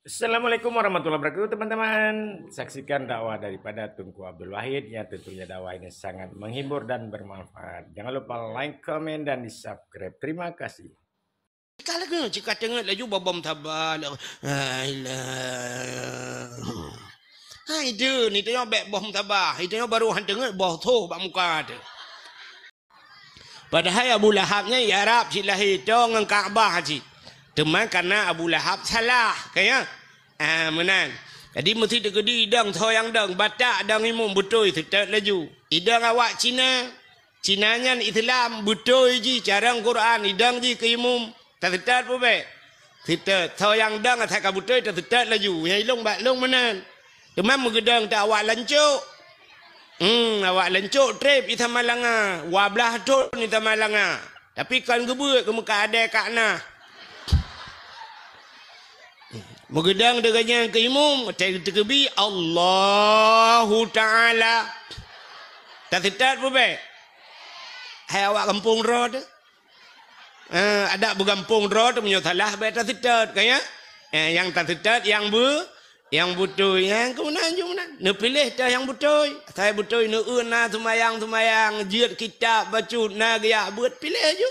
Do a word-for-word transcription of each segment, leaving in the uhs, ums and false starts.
Assalamualaikum warahmatullahi wabarakatuh, teman-teman. Saksikan dakwah daripada Teungku Abdul Wahid yang tentunya dakwah ini sangat menghibur dan bermanfaat. Jangan lupa like, komen, dan di-subscribe. Terima kasih. Ka lagèe cit ka teungeut laju bom tabah. Hai lah. Hai deuh, ni tanyoe bèk bom tabah. Ni tanyoe baru han teungeut boh tho bak muka teuh. Padahai Abu Lahab nyan i Arab cit lahé, toe ngon Ka'bah cit. Teuma kareuna Abu Lahab salah, ka ya? Ah, meunan. Jadi meusti teukeudi idong tho nyang dong, batak dong imum beutôi seutôt laju. Idong awak Cina, Cina nyan Islam, beutôi jih carông Quran, idong jih keu imum. Taseutôt peue bèk? Seutôt. Tho nyang dong asai ka beutôi taseutôt laju. Nyang ilong bak long meunan. Teuma meugeudong ta awak lancok. Hmm, awak lancok trép i Samalanga. Dua blaih thon i Samalanga. Tapi kon geubeuet keu meukat adé kak na. Meugeudong deungon nyang keu imum, teukeudi Allahu Ta'ala. Taseutôt peue bèk? Hai awak gampông droe teuh. Eh, adak beugampông droe teuh meunyoe salah bèk taseutôt, ka ya? Eh, nyang taseutôt nyang beu-, nyang beutôi, nyang keunan jeuet meunan. Neupiléh teuh nyang beutôi. Asai beutôi neueu na seumayang-seumayang, jeuet kitab bacut, na geujak beuet, piléh ju.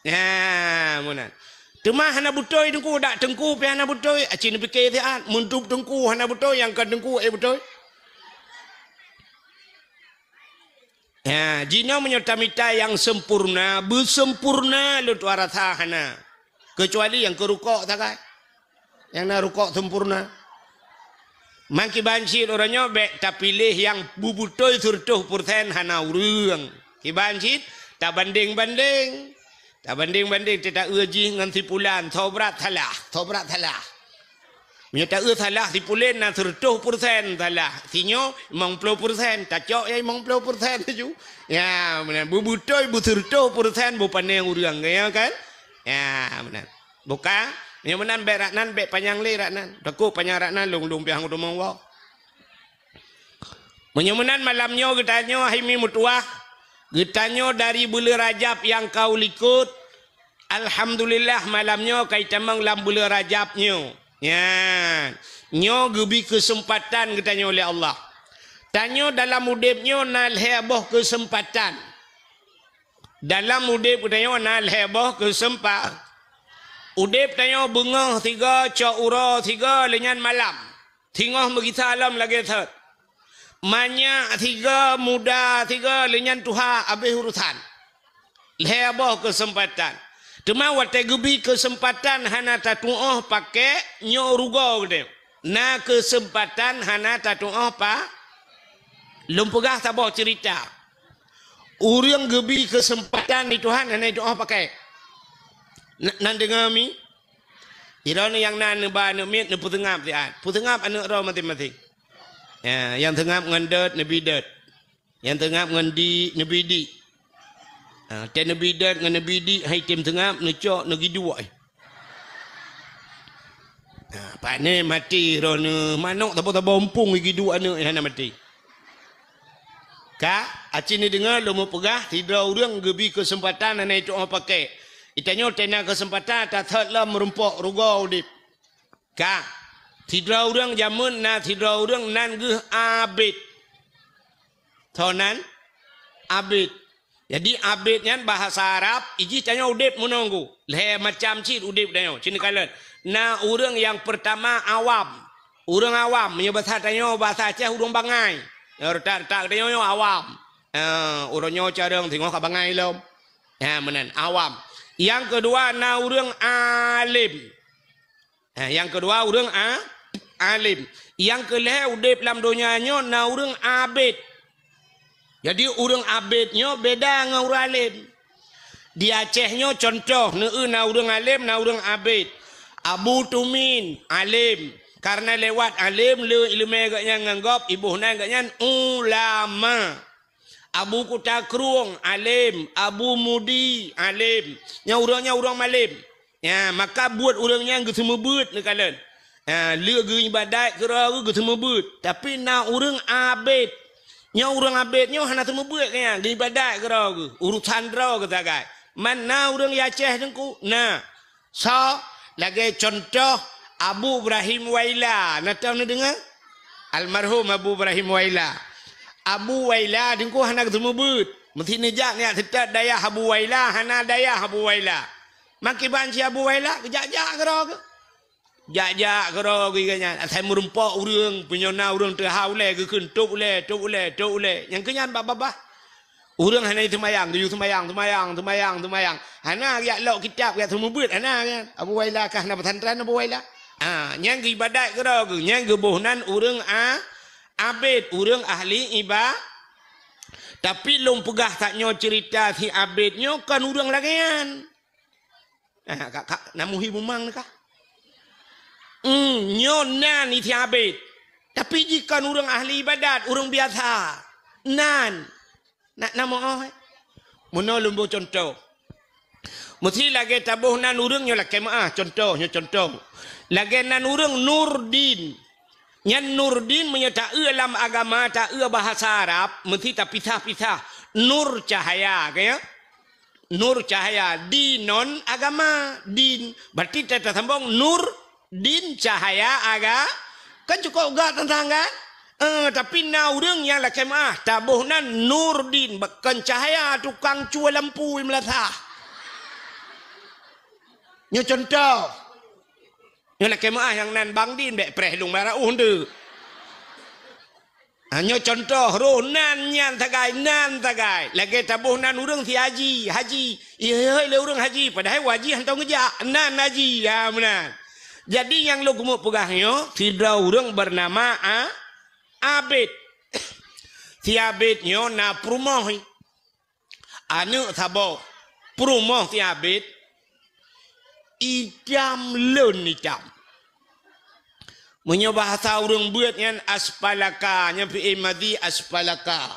Nah, meunan. Teuma hana beutôi teungku, dak teungku pih hana beutôi. Aci neupiké siat, meuntub teungku hana beutôi, nyang kon teungku éh beutôi. Ha, jinoe meunyoe tamita nyang sempurna, beusempurna lôn tuan rasa hana. Keucuali nyang keu rukok sagai. Nyang na rukok sempurna. Mangkiban cit uroe nyoe bèk tapiléh nyang beubeutôi sireutôh peureusén hana ureuëng. Kiban cit tabandeng-bandeng. Tabandeng-bandeng teuh taeu jih ngon si pulan, sobrat salah, sobrat salah. Meunyoe taeu salah si pulan na sireutôh peureusén salah, sinyoe limong ploh peureusén, tacok ya limong ploh peureusén laju. Ya, meunan beubeutôi beusireutôh peureusén beupanéng ureuëng, ya kan? Ya, meunan. Buka, meunyoe meunan bèk rak nan, bèk panyang lé rak nan. Takot panyang rak nan lôn-lôn piah ngon teumong woe. Meunyoe meunan malam nyoe geutanyoe hai mi meutuwah, geutanyoe dari buleuen Rajab nyang ka u likot, alhamdulillah malam nyoe ka itamong lam buleuen Rajab nyoe. Nyan, nyoe geubi keuseumpatan geutanyoe lé Allah. Tanyoe dalam udeb nyoe na lhée boh keuseumpatan. Dalam udeb geutanyoe na lhée boh keuseumpa-, udeb tanyoe beungoh sigoe, cok uroe sigoe, lheueh nyan malam. Singoh meugisa lom lagée thot. Manyak sigoe, muda sigoe, lheueh nyan tuha, habéh urosan. Lhée boh keuseumpatan. Teuma watée geubi keuseumpatan hana tatuoh pakék, nyoe rugoe geutanyoe. Na keuseumpatan hana tatuoh pa-, lôn peugah saboh ceurita. Ureuëng geubi keuseumpatan di Tuhan hana jituoh pakék. Na-, nan deungoe mi? Sidroe nyang na neuba aneuëk miet neupeuseungab siat. Peuseungab aneuëk droe maséng-maséng. Ya, nyang seungab ngon dot neubi dot. Nyang seungab ngon di neubi di. Ha, tée neubi dot ngon neubi di hai tem seungab neucok neugiduek. Ha, pane maté droeneueh manok saboh-saboh umpung giduek aneuëk hana maté. Ka, aci neudeungoe lôn meupeugah, sidroe ureuëng geubi keuseumpatan hana jituoh pakék. Geutanyoe tée na keuseumpatan tathot lom meurumpok rugoe udeb. Ka, sidroe ureuëng jameun na sidroe ureuëng nan geuh Abed. Soe nan? Abed. Jadi Abed nyan bahasa Arab, ijih tanyoe udeb meununggu. Lhée macam cit udeb tanyoe, cit neukalon. Na ureuëng nyang peurtama awam. Ureuëng awam, meunyoe basa tanyoe, basa Aceh ureuëng bangai. Nyang reutak-reutak tanyoe nyoe awam. Eh, ureuëng nyoe carông singoh ka bangai lom. Ha, meunan, awam. Nyang keudua na ureuëng alem. Ha, nyang keudua ureuëng a-, alem. Nyang keulhée udeb lam donya nyoe na ureuëng abed. Jadi ureuëng abed nyoe beda ngon ureuëng alem. Di Aceh nyoe contoh neueu na ureuëng alem, na ureuëng abed. Abu Tumin, alem. Karena lewat alem le ileumé geuhnyan ngon gob, iboh nan geuhnyan ulama. Abu Kuta Krueng, alem. Abu Mudi, alem. Nyang ureuëng nyan ureuëng malem. Ya, maka buet ureuëng nyan geuseumeubeuet neukalon. Ya, le geuibadat keudroe geuh geuseumeubeuet. Tapi na ureuëng abed. Nyoe ureuëng abed nyoe hana seumeubeuet keu nyan, geuibadat keudroe geuh. Urusan droe geuh sagai. Man na ureuëng Aceh teungku? Na. Soe? Lagée contoh Abu Ibrahim Waila, na teuh neudeungoe? Almarhum Abu Ibrahim Waila. Abu Waila teungku hana geuseumeubeuet. Meusti neujak nyak seutôt dayah Abu Waila, hana dayah Abu Waila. Meukiban si Abu Waila, geujak-jak keudroe geuh. Jak-jak keudroe geuh nyan. Asai meurumpok ureuëng, punyona ureuëng teuhah ulée, geukheun tôb ulée, tôb ulée, tôb ulée. Nyang keu nyan babah-babah. Ureuëng hana seumayang, geuyue seumayang, seumayang, seumayang, seumayang. Hana jak lok kitab, jak seumeubeuet, hana nyan. Abu Waila kah na pesantren Abu Waila? Ah, nyan geuibadat keudroe geuh, nyan geuboh nan ureuëng a-, abid, ureuëng ahli iba-, Tapi lôn peugah tanyoe ceurita si abid nyoe kon ureuëng lagée nyan. Ah, kak, kak, na muhi bumang kah? Hmm, nyoe nan si abid. Tapi jih kon ureuëng ahli ibadat, ureuëng biasa. Nan. Nak na moh, eh? Meunoe lôn boh cuntoh. Meusti lagée taboh nan ureuëng nyoe lakée meuáh, cuntoh, nyoe cuntoh. Lagée nan ureuëng Nurdin. Nyan Nurdin meunyoe taeu lam agama, taeu bahasa Arab, meusti tapisah-pisah. Nur cahaya, ka ya? Nur cahaya, dinon agama, din. Berarti ta-, tasambong nur, din cahaya aga-, kan cukôp gak teuntang kan? Eh, tapi na ureuëng nyang lakée meuáh, taboh nan Nurdin, kon cahaya tukang cue lampu i meulasah. Nyoe cuntoh. Nyoe lakée meuáh nyang nan Bang Din bék preh lôn bara uh ndeuk. Ha, nyoe cuntoh, roh nan nyan sagai, nan sagai. Lagée taboh nan ureuëng si haji, haji. Ihôi lé ureuëng haji, padahai haji hántom geujak. Nan haji, ya meunan. Jadi nyang lôn keumeung peugah nyoe, sidroe ureuëng beunama A-, Abid. Si Abid nyoe na peurumoh. Aneuëk saboh, peurumoh si Abid, itam lôn itam. Meunyoe bahasa ureuëng beuet nyan aspalaka, nyan fi'il madhi aspalaka.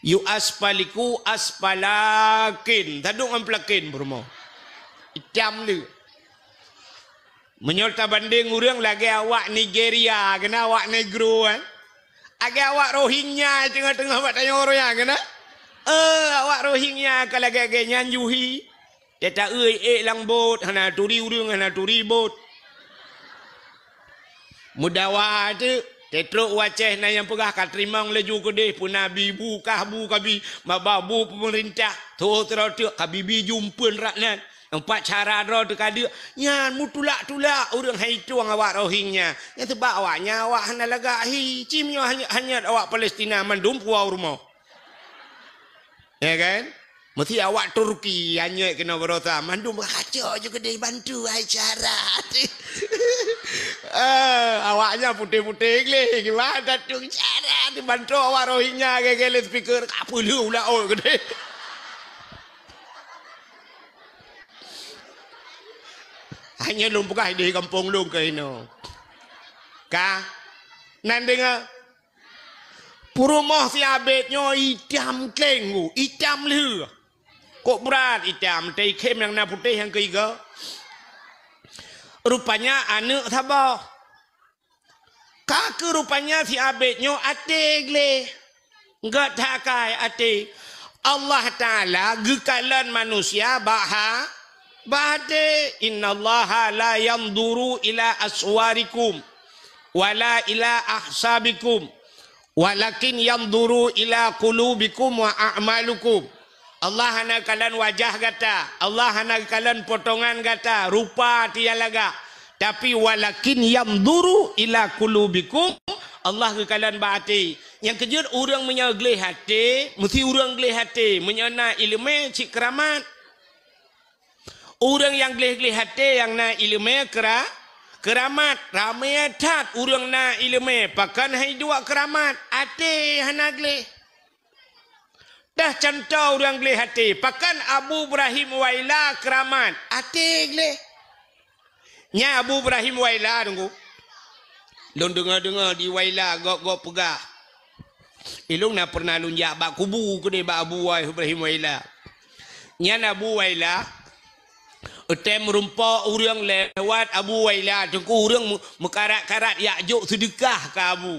Yu aspaliku aspalakin, tadong ngon pelakin peurumoh. Itam lé. Meunyoe tabandeng ureuëng lagée awak Nigeria, keunan awak Negro, kan? Lagée awak Rohingya teungoh-teungoh bak tanyoe roh nyan, keunan? Eh, awak Rohingya ka lagée-lagée nyan juhi. Teuta-eu ék lam bot, hana turi ureuëng, hana turi bot. Meudawa teuk, teutrok u Aceh na nyang peugah ka teurimong laju keudeh, peuna bi bu kah bu kabi, maba bu peumeurintah, tho sidroe teuk kabi bi jumpeuen rak nan. Empat cara droe teuka deuk, nyan meutulak-tulak ureuëng hai tueng awak Rohingya. Nyan seubab awak nyan awak hana lagak hi, ci meunyoe hanyot-hanyot awak Palestina mandum puwoe u rumoh. Ya kan? Meusti awak Turki hanyot keunoe baroesa, mandum kaco ju keudeh bantu hai cara. Eh, awak nyan putéh-putéh gleh, gimana tu cara dibantu awak Rohingya gaya-gaya speaker, ka peuleueh ulak oi keudeh. Hanya lôn peugah di gampông lôn keunoe. Ka? Nan deungoe? Peurumoh si Abed nyoe itam kleng, itam lheueh. Kok brat itam, teuikhém nyang na putéh nyang keuiga. Rupanya aneuëk saboh. Ka keuh rupanya si Abed nyoe até gleh. Gét that akai até. Allah Taala geukalon manusia bak ha-, bak até. "Innallaha la yanzuru ila aswarikum wala ila ahsabikum, walakin yanzuru ila qulubikum wa a'malikum." Allah hana kalon wajah gata, Allah hana kalon potongan gata, rupa tiya lagak. Tapi walakin yanzuru ila qulubikum, Allah geukalon bak até. Nyang keujeuet ureuëng meunyoe gleh até, meusti ureuëng gleh até, meunyoe na iéleumé cit keuramat. Ureuëng nyang gleh-gleh até nyang na iéleumé keura-, keuramat. Ramé that ureuëng na iéleumé, pakon hai duek keuramat, até hana gleh. Dah cuntoh ureuëng gleh até, pakon Abu Ibrahim Waila keuramat, até gleh. Nyan Abu Ibrahim Waila, teungku. Lôn deungoe-deungoe di Waila gob-gob peugah. Ilôn na pernah lôn jak bak kubu keudeh bak Abu Ibrahim Waila. Nyan Abu Waila, watée meurumpok ureuëng lewat Abu Waila, teungku, ureuëng meu-, meukarat-karat jak jok seudeukah keu Abu.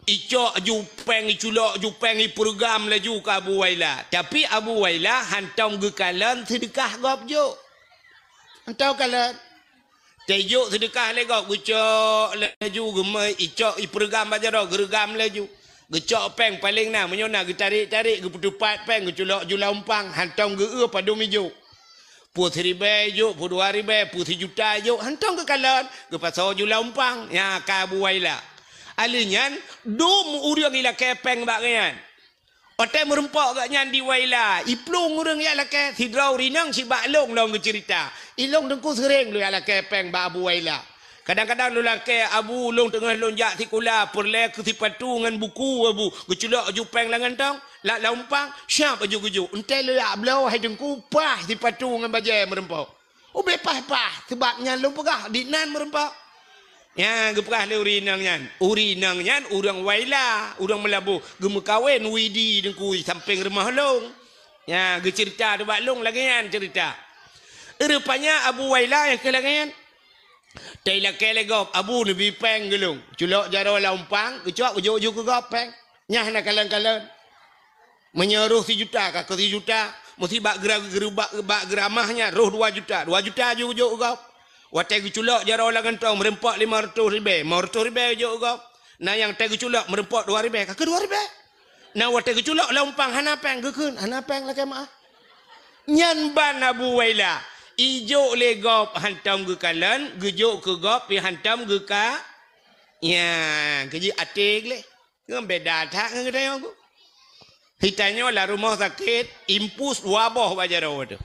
Icok jupéng, iculok jupéng, ipeureugam laju keu Abu Waila. Tapi Abu Waila hántom geukalon seudeukah gob jok. Hántom kalon. Tejok seudeukah lé gob, geucok laju, geumai icok, ipeureugang bak jaroe, geureugam laju. Geucok péng paléng na, meunyoe na geutarek-tarek, geupeuteupat péng, geuculok ju lam umpang, hantom geu-eu padum ijok. Peue siribèe ijok, peue dua ribèe, peue sijuta ijok, hantom geukalon, geupasoe ju lam umpang. Nyan ka Abu Waila. Alèh nyan, dum ureueng ilakèe péng bak geuh nyan. Watèe meureumpok geuh nyan di Waila, iplueng ureueng jak lakèe, sidroe ureueng inong sibak lôn lôn geuceurita. Ilôn teungku seuréng lôn jak lakèe péng bak Abu Waila. Kadang-kadang lôn lakèe, "Abu, lôn teungoh lôn jak sikula, peureulèe keu sipatu ngon buku, Abu." Geuculok ju péng lam gantong, lam umpang, siap aju geujok. Entèe lôn jak bloe, hai teungku, paih sipatu ngon bajèe meureumpok. Ubé paih-paih, sabab nyan lôn peugah, di nan meureumpok. Nyan geupeugah lé ureueng inong nyan. Ureueng inong nyan ureueng Waila, ureueng Meulaboh, geumeukawen Widi teungku sampéng rumoh lôn. Nyan geuceurita bak lôn lagèe nyan ceurita. Rupanya Abu Waila nyang keu lagèe nyan. Teuilakèe lé gob, "Abu, neubi péng keu lôn." Culok jaroe lam umpang, geucok geujok ju keu gob péng. Nyan hana kalon-kalon. Meunyoe roh sijuta, ka keu sijuta, meusti bak geura-, geura-, bak, bak geuramah nyan roh dua juta, dua juta ju geujok keu gob. Watèe geuculok jaroe lam gantong meureumpok limong reutôh ribèe, limong reutôh ribèe geujok keu gob. Na nyang teuh geuculok meureumpok dua ribèe, ka keu dua ribèe. Na watèe geuculok lam umpang hana péng, geukheun, "Hana péng lakèe meu'ah." Nyan ban Abu Waila. Ijok lé gob hantom geukalon, geujok keu gob pih hantom geuka-, nyan, keu jih até gleh. Ngon beda that ngon geutanyoe, Bu. Geutanyoe lam rumoh sakét, impus dua boh bak jaroe teuh.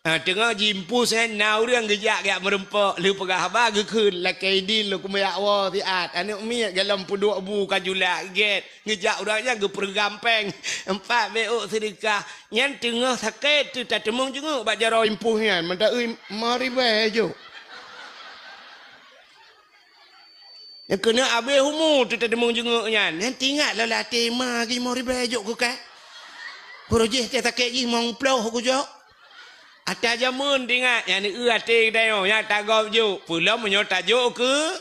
Ha, teungoh jiimpus, eh, na ureueng geujak, geujak meureumpok, lheueh peugah haba geukheun, "Lakèe idin lôn keumeujak woe siat, aneuk miet golom peuduek bu ka julak gèt." Geujak ureueng nyan geupeureugam péng, empat bèe ôk seudeukah. Nyan teungoh sakét teuh tateumeung jeungeuek bak jaroe impus nyan, mantong eu limong ribèe jok. Nyang keuneuk abéh umu teuh tateumeung jeungeuek nyan. Nyan teuingat lom lam até, "Ma, limong ribèe jok keu kah. Peureujih teuh sakét jih limong ploh kujok." Ata jameun teuingat, nyan eu até geutanyoe, nyan tagob jok. Peulom meunyoe tajok keu,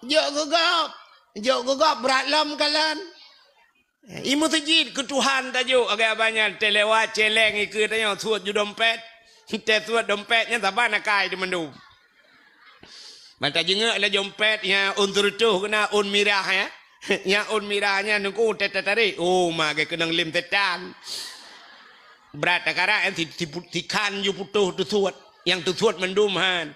jok keu gob. Jok keu gob brat lom kalon. I meuseujid keu Tuhan tajok, agak banyak teuh lewat celeng ikeue tanyoe suet ju dompet. Teuh suet dompet nyan saban akai teuh mandum. Ban tajeungeuek lam dompet nyan ôn seureutôh keunan ôn mirah, ya. Nyan ôn mirah nyan teungku teuh tatarek. Oh, ma geukeunong lem setan. Brat takarak nyan si, si, sikhan ju putôh teusuet. Nyang teusuet mandum han.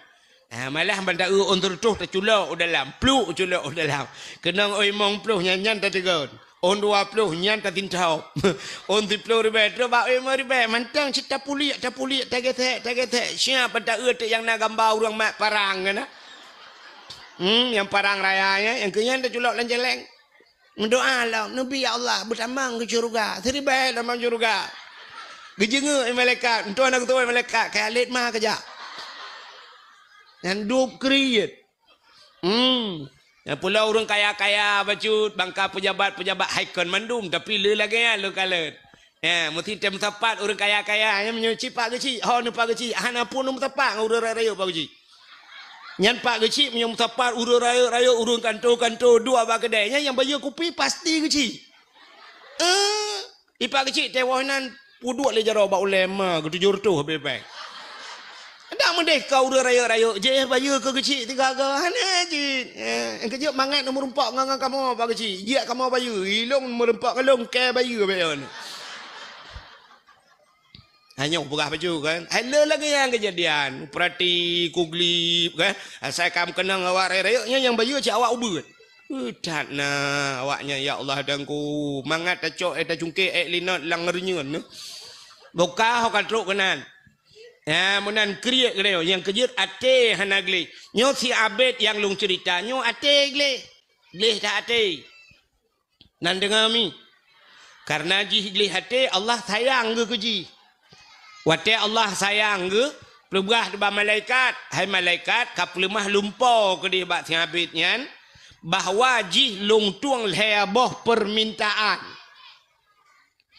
Ah, malah ban ta-eu ôn seureutôh taculok u dalam, pluk culok u dalam. Keunong ôn limong ploh nyan, nyan tateugon. Ôn dua ploh nyan tasintop. Ôn siplôh ribèe, trok bak ôn limong ribèe, mantong cit tapuliek, tapuliek, tagesek, tagesek. Siap ban ta-eu teuk nyang na gamba ureueng mat parang nyan na. Hmm, nyang parang raya nyan, nyang keu nyan taculok lam jaleng. Meudoa lom, "Neubi ya Allah, beutamong keu syeuruga." Siribèe tamong syeuruga. Geujeungeuek lé malaikat, meutuah na geutuwö malaikat, "Kayalét ma keujak." Nyan dub kriet. Hmm. Nyang pulo ureueng kaya-kaya bacut, bangka pejabat-pejabat hai kon mandum, tapi le lagèe nyan le kalon. Ya, meusti tem sapat ureueng kaya-kaya, nyan meunyoe cit pak geuchik, ho neupak geuchik, hana pun neumeusapat ngon ureueng rayeuk pak geuchik. Nyan pak geuchik meunyoe meusapat ureueng rayeuk-rayeuk, ureueng kanto-kanto, duek bak keudè, nyan nyang bayeue kupi pasti geuchik. Eh, ipak geuchik teuh woh nan peuduek lé jaroe bak ulèe ma geutujoh reutôh bèe-bèe. Dak meudeh ka ureueng rayeuk-rayeuk, jih bayeue keu geuchik tiga go, hana jih. Eh, nyang keujeuet mangat neumeurumpok ngon, ngon kamoe pak geuchik, jiak kamoe bayeue, ilôn meurumpok ngon lôn kèe bayeue bèk yon. Hanyoe peugah bacut kan. Hai le lagèe nyan keujadian. Peurati kuglip kan. Asai ka meukeunong awak rayeuk-rayeuk nyan nyang bayeue cit awak ubeut. Uh, that na awak nyan ya Allah Tuhanku. Mangat tacok, eh, tacungkek, eh, linot lam reunyeun. Boka ho ka trok keunan. Ya, meunan kriet geutanyoe. Nyang keujeuet até hana gleh. Nyoe si Abed nyang lôn ceurita. Nyoe até gleh. Gleh that até. Nan deungoe mi. Kareuna jih gleh até, Allah sayang geuh keu jih. Watèe Allah sayang geuh, peugah bak malaikat, "Hai malaikat, ka peuleumah lumpo keudeh bak si Abed nyan, bahwa jih lôn tueng lhèe boh peumintaan."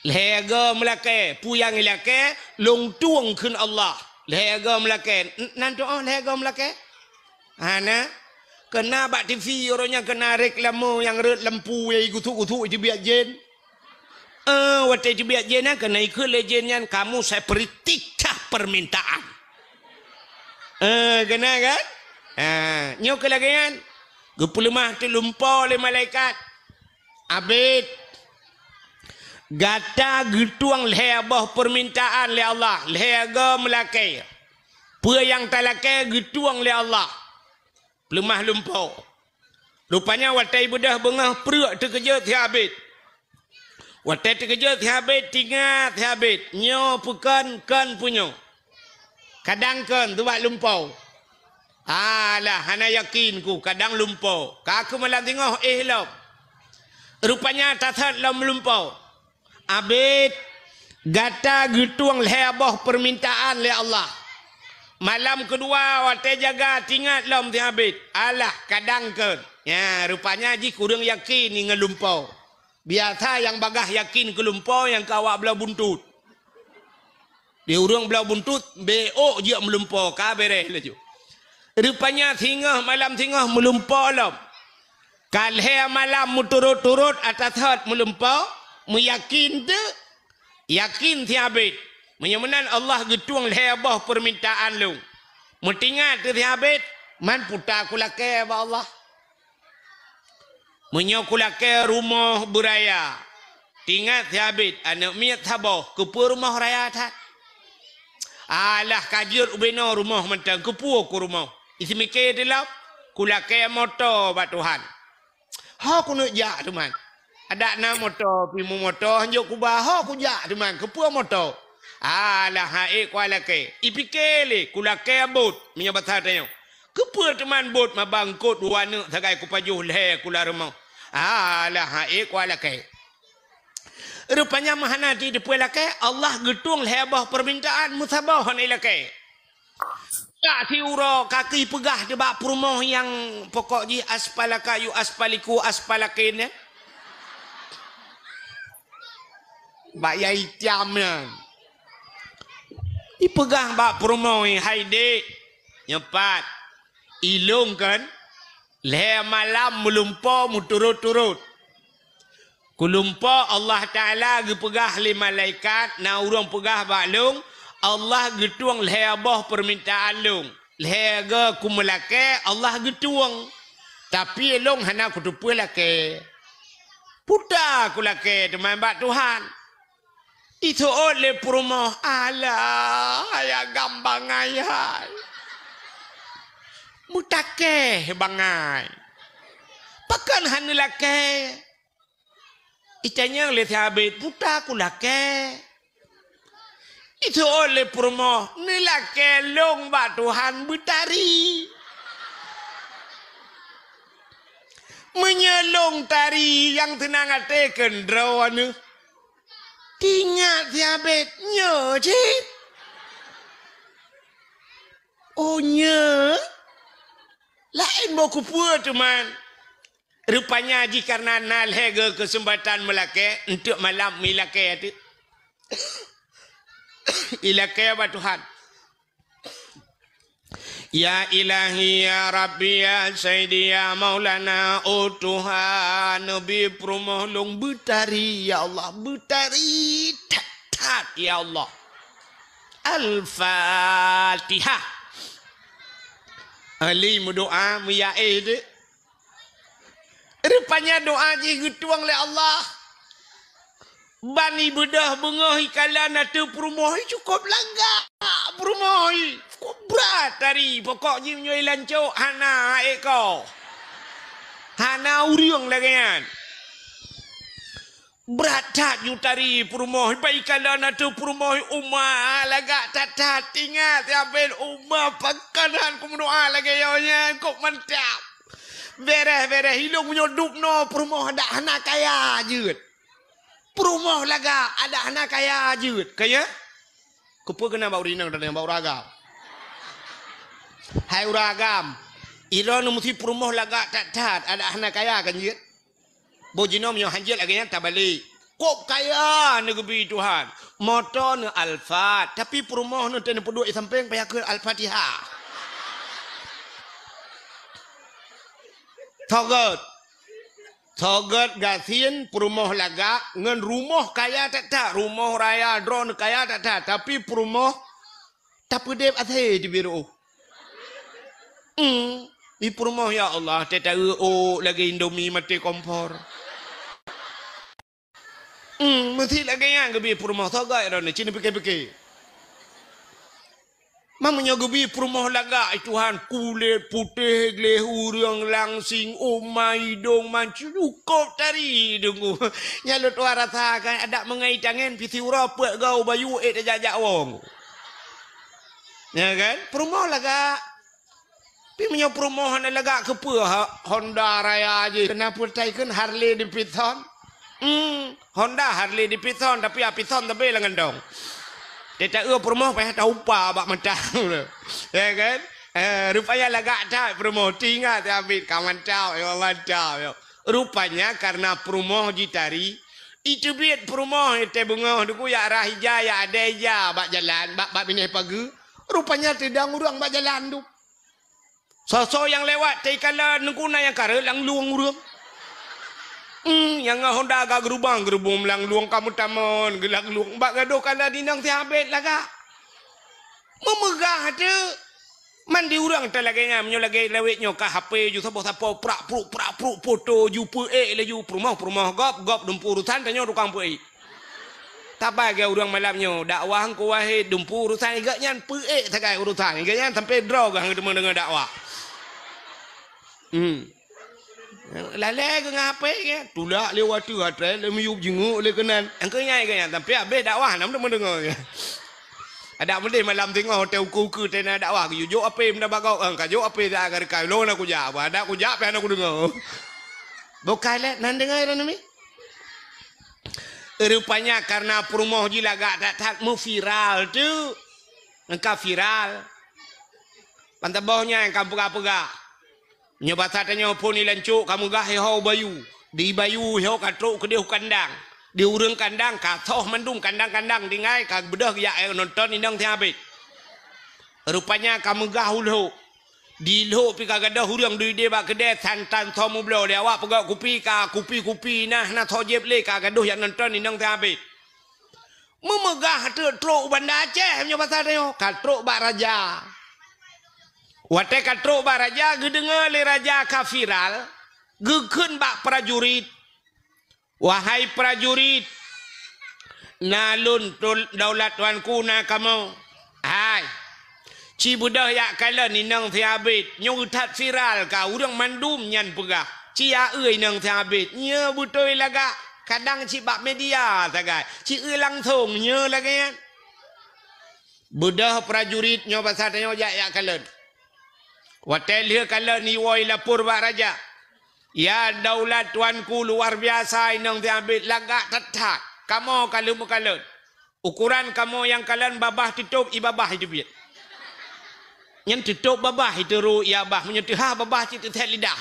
Lhèe go meulakèe, peue nyang ilakèe, lôn tueng kheun Allah. Lhèe go meulakèe, n-, nan tuoh lhèe go meulakèe? Hana. Keuna bak TV uroe nyan keuna reklame nyang rhot lampu nyang igusuk-gusuk iteubiet jén. Eh, watèe iteubiet jén nyan keuna ikheun lé jén nyan, "Kamu saya beri tiga permintaan." Eh, keuna kan? Ha, nyoe keu lagèe nyan, geupeuleumah teuk lumpoe lé malaikat. Abét, gata geutueng lhèe boh peurmintaan lé Allah, lhèe goe meulakèe. Peue nyang talakèe geutueng lé Allah. Peuleumah lumpoe. Rupanya watèe beudôh beungoh preuk teukeujot si Abét. Watèe teukeujot si Abét, teuingat si Abét, nyoe peue kon, kon peue nyoe. Kadang kon, teuh bak lumpoe. Alah, hana yakin ku, kadang lumpoe. Ka keuh malam singoh éh lom. Rupanya tasot lom lumpoe. Abét, gata geutueng lhèe boh peurmintaan lé Allah. Malam keudua watèe jaga teuingat lom si Abét. Alah, kadang kon. Nya, rupanya jih kureueng yakin ngon lumpoe. Biasa nyang bagaih yakin keu lumpoe nyang keu awak bloe buntut. Di ureueng bloe buntut, bèk ôk jeuet meulumpoe, ka bèrèh laju. Rupanya singoh malam singoh meulumpoe lom. Ka lhèe malam meuturot-turot ata sot meulumpoe, meuyakin teuk. Yakin si Abét. Meunyoe meunan Allah geutueng lhèe boh peurmintaan lôn. Meuteuingat teuk si Abét, man puta kulakèe bak Allah. Meunyoe kulakèe rumoh beuraya, teuingat si Abét aneuk miet saboh, keupeue rumoh raya that? Alah ka jeuet ubé noe rumoh mantong, keupeue ku rumoh? Iseumiké teulom, kulakèe moto bak Tuhan. Ho kuneuk jak teuman. Adak na moto, pih meu moto, hanjeuet kuba, ho kujak teuman, keupeue moto? Alah, ha'ék kualakèe. Ipiké lé, kulakèe bot, meunyoe basa tanyoe. Keupeue teuman bot maba eungkôt dua neuk sagai kupajoh lhèe kula rumoh? Alah, ha'ék kualakèe. Rupanya meuhana jiteupeue lakèe, Allah geutueng lhèe boh peurmintaan meusaboh hana ilakèe. Jak siuroe kaki peugah teuh bak peurumoh nyang pokok jih aspalaka yu aspaliku aspalakin nyan. Bak yai tiam nyan. Ipeugah bak peurumoh, "Hai dék, nyoe pat, ilôn kan lhèe malam meulumpoe meuturot-turot. Kulumpoe Allah Taala geupeugah lé malaikat, na ureueng peugah bak lôn, Allah geutueng lhèe boh peurmintaan lôn. Lhèe goe kumeulakèe, Allah geutueng. Tapi lôn hana kuteupeue lakèe. Puta kulakèe teuman bak Tuhan." Iseuôt lé peurumoh, "Alah, hai agam bangai hai. Meutakèe bangai. Pakon hana lakèe?" Itanyong lé si Abét, "Puta kulakèe." Iseuôt lé peurumoh, "Neulakèe lôn bak Tuhan beutari. Meunyoe lôn tari nyang seunang até keu droeneuh." Teuingat si Abét, "Nyoe cit? Oh, nyoe? Laén boh keupeue teuman?" Rupanya jih kareuna na lhèe goe keuseumpatan meulakèe, eunteuk malam meulakèe teuk. Ilakèe bak Tuhan. "Ya Ilahi, ya Rabbi, ya Sayyidi, ya Maulana, oh Tuhan, neubi peurumoh lôn beutari, ya Allah, beutari that-that, ya Allah." Al-Fatihah. Ahli meudoa, meuyaéh deh. Rupanya doa jih geutueng lé Allah. Ban ibeudôh beungoh ikalon ateueh peurumoh, cukôp lagak peurumoh, cukôp brat tari. Pokok jih meunyoe ilancok, hana ék ko. Hana ureueng lagèe nyan. Brat that yue tari peurumoh, ban ikalon ateueh peurumoh, uma lagak that-that. Teuingat si Abét, uma, pakon han kumeudoa lagèe nyoe nyan, kok mantap. Bèrèh-bèrèh ilôn meunyoe dubnoe peurumoh adak hana kaya jeuet. Peurumoh lagak adak hana kaya jeuet. Kaya? Keupeue keunan bak ureueng inong dan bak ureueng agam? Hai ureueng agam, ilôn meusti peurumoh lagak that-that adak hana kaya kan jeuet? Boh jinoe meunyoe han jeuet lagèe nyan tabalek. Kok kaya neugeubri Tuhan. Moto neu Alphard, tapi peurumoh neu teuh neupeuduek di sampéng payah kheun Al-Fatihah. Sogot. Sogot gasien peurumoh lagak ngon rumoh kaya that-that, rumoh raya droeneuh kaya that-that, tapi peurumoh tapeudeb asèe di biru. Hmm, di peurumoh, ya Allah, teuta eu lagée Indomie maté kompor. Hmm, meusti lagée nyan geubi peurumoh, soe gét droeneuh, cit pike-pike. Meunyoe geubi peurumoh lagak, ai Tuhan, kulét putéh gleh ureuëng langsing, uma idong mancung, cukôp tari deungoe. Nyan lôn tuan rasa kan, adak meungai tangen pih siuroe peuet goe bayu ék tajak-jak wong. Ya kan? Peurumoh lagak. Tapi meunyoe peurumoh hana lagak, keupeue ha-, Honda raya jih, keunan peuretai kheun Harley Davidson. Hmm, Honda Harley Davidson, tapi Davidson tapi lam gandong. Teuta eu peurumoh payah taupa bak mata. Ya kan? Eh, rupanya lagak that peurumoh. Teuingat habéh ka mantap, ya mantap, ya. Rupanya karena peurumoh jitari, iteubiet peurumoh teubeungoh deungoe jak rhah ija, jak adai ija bak jalan, bak, bak binéh pageue. Rupanya teudong ureuëng bak jalan tu. Soe-soe nyang lewat, teukalon Teungku na nyang kareuet lam lueng ureuëng. Hmm, nyang ngon Honda ka geurubang-geurubong lam lueng, ka meutamon geulam lueng. Bak gadôh kalon inong si Abed lagak. Meumeugah teuk. Man di ureuëng teuk lagée nyan, meunyoe lagée lawét nyoe ka H P ju saboh sapo prak pruk, prak pruk, foto ju peuék laju, peurumoh, peurumoh gob, gob dumpeue urusan, tanyoe tukang peuék. Tabai gét ureuëng malam nyoe, dakwah Teungku Wahid dumpeue urusan, gét nyan peuék sagai urusan, gét nyan sampai droe gét hana teumé deungoe dakwah. Hmm. Lalée gét ngon H P gét, tulak lé watée até lé miyueb jingeuk lé keunan. Engkeu nyai gét nyan sampai habéh dakwah hana teumé deungoe. Adak meudeh malam singoh teuh ukeue-ukeue teuh na dakwah geujok H P meunan bak gob, eh, ka jok H P dak ka reukai lôn na kujak, adak kujak pih hana kudeungoe. Bukai lé nan deungoe droeneuh mi. Rupanya karena peurumoh jih lagak that-that meuviral tu. Nyang ka viral. Ban saboh nyan ka peugah-peugah. Nyoe basa tanyoe phon ilan cok ka meugah iho bayu. Di bayu iho ka trok keudeh u kandang. Di ureuëng kandang ka soh mandum kandang-kandang tinggai ka beudôh geujak nonton inong si Abed. Rupanya ka meugah u Lhok. Di Lhok pih ka gadôh ureuëng duek ideh bak keudè santan soe meubloe lé awak peugöt kupi ka kupi-kupi na hana soe jieb lé ka gadôh jak nonton inong si Abed. Meumeugah teuk trok u Banda Aceh meunyoe basa tanyoe, ka trok bak raja. Watée ka trok bak raja geudeungoe lé raja ka viral, geukheun bak prajurit, "Wahai prajurit, na lôn tul-, daulat tuanku na kamoe. Hai, ci beudôh jak kalon inong si Abed, nyoe that viral ka ureuëng mandum nyan peugah, ci aeu inong si Abed, nyoe beutôi lagak, kadang cit bak media sagai, ci eu langsong nyoe lagée nyan." Beudôh prajurit nyoe basa tanyoe jak jak kalon. Watée lheueh kalon iwoe ilapor bak raja, "Ya daulat tuanku, luar biasa inong si Abed, lagak that-that. Kamoe ka lheueh meukalon. Ukoran kamoe nyang kalon babah teutôb ié babah iteubiet. Nyan teutôb babah iteurô ié babah, meunyoe teuhah babah cit teuthet lidah."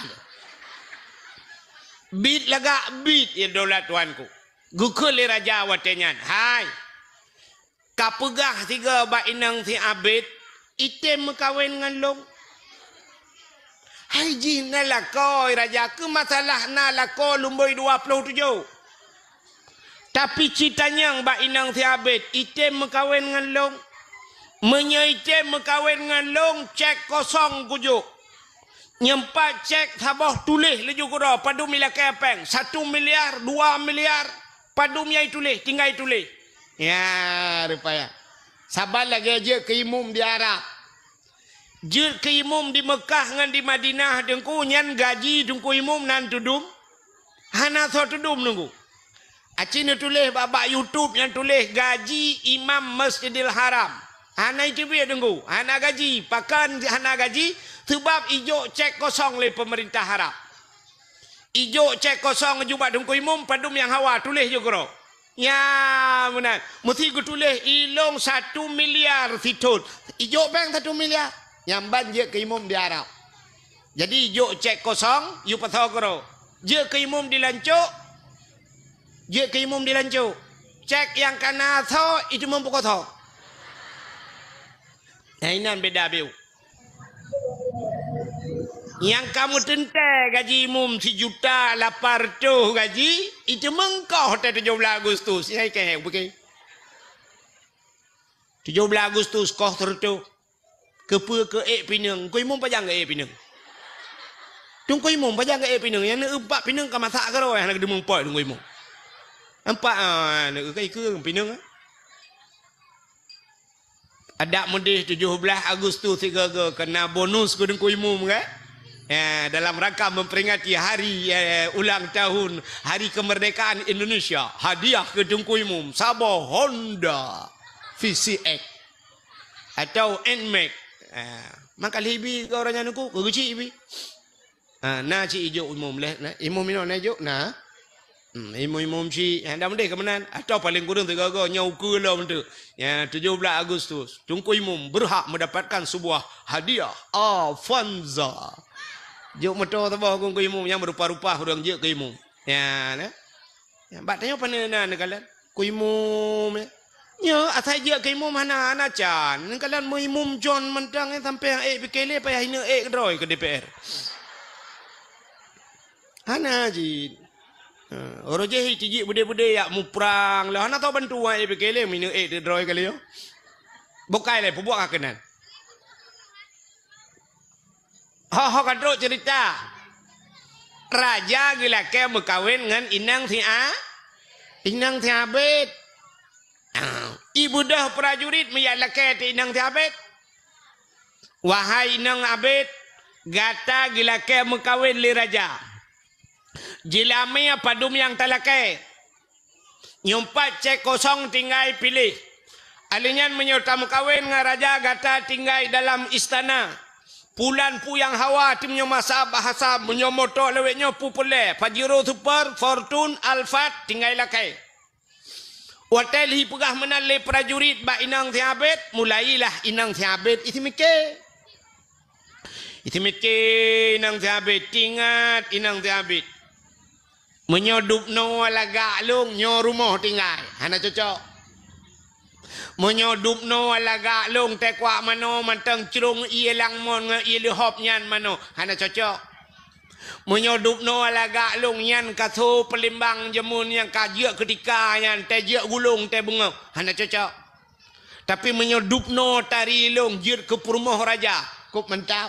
Bit lagak bit ya daulat tuanku. Geukheun lé raja watée nyan, "Hai, ka peugah sigoe bak inong si Abed, item meukawen ngon lôn. Hai jih na lakoe raja, keu masalah na lakoe lumboi dua ploh tujoh. Tapi ci tanyong bak inong si Abed, item meukawen ngon lôn. Meunyoe item meukawen ngon lôn, cek kosong kujok. Nyoe pat cek saboh tuléh laju keudroe, padum ilakée péng, satu miliar, dua miliar, padum nyang ituléh, tinggai tuléh." Ya, rupanya. Saban lagée jeuet keu imum di Arab. Jeuet keu imum di Meukah ngon di Madinah, Teungku, nyan gaji Teungku imum nan teudum? Hana soe teudum, Teungku. Aci neutuléh bak, bak YouTube nyang tuléh gaji imam Masjidil Haram. Hana iteubiet Teungku, hana gaji. Pakon hana gaji? Seubab ijok cek kosong lé peumeurintah Arab. Ijok cek kosong laju bak Teungku Imum, padum nyang hawa tuléh jih keudroe. Nya meunan, meusti geutuléh ilong satu miliar sithon. Ijok péng satu miliar. Nyan ban jeuet keu imum di Arab. Jadi ijok cek kosong, yue pasoe keudroe. Jeuet keu imum di lancok, Jeuet keu imum di lancok. Cek nyang ka na soe, ijok imum pukon soe. Nah, inan beda biu. Nyang ka meuteuntée gaji imum sijuta lapan reutôh gaji, ijok imum koh teuh tujoh blaih Agustus. Nyang ikeu, bukan? Tujoh blaih Agustus koh seureutôh. Keupeue keu ék pineung? Teungku Imum pajan keu ék pineung? Teungku Imum pajan keu ék pineung? Nyang na empat pineung ka masak keudroe hana geudeumeung pot Teungku Imum. Empat, ah, na ikeu pineung, eh. Adak meudeh tujoh blaih Agustus sigoe-goe keu na bonus keu Teungku Imum, kan? Ya, dalam rangka memperingati hari, eh, ulang tahun Hari Kemerdekaan Indonesia, hadiah keu Teungku Imum saboh Honda V C X atau Nmax. Ah, maka lheuh ibi keu ureueng nyan Teungku, keu geuchik ibi. Ah, na cit ijok imum leh, na. Imum inoe na ijok, na. Hmm, imum-imum cit, ah, dak meudeh keu meunan. Atau paléng kureueng sigoe-goe nyoe ukeue lom tu. Ya, tujoh blaih Agustus, Teungku Imum berhak mendapatkan sebuah hadiah Avanza. Jok moto saboh keu Teungku Imum nyang beurupah-rupah ureueng jeuet keu imum. Ya, na. Ya, bak tanyoe pane na neukalon. Keu imum, ya. Nyoe asai jeuet keu imum hana, hana can. Neukalon meuimum con mantong, eh, sampoe nyang ék pike lé payah ineuk ék keudroe keu D P R. Hana jeuet. Ha, uroe jéh ijih beudé-beudé jak muprang lé. Hana tao bantu nyang ék pike lé, meuineuk ék keudroe kali nyoe. Bukai lé, peubuet ka keunan. Ho, ho ka trok cerita. Raja geulakée meukawen ngon inong si A-, inong si Abed. Ah, ibeudôh prajurit meujak lakée teuh inong si Abed. Wahai inong Abed, gata geulakée meukawen lé raja. Jeulamé padum nyang talakée. Nyoe pat cék kosong tinggai piléh. Alèh nyan meunyoe tameukawen ngon raja gata tinggai dalam istana. Pulan puyang hawa tim nyoe masa bahasa meunyoe moto lewat nyoe pu peureulée Pajero Super, Fortune, Alphard tinggai lakée. Watée lheuh peugah meunan lé prajurit bak inong si Abed, mulailah inong si Abed isi miké. Isi miké inong si Abed, tingat inong si Abed. Meunyoe dubnoe lagak lôn nyoe rumoh tinggai, hana cocok. Meunyoe dubnoe lagak lôn teukuak manoe mantong crông ié langmon ngon ié leuhop nyan manoe, hana cocok. Meunyoe dubnoe lagak lôn nyan ka so peulimbang jameun nyang ka jeuet keutika nyan teuh jeuet gulong teuh beungoh, hana cocok. Tapi meunyoe dubnoe tari lôn jeuet keu peurumoh raja, kôp mantap.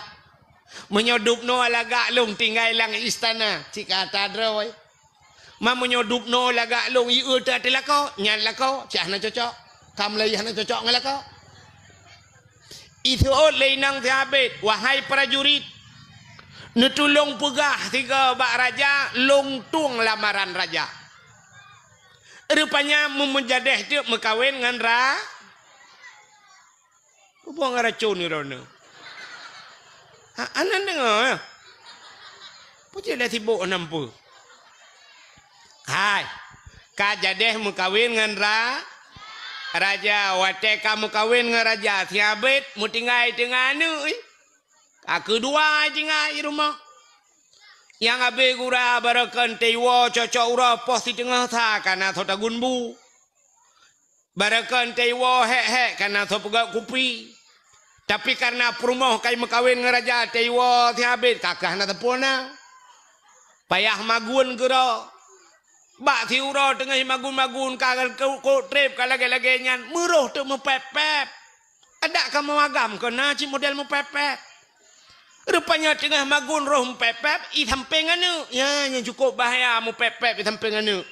Meunyoe dubnoe lagak lôn tinggai lam istana, cit ka ata droe. Ma meunyoe dubnoe lagak lôn ié teuh lakoe, nyan lakoe, cit hana cocok. Ka mulai hana cocok ngon lakoe. Iseuôt lé inong si Abed, wahai prajurit, neutulông peugah sigoe bak raja lôn tueng lamaran raja. Rupanya meumeujadeh teuk meukawen ngon ra-, peue ngon racon droeneuh. Ha, aneuk deungoe, eh? Peue cit lé sibok nam peue? Hai, ka jadeh meukawen ngon ra-, raja. Watée ka meukawen ngon raja, si Abed meutinggai teungoh aneuk, ih. Ka keudua tinggai rumoh. Nyang abée gura barokon teuiwoe cocok uroe poh siteungoh sa ka na soe tagun bu. Barokon teuiwoe hék-hék ka na soe peugöt kupi. Tapi kareuna peurumoh ka meukawen ngon raja teuiwoe si Abed ka keuh hana teupeu na. Payah magun keudroe. Bak siuroe teungoh magun-magun ka keu-, keu treb ka lagée-lagée nyan, meuroh teuk meupép-pép. Adak ka meuagam keu na cit model meupép-pép. Rupanya teungoh magun roh meupép-pép, i sampéng aneuk. Nyan nyang cukôp bahaya meupép-pép i sampéng aneuk.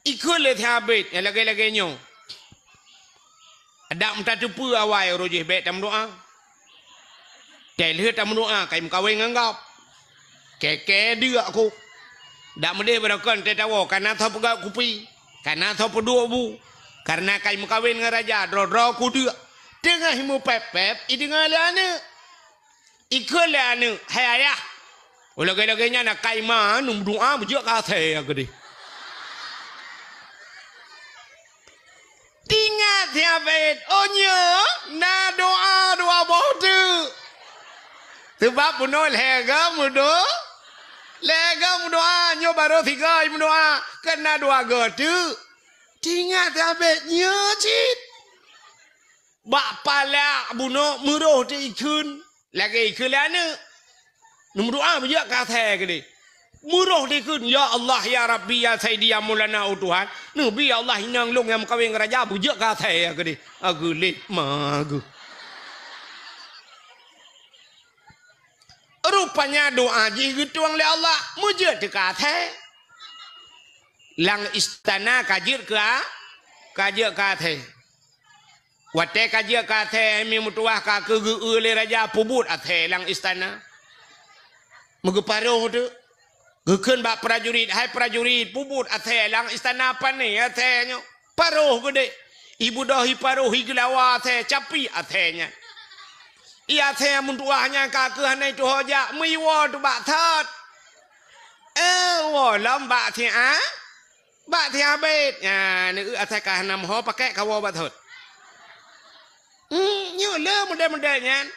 Ikheun lé si Abed nyang lagée-lagée nyoe. Adak meutateupeue awai uroe jih bék tameudoá. Teuh lheueh tameudoá ka meukawen ngon gob. Kée-kée deuk kôk. Dak meudeh barokon teuh tawoe ka na soe peugöt kupi, ka na soe peuduek bu. Kareuna ka meukawen ngon raja, droe-droe kudeuk. Teungoh meupép-pép, ideungoe lé aneuk. Ikheun lé aneuk, "Hai ayah, lagée-lagée nyan akai ma neumeudoá beujeuet keu asèe keudeh." Tingat si Abed, "Oh nyoe na doá dua boh teuk." Sabab bunoe lhèe goe meudo-, lhèe goe meudoá, nyoe barô sigoe meudoá, kan na dua goe teuk. Tingat si Abed, nyoe cit. Bak palak bunoe meuroh teuk ikheun. Lagée ikheun lé aneuk. Neumeudoá beujeuet keu asèe keudeh. Meuroh teuk ikheun, "Ya Allah, ya Rabbi, ya Saidi, ya Maulana, oh Tuhan. Neubi ya Allah inong lôn nyang meukawen ngon raja beujeuet keu asèe keudeh." Ageuléh ma geuh. Rupanya doa jih geutueng lé Allah, meujeuet teuka athée. Lam istana ka jeuet keu a-, ka jeuet keu athée. Watée ka jeuet keu athée, mi meutuwah ka keu geu-eu lé raja, peubuet athée lam istana. Meugeuparoh teuk. Geukheun bak prajurit, "Hai prajurit, peubuet athée lam istana, pané athée nyoe." Paroh geudeh. Ibeudôh iparoh, igeulawa athée, capi athée nyan. Ié athée meutuwah nyan ka keuh hana tuho jak, meuiwoe teuk bak thot. Eh, woe lom bak thiah, bak thiah abét. Nyan, neueu athée ka hana meuho pakék, kawoe bak thot. Hmm, nyoe le model-model nyan.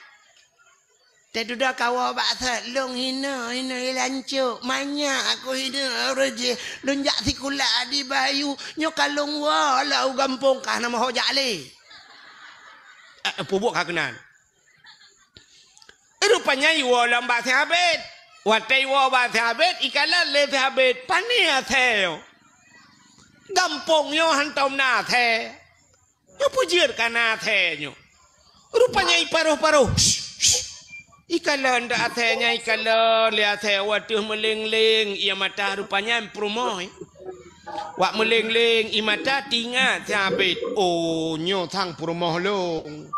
Teududoe kawoe bak thot, lôn hinoe, hinoe lancok, manyak aku hinoe, ureueng jih, lôn jak sikula di Bayu, nyoe ka lôn woe lom u gampông, ka hana meuho jak lé. Eh, peubuet ka keunan. Rupanya iwoe lom bak si Abed. Watée iwoe bak si Abed, ikalon lé si Abed, pané athée nyoe. Gampông nyoe hantom na athée. Nyoe peue jeuet ka na athée nyoe. Rupanya iparoh-paroh. Ikalon dak athée nyan, ikalon lé athée, watée meuléng-léng ié mata, rupanya peurumoh. Wak meuléng-léng ié mata, teuingat si Abed, "Oh, nyoe sang peurumoh lôn."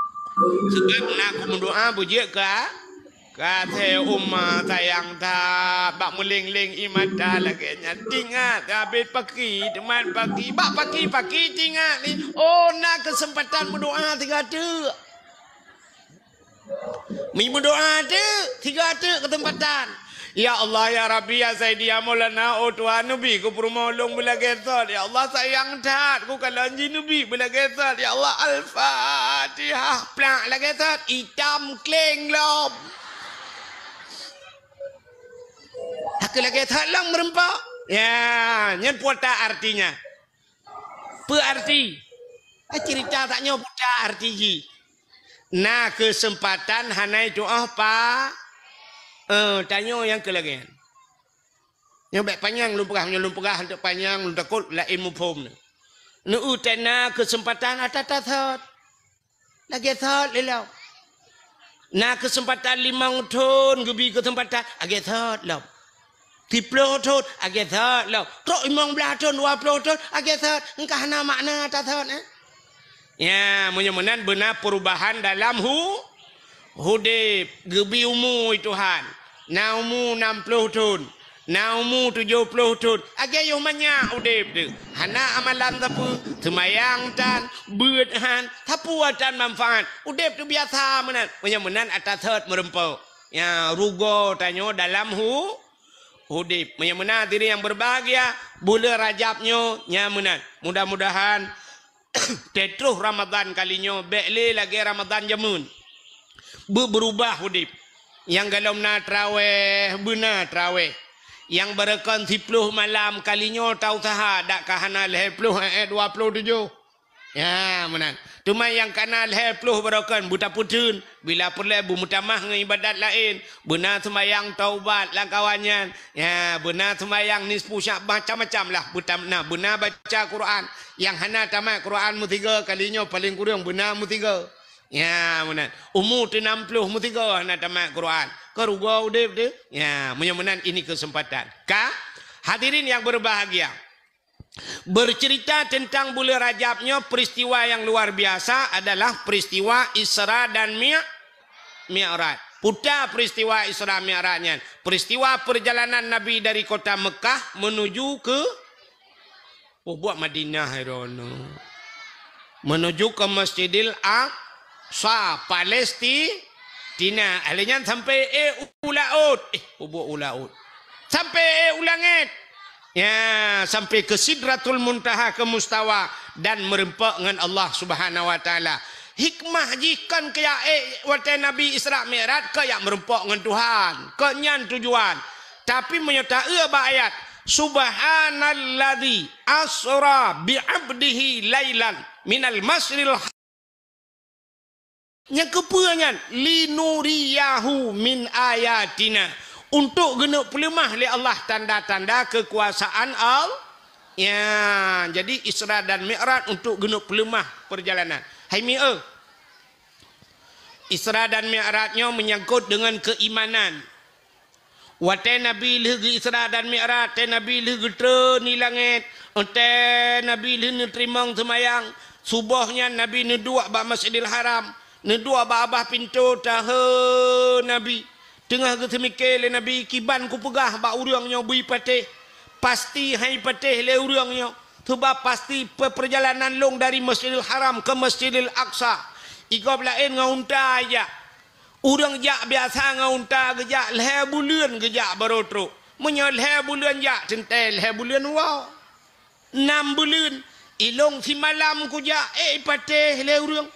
Sabab na kumeudoá beujeuet ka Ka athée uma sayang that, bak meuléng-léng ié mata lagée nyan. Teuingat, habéh paki, teumat paki, bak paki-paki teuingat ni. Oh, na keuseumpatan meudoá tiga teuk. Mi meudoá teuk, tiga teuk keuseumpatan. Ya Allah, ya Rabbi, ya Sayyidi, ya Maulana, oh Tuhan, neubi keu peurumoh lôn beulagée thot. Ya Allah, sayang that, kukalon jih neubi beulagée thot. Ya Allah, Al-Fatihah, plak lagée thot, itam kléng lom. Hana lagée that lom meureumpok. Ya, nyan peue artinya. Peue arti? Eh, cerita tanyoe peue arti jih. Na keuseumpatan hana tuoh pa. Eh, tanyoe nyang keu lagée nyan. Nyoe bék panyang lôn peugah, nyoe lôn peugah hantom panyang, lôn takot laén muphom nyoe. Neueu that na keuseumpatan ata-ata thot. Lagée thot lé lom. Na keuseumpatan limong thon geubi keuseumpatan, lagée thot lom. Siploh thon, lagée thot lom. Trok limong blaih thon, dua ploh thon, lagée thot. Engka hana makna ata thot, eh? Ya, meunyoe meunan beuna peurubahan dalam hu-, udeb, geubi umu Tuhan. Na umu nam ploh thon. Na umu tujoh ploh thon, lagée yoh manyak udeb teuh. Hana amalan sapeue, seumayang tan, beuet han, sapeue tan manfaat. Udeb teuh biasa meunan. Meunyoe meunan ata thot meureumpok. Ya, rugoe tanyoe dalam hu-, udeb. Meunyoe meunan hadirin nyang berbahagia, buleuen Rajab nyoe nyang meunan. Mudah-mudahan Teutroh Ramadhan kalinyoe bék lé lagée Ramadhan jameun. Beu-, beurubah udeb. Nyang golom na trawéh, beuna trawéh. Nyang barokon siploh malam kalinyoe tausaha dak ka hana lhée ploh, eh, eh, dua ploh tujoh. Ya, meunan. Teuma nyang ka na lhée ploh barokon beutapeutheun. Bila peureulée beumeutamah ngon ibadat laén, beuna seumayang taubat lam kawan nyan, ya, beuna seumayang nisfu Sya'ban, macam-macam lah, beutam-, na, beuna baca Quran. Nyang hana tamat Quran meusigoe, kalinyoe paleng kureueng beuna meusigoe. Ya, meunan. Umu teuh nam ploh meusigoe hana tamat Quran. Ka rugoe udeb teuh. Ya, meunyoe meunan ini keuseumpatan. Ka, hadirin nyang berbahagia. Bercerita tentang buleuen Rajab nyoe, peristiwa yang luar biasa adalah peristiwa Isra dan Mi-, Mi'raj. Peue ta peristiwa Isra Mi'raj nyan? Peristiwa perjalanan Nabi dari kota Mekah menuju ke, oh, buet Madinah, hai droeneuh. Menuju ke Masjidil Aqsa, Palestina. Ahli nyan sampai, eh, u laôt. Eh, peubuet u laôt. Sampai, eh, u langét. Ya, sampai ke Sidratul Muntaha, ke mustawa, dan meureumpok ngon Allah Subhanahu wa Taala. Hikmah jih kon keu jak ék watée Nabi Isra Mi'raj, keu jak meureumpok ngon Tuhan. Kon nyan tujuan. Tapi meunyoe taeu bak ayat, "Subhanalladzi asra bi 'abdihi lailan minal masyril Nyang keupeue nyan? Linuriyahu min ayatina, untuk geuneuk peuleumah lé Allah tanda-tanda keukuasaan Allah. Ya, jadi Isra dan Mi'raj untuk geuneuk peuleumah perjalanan. Hai mi-, eh. Isra dan Mi'raj nyoe menyangkut dengan keimanan. Watée Nabi lheueh geu-Isra dan Mi'raj, watée Nabi lheueh geutreun i langét, watée Nabi lheueh neuteurimong seumayang, suboh nyan Nabi neuduek bak Masjidil Haram, neuduek bak babah pintoe, tahe Nabi. Teungoh geuseumike lé Nabi, "Kiban kupeugah bak ureuëng nyoe beu patéh, pasti han patéh lé ureuëng nyoe, sabab pasti pe-, peurjalanan lôn dari Masjidil Haram keu Masjidil Aqsa, i gob laén ngon unta jak." Ureuëng jak biasa ngon unta geujak lhée buleuen geujak baroe trok. Meunyoe lhée buleuen jak teuntée lhée buleuen woe. Nam buleuen, ilong simalam kujak, eh, ipatéh lé ureuëng.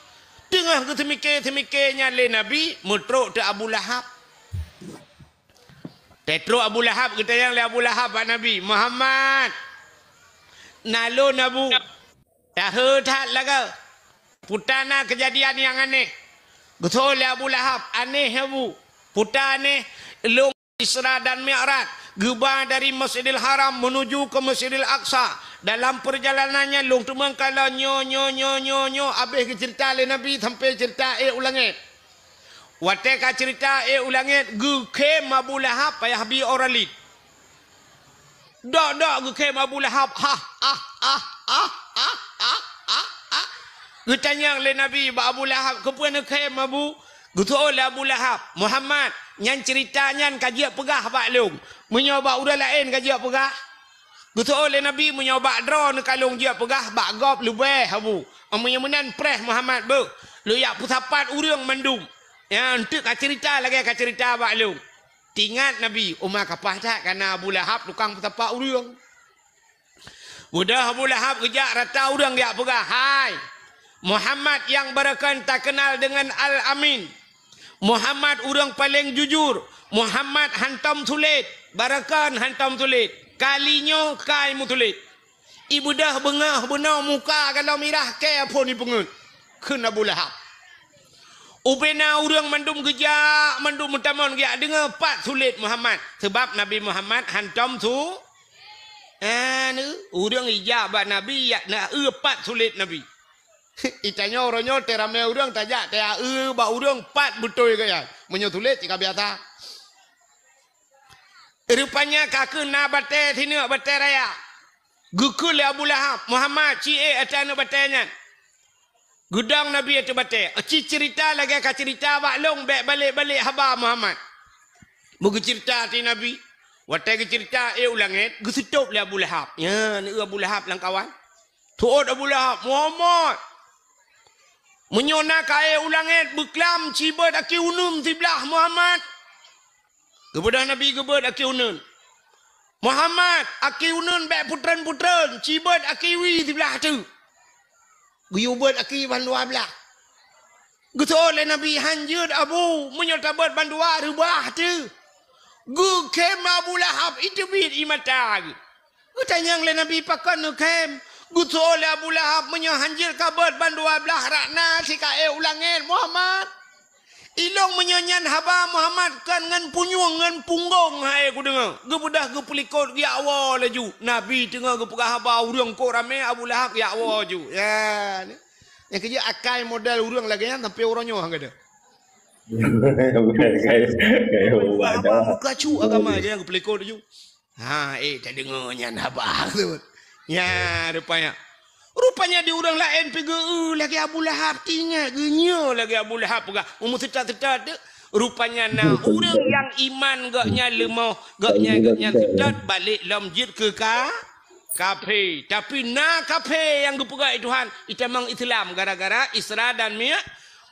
Teungoh geuseumike-seumike nyan lé Nabi, meutrok teuh Abu Lahab. Teutrok Abu Lahab, geutanyong lé Abu Lahab bak Nabi, "Muhammad, na lôn Abu, tahe that lagée." Peue na keujadian nyang aneh. Geutanyong lé Abu Lahab, "Aneh Abu." "Peue aneh?" "Lôn Isra dan Mi'raj, geuba dari Masjidil Haram menuju ke Masjidil Aqsa. Dalam perjalanan nyan lôn teumeukalon nyoe, nyoe, nyoe, nyoe, nyoe." Habéh geuceurita lé Nabi sampai ceurita ék u langét. Watée ka ceurita ék u langét, geukhém Abu Lahab payah bi ora lid. Dok-dok geukhém Abu Lahab, "Hah, ah, ah, ah." Geutanyong lé Nabi bak Abu Lahab, "Keupeue neukhém Abu?" Geutanyong lé Abu Lahab, "Muhammad, nyan ceurita nyan ka jeuet peugah bak lôn. Meunyoe bak ureuëng laén ka jeuet peugah?" Geutanyong lé Nabi, "Meunyoe bak droeneuh ka lôn jeuet peugah, bak gob leubeh Abu. Meunyoe meunan preh Muhammad beuh. Lôn jak peusapat ureuëng mandum. Nyan teuk ka ceurita lagée ka ceurita bak lôn." Teuingat Nabi, uma kapah that kana Abu Lahab tukang peusapat ureuëng. Beudôh Abu Lahab geujak rata ureuëng jak peugah, "Hai, Muhammad nyang barokon takeunal deungon Al-Amin. Muhammad ureuëng paleng jujur. Muhammad hantom sulet. Barokon hantom sulet. Kali nyoe kai meusulet." Ibeudôh beungoh bunoe muka galom mirah kée phon ipeungeuet. Kheun Abu Lahab. Ubena ureuëng mandum geujak, mandum meutamong geujak deungoe pat sulet Muhammad. Sabab Nabi Muhammad hantom su-, eh, ureuëng ijak bak Nabi, jak na eu pat sulet Nabi. Itanyoe uroe nyoe teuramé ureuëng tajak taya eu bak ureuëng pat beutôi gaya. Meunyoe sulet cit ka biasa. Rupanya ka keuh na batée sineuk batée raya. Geukheun lé Abu Lahab, "Muhammad, ci ék ateueh aneuëk batée nyan." Geudong Nabi ateueh batée. "Ci ceurita lagée ka ceurita bak lôn, bék balek-balek haba Muhammad." Beugeuceurita ateueh Nabi. Watée geuceurita ék u langét, geuseutôb lé Abu Lahab. Nyan, eu Abu Lahab lam kawan. Tuôt Abu Lahab, "Muhammad, meunyoe na ka ék u langét, beuklam ci beuet aki uneun siblah Muhammad." Geubeudôh Nabi geubeuet aki uneun. "Muhammad, aki uneun bék putreun-putreun, ci beuet aki wie siblah teuk." Geuyue beuet aki bandua blah. Geutanyong lé Nabi, "Han jeuet Abu, meunyoe tabeuet bandua reubah teuk." Geukhém Abu Lahab, iteubiet ie mata geuh. Geutanyong lé Nabi, "Pakon neukhém?" Geutanyong lé Abu Lahab, "Meunyoe han jeuet kabeuet bandua blah rot na sikaék u langét Muhammad. Ilong meunyoe nyan haba Muhammad kon ngon punyueng ngon punggong hai kudeungoe." Geubeudôh geupeulikot geujak woe laju. Nabi teungoh geupeugah haba ureuëng kok ramé Abu Lahab geujak woe ju. Ya, ni. Nyang keujeuet akai model ureuëng lagée nyan sampai uroe nyoe han gadôh. Kayu, kayu, kayu, Apa muka cu agama dia yang geupeulekot laju. Ha, eh, tadeungoe nyan haba tu. Nya, rupanya. Rupanya di ureuëng laén pi geu lagée Abu Lahab, teuingat geunyoe lagée Abu Lahab peugah. Umur seutôt-seutôt tu. Rupanya na ureuëng nyang iman geuh nyan leumoh, geuh nyan, geuh nyan seutôt balek lom jeuet keu ka, kafé. Tapi na kafé nyang geupeugah lé Tuhan, itamong Islam gara-gara Isra dan Mi-,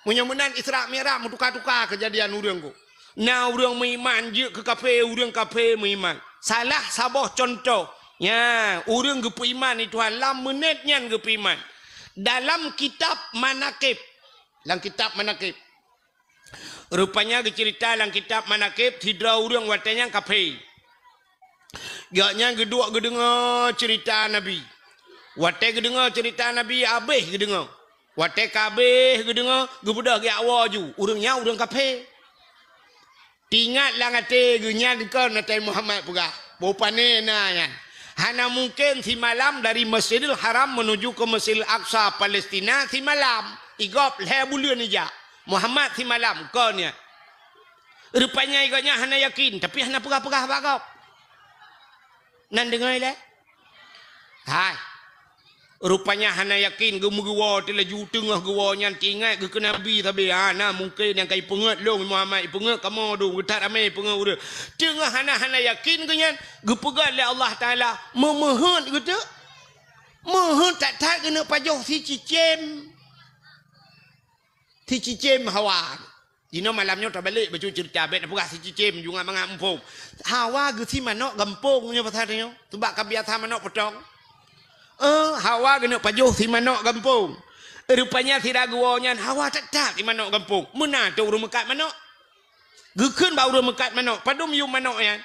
meunyoe meunan Isra Mi'raj meutuka-tuka keujadian ureuëng ku. Na ureuëng meuiman jeuet keu kafé, ureuëng kafé meuiman. Salah saboh cuntoh, nya, ureuëng geupeuiman lé Tuhan lam meunét nyan geupeuiman. Dalam kitab Manaqib, lam kitab Manaqib, rupanya geuceurita lam kitab Manaqib, sidroe ureuëng watée nyan kafé. Gobnyan geuduek geudeungoe ceurita Nabi. Watée geudeungoe ceurita Nabi, habéh geudeungoe. Watée ka habéh geudeungoe, geubeudôh geujak woe ju. Ureuëng nyan ureuëng kafé. Teuingat lam até geuh nyan kon Nabi Muhammad peugah, boh pané na nyan. Hana mungken simalam dari Masjidil Haram menuju ke Masjidil Aqsa, Palestina, simalam. I gob lhée buleuen ijak. Muhammad simalam, kon nyan. Rupanya gobnyan hana yakin, tapi hana peugah-peugah bak gob. Nan deungoe lé? Hai. Rupanya hana yakin, geumeugewoe teulaju teungoh geuwoe nyan teuingat geuh keu Nabi sabe. Ha, na mungken nyang ka ipeungeut lôn Muhammad, ipeungeut kamoe dum, geuthat ramé ipeungeut ureuëng. Teungoh hana, hana yakin geuh nyan, geupeugah lé Allah Taala, meumeuheuet geuh teuk. Meuheuet that-that geuneuk pajoh sicicém. Sicicém Hawa. Jinoe malam nyoe tabalek bacut ceurita, bék tapeugah sicicém, jungat mangat muphom. Hawa geusi manok gampông nyoe pasal nyoe. Teubak ka biasa manok potong. Eh, Hawa geuneuk pajoh si manok gampông. Rupanya sira geuwoe nyan Hawa that-that si manok gampông. Meunan teuh ureuëng meukat manok. Geukheun bak ureuëng meukat manok, padum yum manok nyan.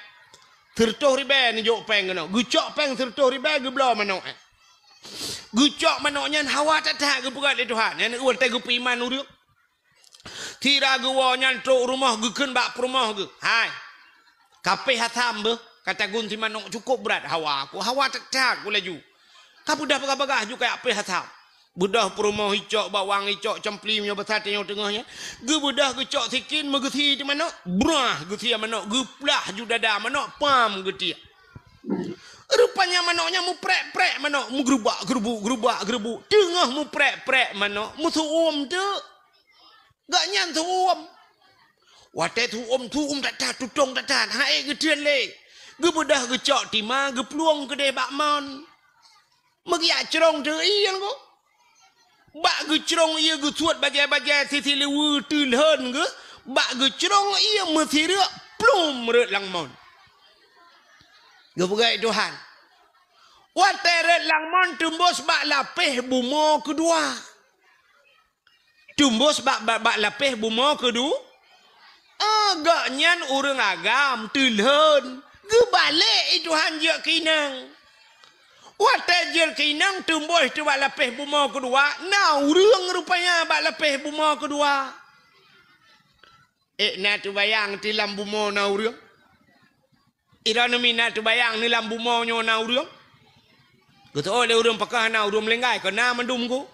Sireutôh ribée neujok péng keunoe. Geucok péng sireutôh ribée geubloe manok nyan. Geucok manok nyan Hawa that-that geupeugah lé Tuhan. Nyan watée geupeuiman ureuëng. Sira geuwoe nyan trok rumoh geukheun bak peurumoh geuh. Hai. Ka péh asam beuh, ka tagun si manok cukôp brat Hawa ku. Hawa that-that ku laju. Ka beudôh bagah-bagah ju kajak péh asam. Beudôh peurumoh icok bawang, icok cempli meunyoe basa tanyoe teungoh nyan. Geubeudôh geucok sikin meugeusi di manok. Brah geusi manok, geuplah ju dada manok, pam geutiek. Rupanya manok nyan muprek-prek manok, meugeurubak-geurubuk, geurubak-geurubuk. Teungoh muprek-prek manok, meusu'uem teuk. Gobnyan su'uem. Watée su'uem, su'uem that-that, tutong that-that, han ék geutreun lé. Geubeudôh geucok tima, geuplueng keudeh bak mon. Meugiak crong teuh ié nyan ko. Bak geucrong ié geusuet bajée-bajée sisileue teulhon geuh, bak geucrong ié meusireuk plum rot lam mon. Geupeugah Tuhan. Watée rot lam mon teumbôs bak lapéh bumoe keudua. Teumbôs bak, bak, bak lapéh bumoe keudua. Ah, gobnyan ureuëng agam teulhon. Geubalek i Tuhan jeuet keu inong. Watée jeuet keu inong teumbôs teuh bak lapéh bumoe keudua, na ureuëng rupanya bak lapéh bumoe keudua. Ék na teubayang ti lam bumoe na ureuëng? Droeneuh mi na teubayang ni lam bumoe nyoe na ureuëng? Geuteuôt lé ureuëng pakon hana ureuëng meulinggai, kon na mandum ku.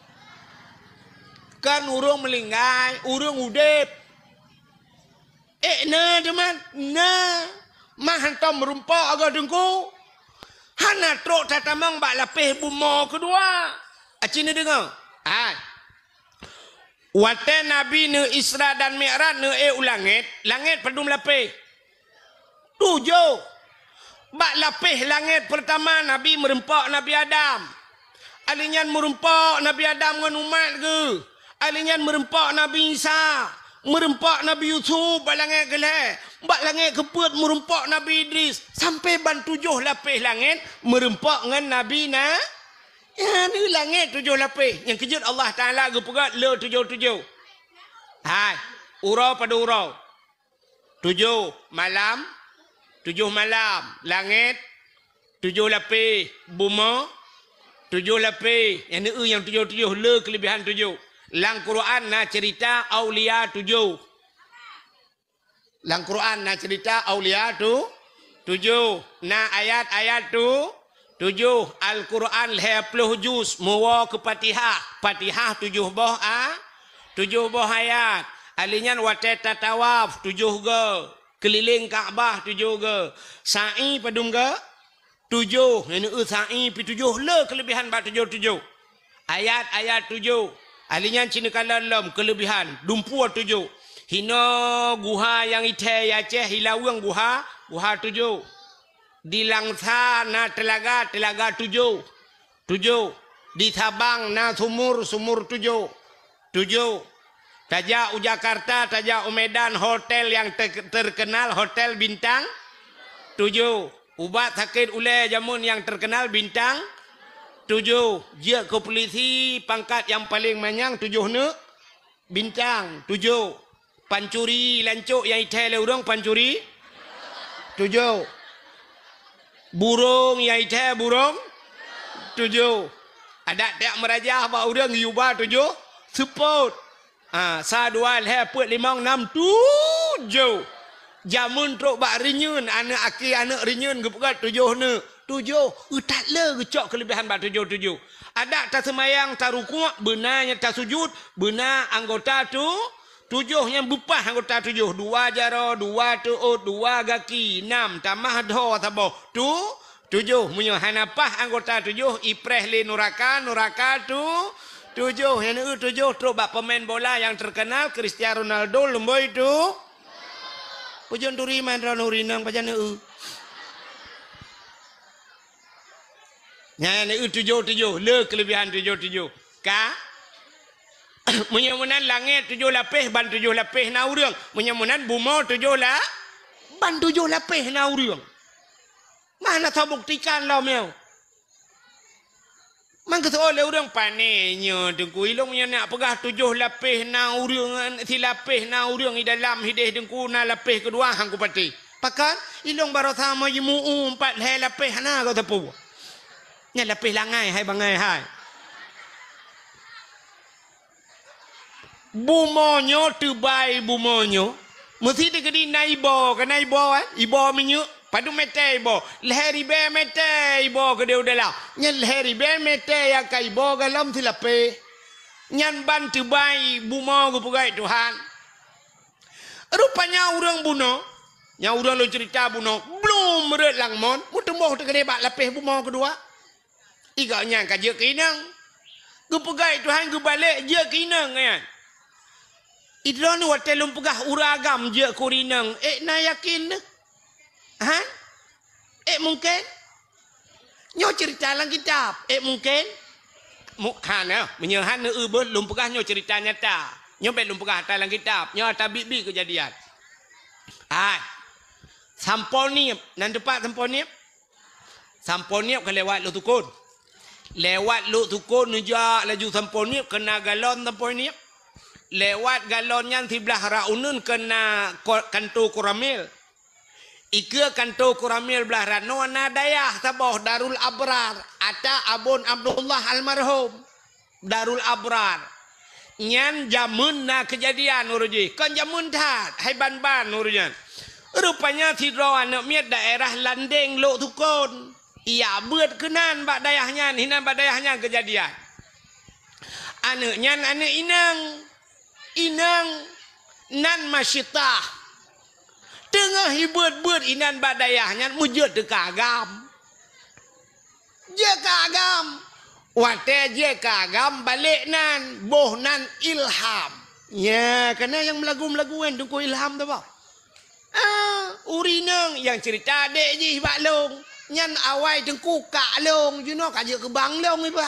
Kon ureuëng meulinggai, ureuëng udeb. Ék na teuma, na. Mah hantom meurumpok agoe teungku. Hana trok tatamong bak lapéh bumoe keudua. Aci neudeungoe? Hai. Watée Nabi neu Isra dan Mi'raj neu ék u langét, langét padum lapéh? Tujoh. Bak lapéh langét peurtama Nabi meurumpok Nabi Adam. Ali nyan meurumpok Nabi Adam ngon umat geuh. Ali nyan meurumpok Nabi Isa. Meurumpok Nabi Yusuf bak langét keulhée. Bak langét keupeuet meurumpok Nabi Idris. Sampoe ban tujoh lapéh langét meurumpok ngon Nabi na. Nyan langét tujoh lapéh. Nyang keujeuet Allah Taala geupeugah le tujoh-tujoh. Hai, uroe padum uroe. Tujoh malam, tujoh malam, langét, tujoh lapéh, bumoe, tujoh lapéh, nyang neu nyang tujoh-tujoh, le keuleubehan tujoh. Lam Quran na ceurita aulia tujoh. Lam Quran na ceurita aulia tu, tujoh. Na ayat-ayat tu, tujoh. Al-Quran lhée ploh juz, meuwoe keu Fatihah. Fatihah tujoh boh a, tujoh boh ayat. Ali nyan watée tatawaf tujoh goe, keulileng Ka'bah tujoh goe. Sa'i padum goe? Tujoh. Nyan neu sa'i pi tujoh le keuleubehan bak tujoh-tujoh. Ayat-ayat tujoh. Ali nyan cit neukalon lom keuleubehan, dumpeue tujoh. Hinoe guha nyang ithée i Aceh, i Laweueng guha, guha tujoh. Di Langsa na teulaga, teulaga tujoh. Tujoh. Di Sabang na sumur, sumur tujoh. Tujoh. Tajak u Jakarta, tajak u Medan, hotel nyang te-, terkenal, hotel bintang tujoh. Ubat sakét ulée jameun nyang terkenal bintang tujoh. Jeuet keu pulisi pangkat nyang paleng manyang tujoh neuk bintang tujoh. Pancuri lancok nyang ithée lé ureuëng pancuri tujoh. Burông nyang ithée burông tujoh. Adak tiak meurajah bak ureuëng yuba tujoh seupôt. Ha, sa dua lhée peuet limong nam tujoh. Jameun trok bak rinyun, aneuëk aki aneuëk rinyun geupeugah tujoh neuk. Tujoh, eutat le geucok keuleubehan bak tujoh-tujoh. Adak taseumayang, tarukuk, beuna nyang tasujut, beuna anggota tu, Tujoh nyan beupah anggota tujoh. Dua jaroe, dua teuôt, dua gaki, nam, tamah dhoe saboh. Tu, tujoh. Meunyoe hana pah anggota tujoh, ipreh lé nuraka, nuraka tu, tujoh. Nyan eu tujoh trok bak pemain bola nyang terkenal, Cristiano Ronaldo, lumboi tu. Peujeuet turi man droeneuh ureueng inong pajan eu. Nyan eu tujoh-tujoh, le keulebihan tujoh-tujoh. Ka? Meunyoe meunan langét tujoh lapéh, ban tujoh lapéh na ureueng. Meunyoe meunan bumoe tujoh la-, ban tujoh lapéh na ureueng. Mana tabuktikan lom nyoe? Mangkeuseuôt lé ureueng, "Pané nyoe Teungku, ilong nyoe nak peugah tujoh lapéh na ureueng, silapéh na ureueng i dalam hideh Teungku, na lapéh keudua han kupatéh." Pakon? Ilong baroesa meujimu'u pat lhée lapéh hana goe teupeu. Nyan lapéh langai hai bangai hai. Bumoe nyoe teubai bumoe nyoe, meusi teukeudi na iboh, ka na iboh, eh? Iboh minyeuk, padub mètè iboh? Lhèe ribèe mètè iboh keudéh u dalam. Nyan lhèe ribèe mètè nyang ka iboh galom silapéh. Nyan ban teubai bumoe geupeugöt Tuhan. Rupanya ureueng bunoe, nyang ureueng lôn ceurita bunoe, blom rhot lam mon, meuteumboh teukeudéh bak lapéh bumoe keudua. I gobnyan ka jeuet keu inong. Geupeugah Tuhan geubalek jeuet keu inong nyan. I droeneuh watèe lôn peugah ureueng agam jeuet keu ureueng inong, ék na yakin neuh? Ha? Ék mungken? Nyoe ceurita lam kitab, ék mungken? Mu-, hana, meunyoe hana eu beuh lôn peugah nyoe ceurita nyata. Nyoe bèk lôn peugah ata lam kitab, nyoe ata biet-biet keujadian. Hai. Sampoe Nieb, nan teupat Sampoe Nieb? Sampoe Nieb ka lewat Lhoksukon. Lewat Lhoksukon neujak laju Sampoe Nieb, keu na galon Sampoe Nieb. Lewat galon nyan siblah rot uneuen keu na ko-, kanto Koramil. Ikeue kanto Koramil blah rot noe na dayah saboh Darul Abrar, ata Abon Abdullah almarhum. Darul Abrar. Nyan jameun na keujadian uroe jih. Kon jameun that, hai ban-ban uroe nyan. Rupanya sidroe aneuk miet daerah Landeng Lhoksukon. Ijak beuet keunan bak dayah nyan, hinan bak dayah nyan keujadian. Aneuk nyan aneuk inong. Inong nan Masyitah. Teungoh ibeuet-beuet inan bak dayah nyan meujeuet teuka agam. Jeuet keu agam. Watèe jeuet keu agam balek nan, boh nan Ilham. Nya, keunan nyang meulagu-meulagu nyan Teungku Ilham tu bah. Ah, ureueng inong nyang ceurita adék jih bak lôn. Nyan awai Teungku kak lôn, jinoe ka jeuet keu bang lôn iba.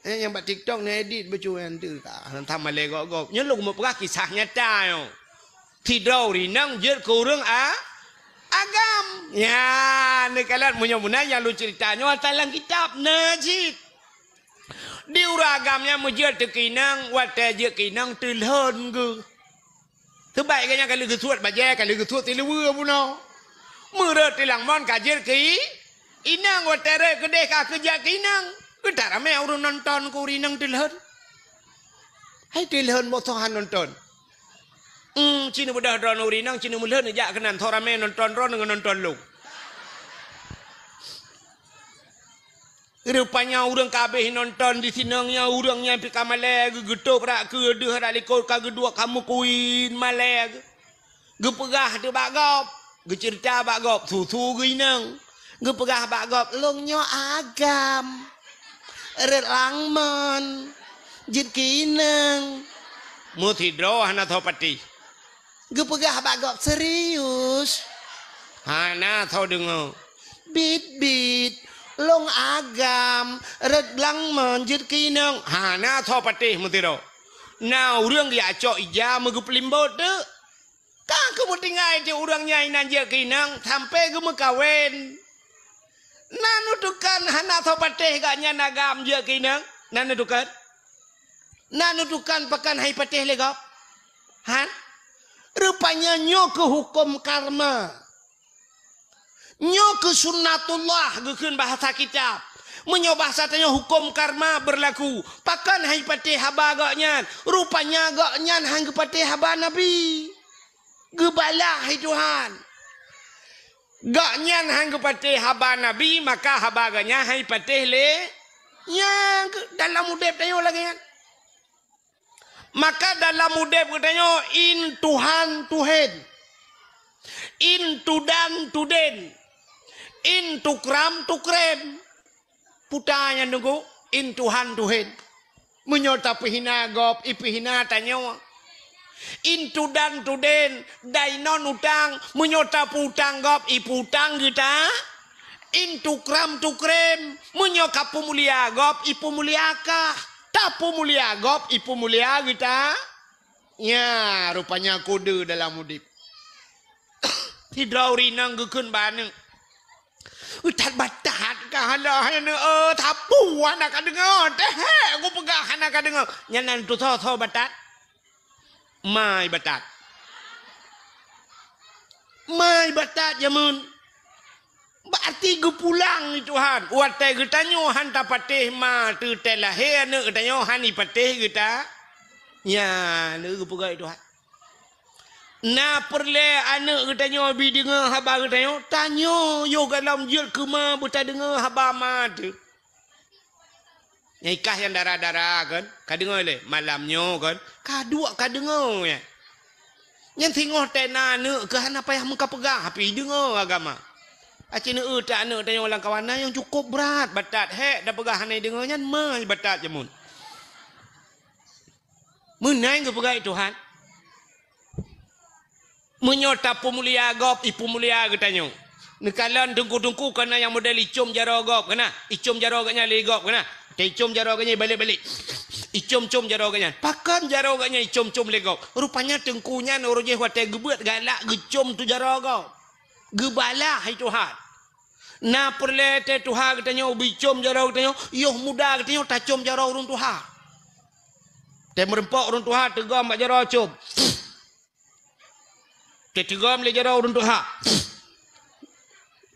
Eh, nyang bak TikTok na edit bacut nyan tu ka. Hantom malèe gob-gob. Nyoe lôn meupeugah kisah nyata nyoe. Sidroe ureueng inong jeuet keu ureueng a-, agam. Nyan, neukalon meunyoe meunan nyang lôn ceurita nyoe ata lam kitab na cit. Di ureueng agam nyan meujeuet teuka inong, watèe jeuet keu inong teulhon geuh. Teubaik geuh nyan ka lheueh geusuet bajèe, ka lheueh geusuet siluweue bunoe. Meurhot tilang mon ka jeuet keu i-, inong, watèe rhot keudéh ka keu jeuet keu inong. Geutak ramé ureueng nonton keu ureueng inong teulhon. Hai teulhon boh soe han nonton. Hmm, ci neubeudôh droeneuh ureueng inong, ci neumeulhon jak keunan, soe ramé nonton droeneuh ngon nonton lôn. Rupanya ureueng ka habéh nonton di sinong nyan, ureueng nyan pih ka malèe geuh, geutôb brat keudeuh rak likot ka geuduek ka meukuin malèe geuh. Geupeugah teuk bak gob, geuceurita bak gob, su-su geuh inong. Geupeugah bak gob, "Lôn nyoe agam. Rhot lam mon. Jeuet keu inong." Meusidroe hana soe patéh. Geupeugah bak gob, "Serius?" Hana soe deungoe. "Bit-bit, lôn agam, rhot lam mon jeuet keu inong." Hana soe patéh meusidroe. Na ureueng geujak cok ija meugeupeulimbot teuk. Ka geumeutinggai teuk ureueng nyan inan jeuet keu inong sampoe geumeukawen. Na neutukon hana soe patéh gobnyan agam jeuet keu inong? Na neutukon? Na neutukon pakon hai patéh lé gob? Han? Rupanya nyoe keuh huköm karma. Nyoe keuh sunnatullah geukheun bahasa kitab. Meunyoe bahasa tanyoe huköm karma beurlaku, pakon han jipatéh haba gobnyan? Rupanya gobnyan han geupatéh haba Nabi. Geubalah lé Tuhan. Gobnyan han geupatéh haba Nabi, maka haba gobnyan han jipatéh lé. Nyan keuh dalam udép tanyoe lagèe nyan. Maka dalam udeb geutanyoe, in Tuhan tuhen, in tudan tuden, in tukram tukrem. Puta nyan Teungku, in Tuhan tuhen. Meunyoe tapeuhina gob, ipeuhina tanyoe. In tudan tuden, dai non utang, meunyoe tapeuutang gob, ipeuutang geuta. In tukram tukrem, meunyoe kapeumulia gob, ipeumulia kah. Tapeumulia gob, ipeumulia geuta. Nya, rupanya kode dalam udeb. Sidroe ureueng inong geukheun bak aneuk, "That batat kah hala hai aneuk, eh, sapeue hana kadeungoe, teuh hek kupeugah hana kadeungoe." Nyan nan tusoe-soe batat. Mai batat. Mai batat jameun. Berarti geupulang lé Tuhan. Watée geutanyoe han tapatéh ma teuh teuh lahé aneuk geutanyoe han ipatéh geuta. Nya, lé geupeugah lé Tuhan. Na peureulée aneuk geutanyoe bi deungoe haba geutanyoe, tanyoe yoh gohlom jeuet keu ma beutadeungoe haba ma teuh. Nyang ikah nyang dara-dara kan, kadeungoe lé malam nyoe kan, kaduek kadeungoe nyan. Nyan singoh teuh na aneuk keuh hana payah meukapeugah, tapi ideungoe agama. Aci neueu teuh aneuk tanyoe lam kawan na nyang cukôp brat, batat hek tapeugah hana ideungoe nyan, mai batat jameun. Meunan geupeugah lé Tuhan. Meunyoe tapeumulia gob, ipeumulia geutanyoe. Neukalon teungku-teungku keunan nyang model icom jaroe gob keunan, icom jaroe geuhnyan lé gob keunan. Taicom jaroe geuhnyan balek-balek. Icom-com jaroe geuhnyan. Pakon jaroe geuhnyan icom-com lé gob? Rupanya teungku nyan uroe jéh watée geubeuet galak geucom tu jaroe gob. Geubalah hai Tuhan. Na peureulée teuh tuha geutanyoe bicom jaroe geutanyoe, yoh muda geutanyoe tacom jaroe ureueng tuha. Teuh meureumpok ureueng tuha teugom bak jaroe com. Teuh teugom lé jaroe ureueng tuha.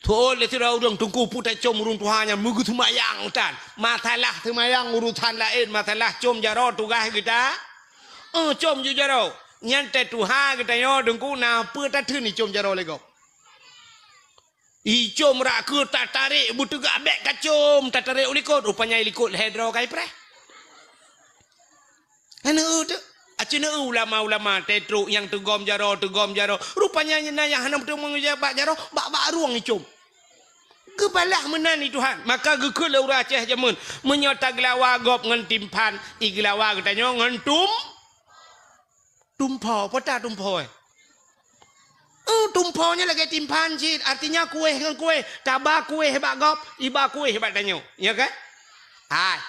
Thon lé sidroe ureueng teungku peue tacom ureueng tuha nyan meugeuseumayang tan. Masalah seumayang urusan laén, masalah com jaroe tugaih geuta. Eh, com ju jaroe. Nyan teuh tuha geutanyoe teungku na peue tatheun icom jaroe lé gob. Icom rak keu tatarek beuteugak bék kacom, tatarek u likot, rupanya i likot lhée droe kai preh. Hana eu teuh. Aci neueu ulama-ulama teuh trok nyang teugom jaroe, teugom jaroe. Rupanya na nyang hana meuteumé bak jaroe, bak-bak rueng icom. Geubalah meunan lé Tuhan, maka geukheun lé ureueng Aceh jameun, meunyoe tageulawa gob ngon timphan, igeulawa geutanyoe ngon tum-, Tumpho, peue ta tumpho, eh? Eh, tumpho nyan lagée timphan cit, artinya kueh ngon kueh. Taba kueh bak gob, iba kueh bak tanyoe. Ya kan? Hai,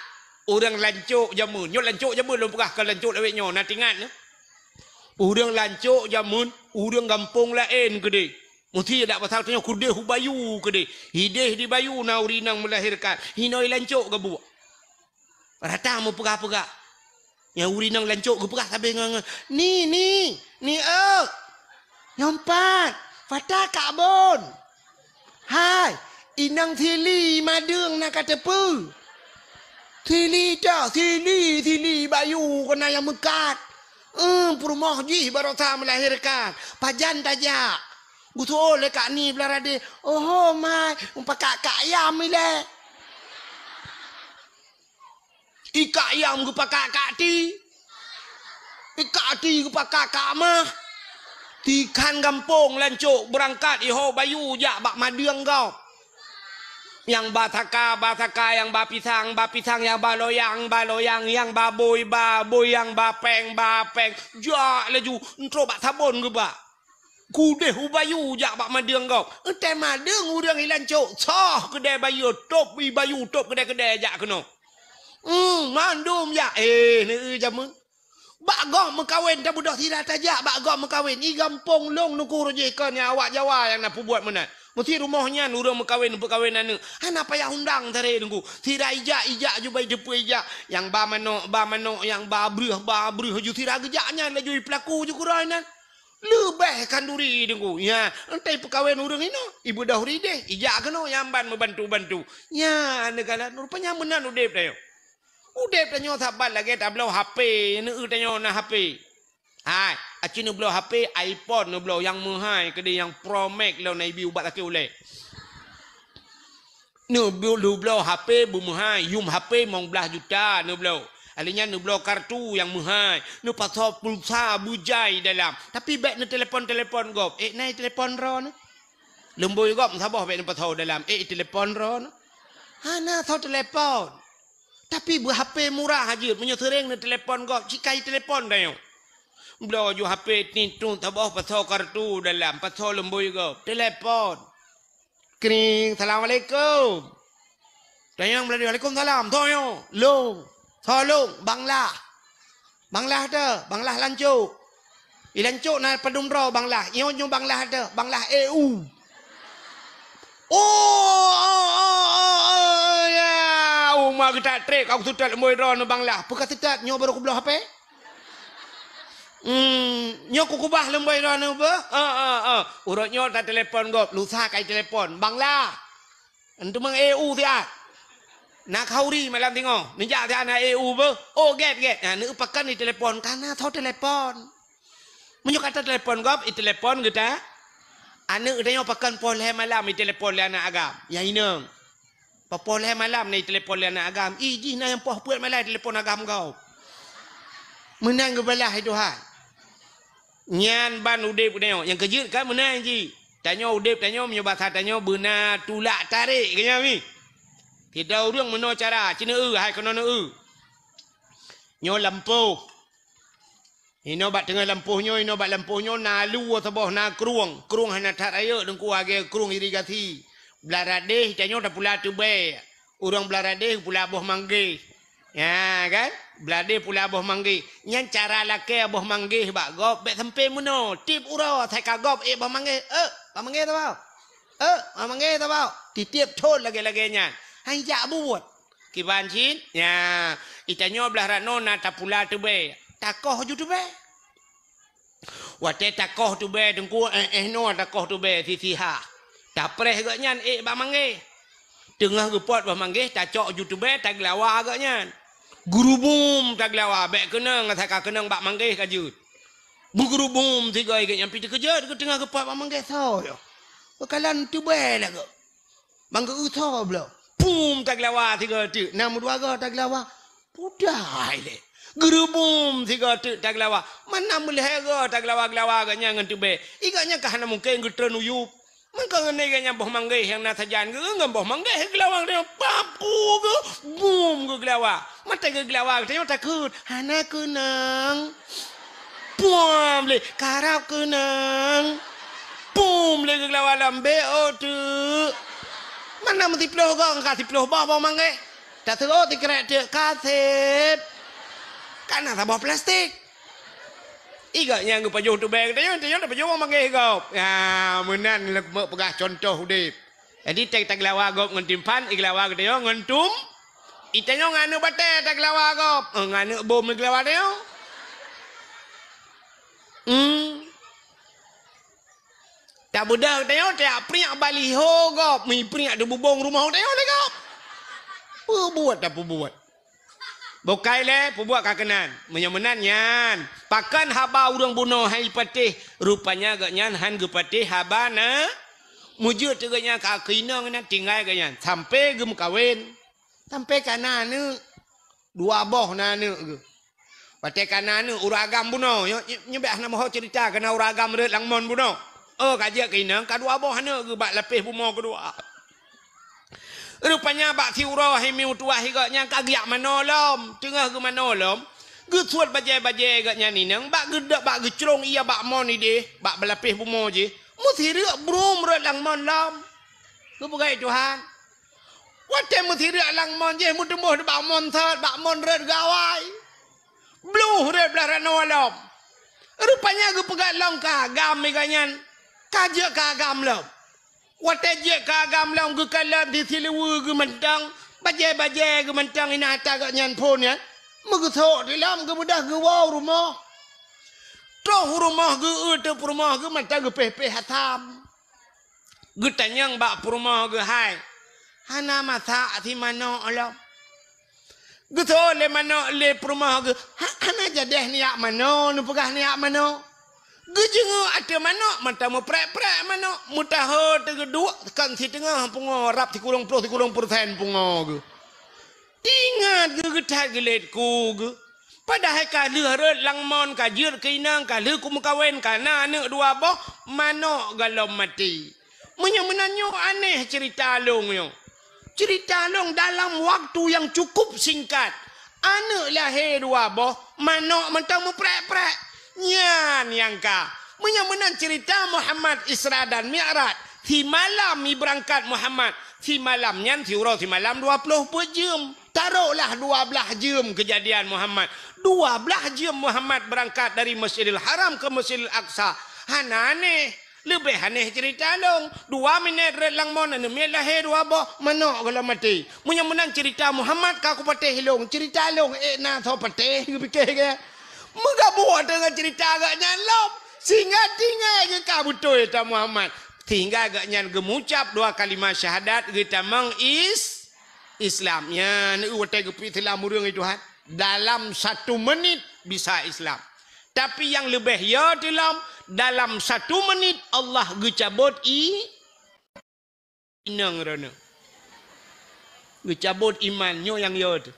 ureueng lancok jameun. Nyoe lancok jameun lôn peugah, kon lancok lawét nyoe, na teuingat nyoe. Ureueng lancok jameun, ureueng gampông laén keudeh. Meusti dak pasal tanyoe keudeh u Bayu keudeh. Hideh di Bayu na ureueng inong meulahérkan. Hinoe lancok gabuek. Rata meupeugah-peugah. Nyang ureueng inong lancok geupeugah sabe ngon, ngon, "Ni, ni, ni, eu! Nyoe pat, pat ka bon. Hai, inong sili madeueng na ka teupeue. Sili teuh, sili, sili Bayu keunan nyang meukat. Eum, peurumoh jih barosa meulahérkan. Pajan tajak?" Geuseuôt lé Kak Ni blah radeh, "Oho, mai, mupakak kak ayam ilée." Ikak ayam geupakak kak ti. Ikak ti geupakak kak mah. Tikhan gampông lancok beurangkat iho Bayu jak bak madeueng gob. Nyang ba saka, ba saka, nyang ba pisang, ba pisang, nyang ba loyang, ba loyang, nyang ba bôi, ba bôi, nyang ba péng, ba péng. Jak laju, entrok bak sabon geubak. Keudeh u Bayu jak bak madeueng gob. Eunteuk madeueng ureueng i lancok, soh keudè Bayu, tôb i Bayu, tôb keudè-keudè jak keunoe. Hmm, mandum jak. Eh, neueu jameun. Bak gob meukawen, tabeudôh sira tajak bak gob meukawen. I gampông lôn nuku rujih kon nyang awak Jawa nyang na peubuet meunan. Meusti rumoh nyan ureueng meukawen, peukawen aneuk. Hana payah undang taré nuku. Sira ijak, ijak ju bai teupeu ijak. Nyang ba manok, ba manok, nyang ba breuh, ba breuh ju sira geujak nyan laju i peulaku ju keurôi nan. Leubeh khanduri teungku. Nya, entai peukawen ureueng inoe, ibeudôh rideh, ijak keunoe nyang ban meubantu-bantu. Nya, neukalon rupanya meunan udeb tanyoe. Udeb tanyoe saban lagée tabloe H P, neueu tanyoe na H P. Hai, aci neubloe H P, iPhone neubloe nyang meuhai keudeh, nyang Pro Max lom na ibi ubat sakét ulée. Neubloe, neubloe H P beumeuhai, yum H P limong blaih juta neubloe. Alèh nyan neubloe kartu nyang meuhai, neupasoe pulsa beujai dalam. Tapi bèk neutelepon-telepon gob. Ék na telepon droeneuh? Lumbôi gob saboh bèk neupasoe dalam. Ék telepon droeneuh? Hana soe telepon. Tapi beu H P murah jeuet, meunyoe seuréng neutelepon gob, cit ka jitelepon tanyoe. Bloe ju H P tintu saboh pasoe kartu dalam, pasoe lumbôi gob. Telepon. Kring, "Assalamualaikum." Tanyong meulalu, "Waalaikumsalam." Soe nyoe? "Lôn." "Soe lôn?" "Bang Lah." "Bang Lah teuh?" "Bang Lah Lancok." "I Lancok na padum droe Bang Lah?" "Nyoe nyoe Bang Lah teuh, Bang Lah E U." "Oh, oh, oh, oh, oh, ya. Uma geutak trek, aku seutôt lumbôi droeneuh Bang Lah." "Peue ka seutôt, nyoe barô kubloe H P." Hmm, nyoe kukubah lumbôi droeneuh beuh. Ah, ah, ah. Uroe nyoe tatelepon gob, lusa ka jitelepon. Bang Lah. Enteuk mang E U siat. Na khauri malam singoh. Neujak siat na E U beuh. Oh, gét, gét. Nah, neupakan jitelepon. Kana soe telepon. Meunyoe ka tatelepon gob, jitelepon geuta. Aneuk geutanyoe pakan poh lhèe malam jitelepon lé aneuk agam. Ya inong. Poh lhèe malam na jitelepon lé aneuk agam, ih jih na nyang poh peuet malam jitelepon agam gob. Meunan geubalah lé Tuhan. Nyan ban udép geutanyoe. Nyang keujeuet kan meunan jih. Tanyoe udép tanyoe meunyoe basa tanyoe beuna tulak tarek keu nyan mi. Sidroe ureueng meunoe cara, ci neueu hai keunoe neueu. Nyoe lampôh. Inoe bak teungoh lampôh nyoe, inoe bak lampôh nyoe na luwa saboh, na krueng. Krueng hana that rayeuk, Teungku, lagèe krueng irigasi. Blah radeh tanyoe tapula teubèe. Ureueng blah radeh pula boh manggèh. Ya kan? Blah radeh pula boh manggèh. Nyan cara lakèe boh manggèh bak gob bèk sampé meunoe. Tiep uroe asai ka gob ék boh manggèh. Eh, boh manggèh saboh. Eh, boh manggèh saboh. Titiep thon lagèe-lagèe nyan. Han jak buet. Kiban cit, nya, geutanyoe blah rot nyoe na tapula teubèe, takoh ju teubèe. Watèe takoh teubèe Teungku, eh, eh, noe takoh teubèe sisi ha. Tapreh gobnyan ék bak manggèh. Teungoh geupot bak manggèh, tacok ju teubèe, tageulawa gobnyan. Geurubum tageulawa, bèk keunong, asai ka keunong bak manggèh ka jeuet. Beugeurubum sigoe gobnyan pih teukeujot, teungoh geupot bak manggèh soe nyoe. Beukalon teubèe lagoe. Bang geu-eu soe bloe. Pum tageulawa sigoe teuk. Na meudua goe tageulawa. Pudai lé. Geurubum sigoe teuk tageulawa. Mana meulhèe goe tageulawa-geulawa gobnyan ngon teubèe. Ih gobnyan ka hana mungken geutreun u yup. Mangko ngon gobnyan boh manggèh nyang na sajan geu ngon boh manggèh geulawa geutanyoe. Pap ku geu. Bum geugeulawa. Mata geugeulawa geutanyoe takheun. Hana keunong. Pum lé. Karab keunong. Pum lé geugeulawa lom bèk ôk teuk. Mana meusiploh gong ka siploh boh boh manggèh. Taseuôt sikrek teuk ka sép. Ka na saboh plastik. Ih gobnyan geupajoh teubèe geutanyoe, geutanyoe tapajoh boh manggèh gob. Ya, meunan lé keumeuk peugah cuntoh udép. Jadi, teuh tageulawa gob ngon timphan, igeulawa geutanyoe ngon tum. Itanyoe ngon aneuk batèe tageulawa gob, eh, ngon aneuk bom igeulawa tanyoe. Hmm. Tabeudôh geutanyoe, tajak priek baliho gob, meupriek di bubông rumoh geutanyoe lé gob. Peubuet tapeubuet. Bukai lé, peubuet ka keunan. Meunyoe meunan nyan, pakon haba ureueng bunoe han jipatéh, rupanya gobnyan han geupatéh haba na. Meujeuet teuk gobnyan ka keu inong inan tinggai gobnyan, sampoe geumeukawen. Sampoe ka na aneuk. Dua boh na aneuk geuh. Watèe ka na aneuk ureueng agam bunoe, nyoe, nyoe, nyoe bèk hana meuho ceurita, ka na ureueng agam rhot lam mon bunoe. Oh, ka jeuet keu inong, ka dua boh aneuk geuh bak lapéh bumoe keudua. Rupanya bak siuroe hai mié meutuwah gobnyan ka geujak manoe lom. Teungoh geumanoe lom, geusuet bajèe-bajèe gobnyan inong bak geuda-, bak geucrông ie bak mon idéh, bak beulapéh bumoe jih. Meusireuk brum rhot lam mon lom. Geupeugah Tuhan. Watèe meusireuk lam mon jih, meuteumboh bak mon sot, bak mon rhot gawai. Bluh rhot blah ranoe lom. Rupanya geupeugah lom keu agam gobnyan. Ka jeuet keu agam lom. Watèe jeuet keu agam lom geukalon di siluweue geuh mantong, bajèe-bajèe geuh mantong inan ata gobnyan phon nyan, meugeusok di lom geubeudôh geuwoe u rumoh. Troh u rumoh geu-eu teuk peurumoh geuh mantong geupéh-péh asam. Geutanyong bak peurumoh geuh hai, hana masak si manok lom. Geuseuôt lé manok lé peurumoh geuh, ha-, hana jadèh neujak manoe, neupeugah neujak manoe. Geujeungeuk ateueh manok, mantong meuprek-prek manok, meutaho teugeuduek, kon siteungoh pungo, rab sikureueng ploh, sikureueng peureusén pungo geuh. Ingat geugeuthat geulet ku geuh. Padahai ka lheueh rot lam mon, ka jeuet keu inong, ka lheueh kumeukawen, ka na aneuk dua boh, manok gohlom maté. Meunyoe meunan nyoe aneh ceurita lôn nyoe. Ceurita lôn dalam waktu nyang cukup singkat. Aneuk lahé dua boh, manok mantong meuprek-prek. Nyan nyang ka. Meunyoe meunan ceurita Muhammad Isra dan Mi'raj, simalam ibeurangkat Muhammad, simalam nyan siuroe simalam dua ploh peuet jeuem. Taroklah dua blaih jeuem keujadian Muhammad. Dua blaih jeuem Muhammad beurangkat dari Masjidil Haram keu Masjidil Aqsa. Hana aneh. Leubeh aneh ceurita lôn. Dua minét rot lam mon aneuk miet lahé dua boh, manok gohlom maté. Meunyoe meunan ceurita Muhammad ka kupatéh lôn, ceurita lôn ék na soe patéh, geupike gét. Meugabuk teungoh ceurita gobnyan lom. Sehingga tinggai geuka beutôi ta Muhammad. Sehingga gobnyan geumucab dua kalimah syahadat geutamong is-, Islam. Nyan watée geupeuislam ureuëng itu, ha, dalam satu menit bisa Islam. Tapi nyang leubeh yo teulom, dalam satu menit Allah geucabot i-, inong droeneuh. Geucabot iman, nyoe nyang yo teuh.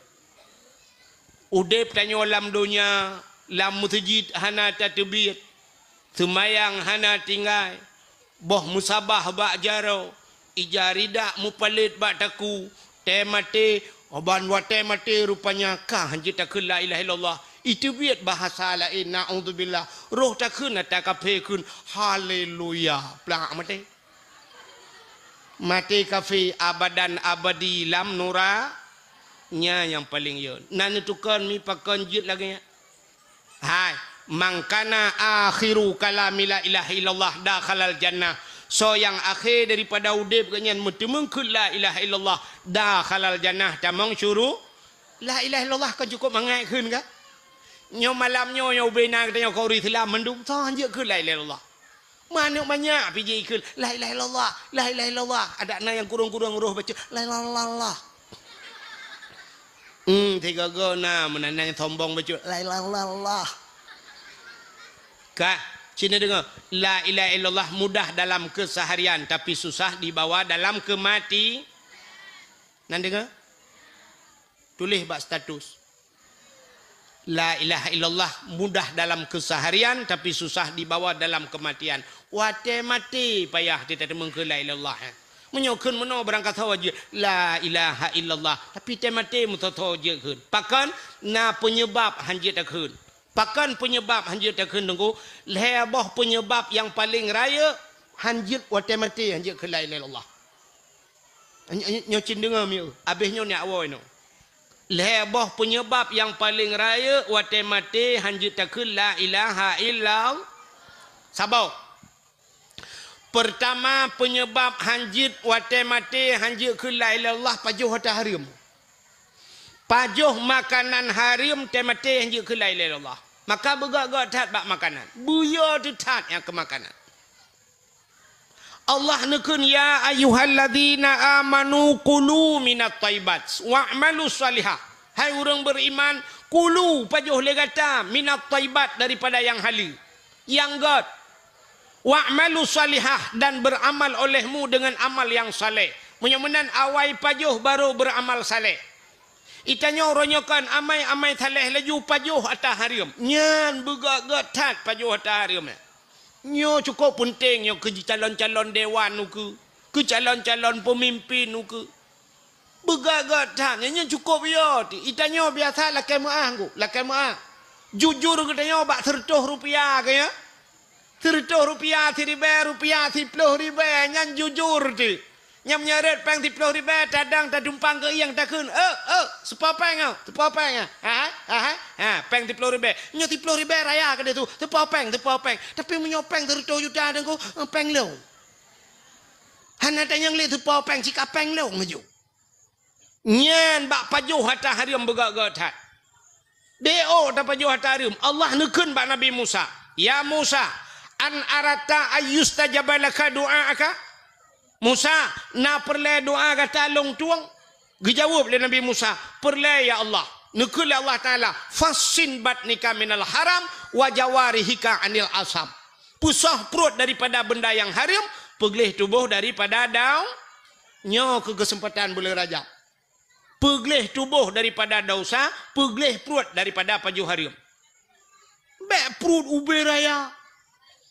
Udeb tanyoe lam donya, lam meuseujid hana tateubiet, seumayang hana tinggai, boh meusabah bak jaroe, ija ridak mupalét bak takue, tée maté, ban watée maté rupanya ka hanjeuet takheun la ilaha illallah. Iteubiet bahasa laén, naudzubillah. Roh takheun ata kafé kheun, haleluya. Plak maté. Maté kafé abadan abadi lam nura-, nya nyang paleng yo. Na neutukon mi pakon jeuet lagée nyan. Hai, "Man kana akhiru kalami la ilaha illallah dakhalal jannah." Soe nyang akhé daripada udeb geuhnyan meuteumeung kheun la ilaha illallah, dakhalal jannah, tamong syuru-, la ilaha illallah kon cukup mangat kheun ka? Nyoe malam nyoe, nyoe ubena geutanyoe keu ureuëng Islam mandum, soe hanjeuet kheun la ilaha illallah. Manök manyak pih jikheun, "La ilaha illallah, la ilaha illallah." Adak na nyang kurong-kurong roh baca, "La ilaha illallah." Hmm, tiga go na, meunan nyang sombong baca, "La ilaha illallah." Ka, sini dengar. La ilaha illallah mudah dalam keseharian, tapi susah dibawa dalam kemati-, nan dengar? Tuléh bak status. La ilaha illallah mudah dalam keseharian, tapi susah dibawa dalam kematian. Watée maté payah teuteumeukeun la ilaha illallah, eh. Meunyoe kheun meunoe barangkasoe jeuet la ilaha illallah, tapi tée maté meusoe-soe jeuet kheun. Pakon? Na peunyeubab hanjeuet takheun. Pakon peunyeubab hanjeuet takheun, Teungku? Lhée boh peunyeubab nyang paleng rayeuk hanjeuet watée maté hanjeuet kheun la ilaha illallah. Nyoe, nyoe, nyoe cit deungoe mieu, abéh nyoe nyak woe nyoe. Lhée boh peunyeubab nyang paleng rayeuk watée maté hanjeuet takheun la ilaha illallah. Saboh. Peurtama, peunyeubab hanjeuet watée maté hanjeuet kheun la ilaha illallah, pajoh ata hareuem. Pajoh makanan hareuem tée maté hanjeuet kheun la ilaha illallah. Maka beugét-gét that bak makanan. Beuyo teuh that nyang keu makanan. Allah neukheun, "Ya ayyuhalladzina amanu kulu minat thayyibat wa'malu shalihah." Hai ureuëng beriman, kulu, pajoh lé gata, minat thayyibat, daripada nyang haleue, nyang gét. "Wa'malu shalihah," dan beramal olehmu dengan amal nyang saleh. Meunyoe meunan awai pajoh baru beramal saleh. Itanyoe uroe nyoe kon amai-amai saleh laju pajoh ata hareuem. Nyan beugét-gét that pajoh ata hareuem nyan. Nyoe cukôp peunteng nyoe keu calon-calon dewan ukeue, keu calon-calon peumimpin ukeue. Beugét-gét that nyan, nyan cukôp yo teuh. Itanyoe biasa lakée meuáh, Teungku, lakée meuáh. Jujur geutanyoe bak seureutôh rupiah keu nyoe. Seureutôh rupiah, siribée rupiah, siploh ribée, nyan jujur teuh. Nyang meunyoe rot péng siploh ribée, tadong tadumpang keu ieng takheun, "Eh, eh, seupo péng, oh, seupo péng, ah. Ha, ha, ha, ha, péng siploh ribée." Nyoe siploh ribée raya keudeh su, "Seupo péng, seupo péng." Tapi meunyoe péng seureutôh juta, Teungku, eh, péng lôn. Hana tanyong lé seupo péng, sika péng lôn laju. Nyan bak pajoh ata hareuem beugét-gét that. Di ôk tapajoh ata hareuem, Allah neukheun bak Nabi Musa, "Ya Musa, an aratta ayyustajaba laka du'aaka?" "Musa, na peureulée doá gata lôn tueng?" Geujaweueb lé Nabi Musa, "Peureulée, ya Allah." Neukheun lé Allah Taala, "Fassin batnika minal haram wa jawarihika anil asam." Peusoh pruet daripada benda nyang hareuem, peugleh tuboh daripada dau-, nyoe keu keuseumpatan buleuen Rajab. Peugleh tuboh daripada dosa, peugleh pruet daripada pajoh hareuem. Bèk pruet ubé raya.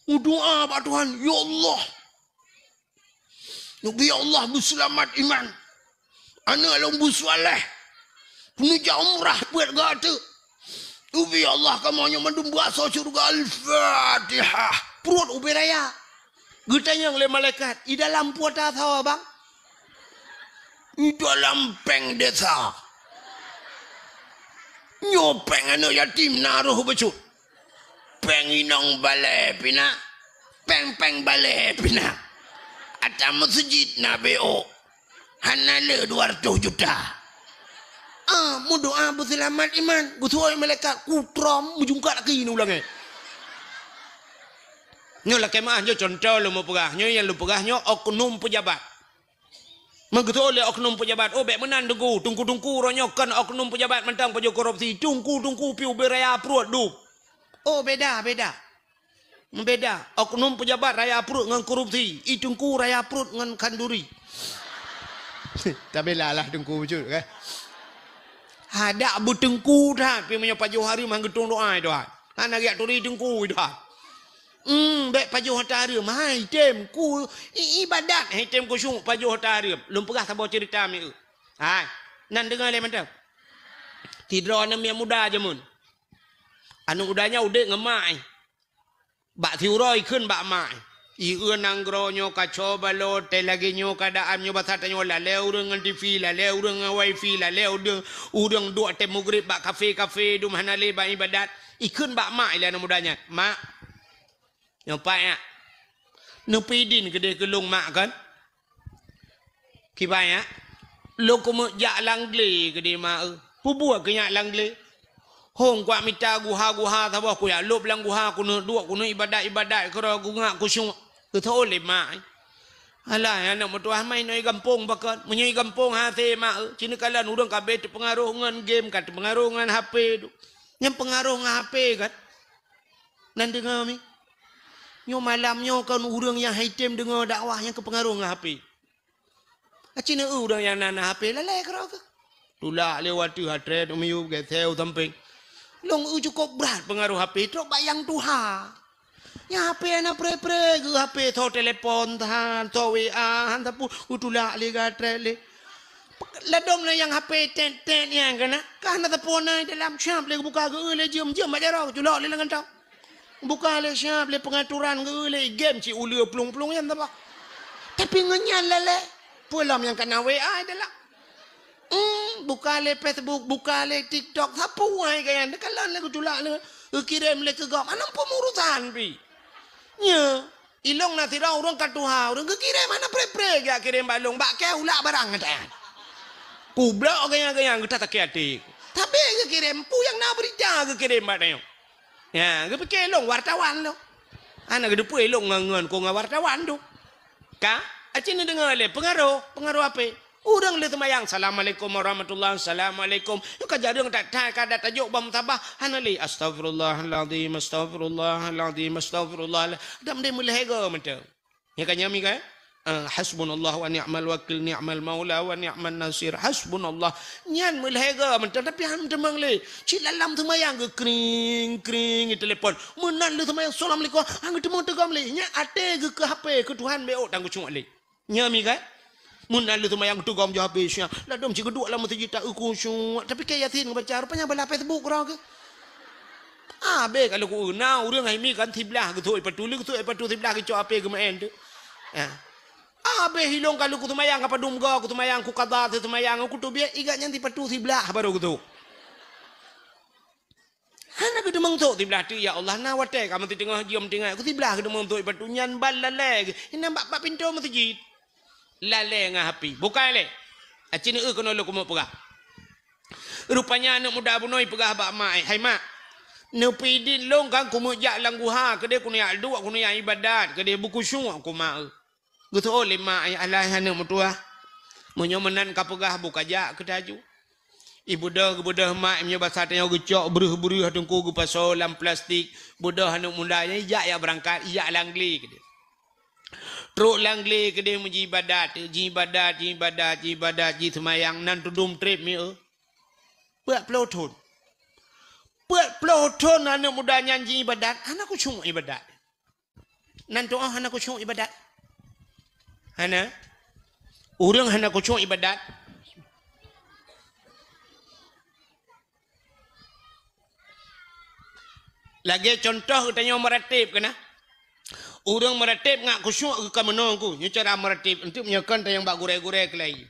Meudoa bak Tuhan, "Ya Allah, neubi Allah beuseulamat iman. Aneuk lôn beuseuleh. Peuneujak umrah peuet gata. Neubi Allah kamoe nyoe mandum beuasoe syeuruga." Al-Fatihah. Pruet ubé raya. Geutanyong lé malaikat, "I dalam peue ata soe, Bang?" "I dalam péng desa. Nyoe péng aneuk yatim na roh bacut. Péng inong balè pih na. Péng-péng balè pih na. Ata meuseujid na B O. Hana le dua ratus juta." Ah, meudoa beuseulamat iman. Geuseuôt malaikat, kutrom meujungkat lagi neu ulangé. Nyoe lakèe meu'ah, nyoe cuntoh lôn meupeugah. Nyoe nyang lôn peugah nyoe oknum peujabat. Meugeutôi lé oknum peujabat, "Oh, bèk meunan teungku, teungku-teungku uroe nyoe kon oknum peujabat mantong pajoh korupsi, teungku-teungku pih ubé raya pruet dum." Oh, beda, beda. Beda. Oknum peujabat raya pruet ngon korupsi, i teungku raya pruet ngon khanduri. Tabila lah teungku bacut, kan? Hadak beuteungku that, pih meunyoe pajoh hareuem han geutueng doa, doa. Hana geujak turi teungku, doa. Hmm, bèk pajoh ata hareuem. Hai, tem ku i-, ibadat, hai, tem khusyuk pajoh ata hareuem. Lôn peugah saboh ceurita mieu. Hai, nan deungö lé mantong. Sidroe aneuk miet muda jameun. Aneuk muda nyan udép ngon mak, eh. Bak siuroe ikheun bak mak, eh. Ieu nanggroe nyoe kacau balau, teuh lagèe nyoe keuadaan nyoe basa tanyoe lalè ureueng ngon T V, lalè ureueng ngon wifi, lalè ureueng, ureueng duek teuh mugrib bak kafe-kafe, dum hana lé bak ibadat. Ikheun bak mak ilèe aneuk muda nyan, "Mak, nyoe pat nyak. Neupeudin keudeh keu lôn mak kon. Kiban nyak, lôn keumeuk jak lam glé keudeh mak eu. Peue buet keu nyak lam glé? Hom kuat mita guha-guha saboh kujak lôb lam guha keuneuk duek keuneuk ibadat-ibadat keudroe kungak kusyuek." Geutôi lé mak, "Alah, aneuk meutuah, ma inoe i gampông pakon? Meunyoe i gampông hase mak eu, ci neukalon ureueng ka abéh teupeungaroh ngon game, ka teupeungaroh ngon H P tu." Nyang peungaroh ngon H P kan? Nan deungö mi. Nyoe malam nyoe kon ureueng nyang han item deungö dakwah nyang keupeungaroh ngon H P. Aci neu ureueng nyang na, na H P lalè keudroe keuh. Tulak lé watèe hatrét u miyueb geuseu sampéng. Lôn eu cukôp brat peungaroh H P trok bak nyang tuha. Nyang H P hana pré-pré geuh H P, tho telepon than, tho W A han sapeue, geutulak lé gatrét lé. Ladôm lé nyang H P tét-tét nyang keunan, ka hana sapeue na dalam, siap lé geubuka geu lé jeuem-jeuem bak jaroe, culok lé lam kantong. Buka lé siap lé peungaturan geu lé game cit uleue plueng-plueng nyan saboh. Tapi ngon nyan lalè, peue lom nyang ka na W A dalam. Hmm, buka lé Facebook, buka lé TikTok, sapeue ai keu nyan, teukalon lé geutulak lé, geukirém lé keu gob, hana peumurusan pih. Nyo, ilong na sidroe ureueng ka tuha, ureueng geukirém hana pré-pré geujak kirém bak lôn, bak kèe ulak barang gata nyan. Kublok geuh nyan, geuh nyan, geuta sakét até. Tapi geukirém, peue nyang na beurita geukirém bak tanyoe. Ya, geupike lôn wartawan lôn. Hana geuteupeue lôn ngon, ngon, kon ngon wartawan tu. Ka, aci neudeungö lé peungaroh, peungaroh H P. Ureueng lheueh seumayang, "Assalamualaikum warahmatullah, assalamualaikum." Nyoe ka jareueng that-that, ka dat tajok bak musabah, hana lé, "Astaghfirullahalazim, astaghfirullahalazim, astaghfirullah." Dam deh meulhèe goe mantong. Nyoe ka nyan mi kan? Eh, "Hasbunallah wa ni'mal wakil, ni'mal maula wa ni'man nasir. Hasbunallah." Nyan meulhèe goe mantong, tapi han teumeung lé. Cit lam seumayang geu kring, kring, i telepon. Meunan lheueh seumayang, "Assalamualaikum." Han geuteumeung teugom lé. Nyan até geuh keu H P, keu Tuhan B O tan geucuek lé. Nyan mi kan? Meunan lheueh seumayang teugom ju H P siang. Ladôm cit geuduek lam meuseujid ta eu khusyuk. Tapi keu Yasin geubaca, rupanya bala Facebook keudroe keuh. Abéh ka lôn keu na ureueng hai mi kan siblah geusok i patu, lé geusok i patu siblah geucok H P geumeu'en tu. Ya. Abéh ilong ka lôn keu seumayang ka padum goe keu seumayang, keu qadha seumayang, keu teubiet igat nyan sipatu siblah baru geusok. Hana geuteumeung sôk siblah teuk, ya Allah, na watèe ka meuteungoh jeuem tinggai, keu siblah geuteumeung sôk i patu nyan ban lalè geuh. Inan bak, bak pintoe meuseujid. Lalè ngon H P. Bukai lé. Aci neu keunoe lôn keumeung peugah. Rupanya aneuk muda bunoe peugah bak mak, "Hai mak, neupeudin lôn kan keumeuk jak lam guha, keudeh keuneuk jak duek, keuneuk jak ibadat, keudeh beukhusyuk keu mak eu." Geuseuôt lé mak, "Alah aneuk meutuah, meunyoe meunan ka peugah, bu kajak keu taju." Ibeudôh, geubeudôh mak, meunyoe basa tanyoe geucok breuh-breuh teungku geupasoe lam plastik, beudôh aneuk muda nyan ijak jak beurangkat, ijak lam glé keudeh. Trok lam glé keudeh meujibadat, jibadat, jibadat, jibadat, jiseumayang, nan tudum treb mi, eh. Peuet ploh thon. Peuet ploh thon aneuk muda nyan jiibadat, hana khusyuk ibadat. Nan tu'oh hana khusyuk ibadat. Hana. Ureuëng hana khusyuk ibadat. Lagée contoh geutanyoe meuratéb keunan. Ureuëng meuratéb ngat khusyuk geuka meunoe ku. Nyoe cara meuratéb, untuk meunyoe kon tanyong bak gurée-gurée keulai.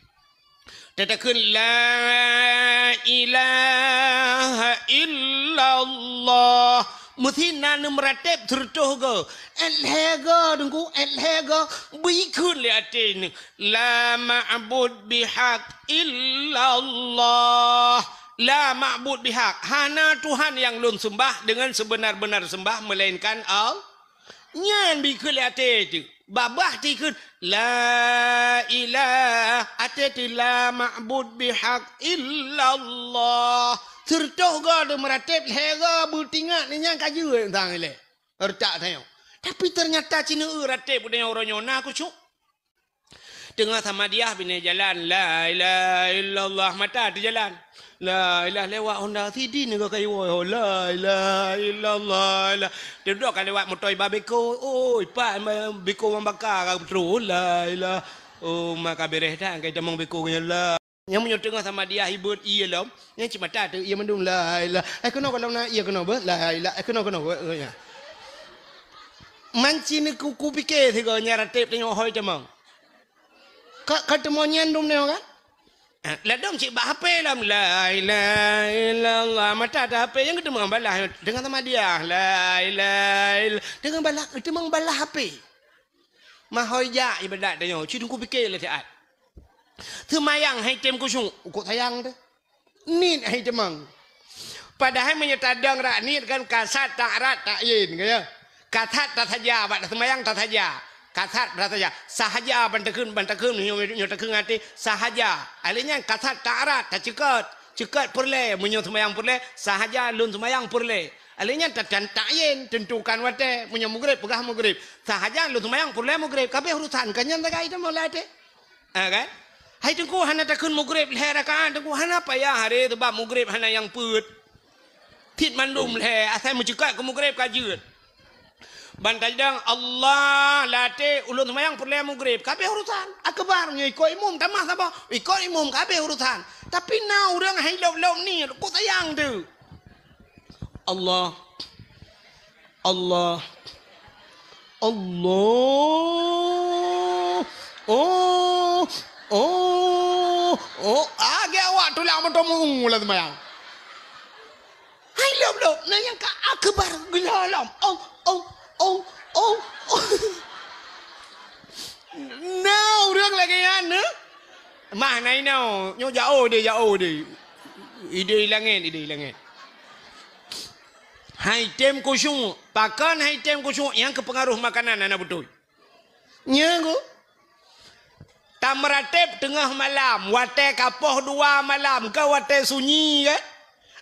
Tatakheun, "La ilaha illallah." Meusi na neumeuratéb sireutôh goe. Ék lhée goe, Teungku, ék lhée goe. Beukheun lé até nyoe, "La ma'bud bihaq illallah." La ma'bud bihaq. Hana Tuhan nyang lôn seumbah deungon seubeuna-beuna seumbah meulainkan Allah. Nyan beukheun lé até teuh. Babah tikheun, "La ilaha," até teuh, "La ma'bud bihaq illallah." Sireutôh goe neumeuratéb, lhée goe beutingat, nyan ka jeuet sang ilée. Reutak tanyoe. Tapi teunyata cit neueu ratéb geutanyoe uroe nyoe na khusyuk. Teungoh samadiah binéh jalan, "La ilaha illallah," mata teujalan. "La ilaha," lewat honda sidin ka kayu, "La ilaha illallah, la." Teudok ka lewat moto iba beko, "Oi, pat beko mambaka ka beutôi, la ilaha." Oh, maka bereh that kai tamong beko nyan, la. Nyang meunyoe teungoh samadiah ibeuet ié lom, nyang cit mata teuh ié mandum, "La ilaha." Eh, keunoe gohlom na ié keunoe beuh, "La ilaha." Eh, keunoe, keunoe beuh, eh, nya. Manci neuku-, kupike sigoe nyan ratéb tanyoe hôi tamong. Ka, ka teumo nyan dum nyoe kan? Eh, ladom cit bak H P lom, "La ilaha illallah." Mata teuh H P nyang geuteumong balah, teungoh samadiah, "La ilaha ill-," teungoh balah, geuteumong balah H P. Mahôi jak ibadat tanyoe, cit kupike lé siat. Seumayang hai tem khusyuk, ukok sayang teuh. Niet hai teumang. Padahai meunyoe tadong rak niet kan kasat ta'arat ta'yin, ka ya. Kasat tasaja, bak taseumayang tasaja. Kasat tasaja. Sahaja ban takheun, ban takheun, nyoe, nyoe takheun até, sahaja. Alé nyan kasat ta'arat, taceukeut. Ceukeut peureulée, meunyoe seumayang peureulée, sahaja lôn seumayang peureulée. Alé nyan ta-, ta-, ta'yin, teuntukan watée, meunyoe mugrib, peugah mugrib. Sahaja lôn seumayang peureulée mugrib, kabéh urusan, ka nyan sagai teuma lam até. Ha, kan? Hai Teungku hana takheun mugrib lhée rakaat, Teungku hana payah haré, sabab mugrib hana nyang peuet. Cit mandum lhée, asai meuceukat keu mugrib ka jeuet. Ban tajidong Allah lam até ulôn seumayang peureulée mugrib, kabéh urusan. Akbar nyoe ikot imum tamah saboh, ikot imum kabéh urusan. Tapi na ureuëng hai lop-lop niet, kok sayang teuh. Allah. Allah. Allah. Oh. Oh. Oh. Agak awak tulang moto mung lam seumayang. Hai lop-lop, na nyang ka akbar geulolom. Oh, oh, oh, oh, oh. Na ureuëng lagée nyan, eh? Mah na inoe, nyoe jaoh deh, jaoh deh. Idéh langét, idéh langét. Hai tem khusyuk, pakon hai tem khusyuk nyang keupeungaroh makanan hana beutôi. Nyan ku. Tameuratéb teungoh malam, watée ka poh dua malam, ka watée sunyi kan?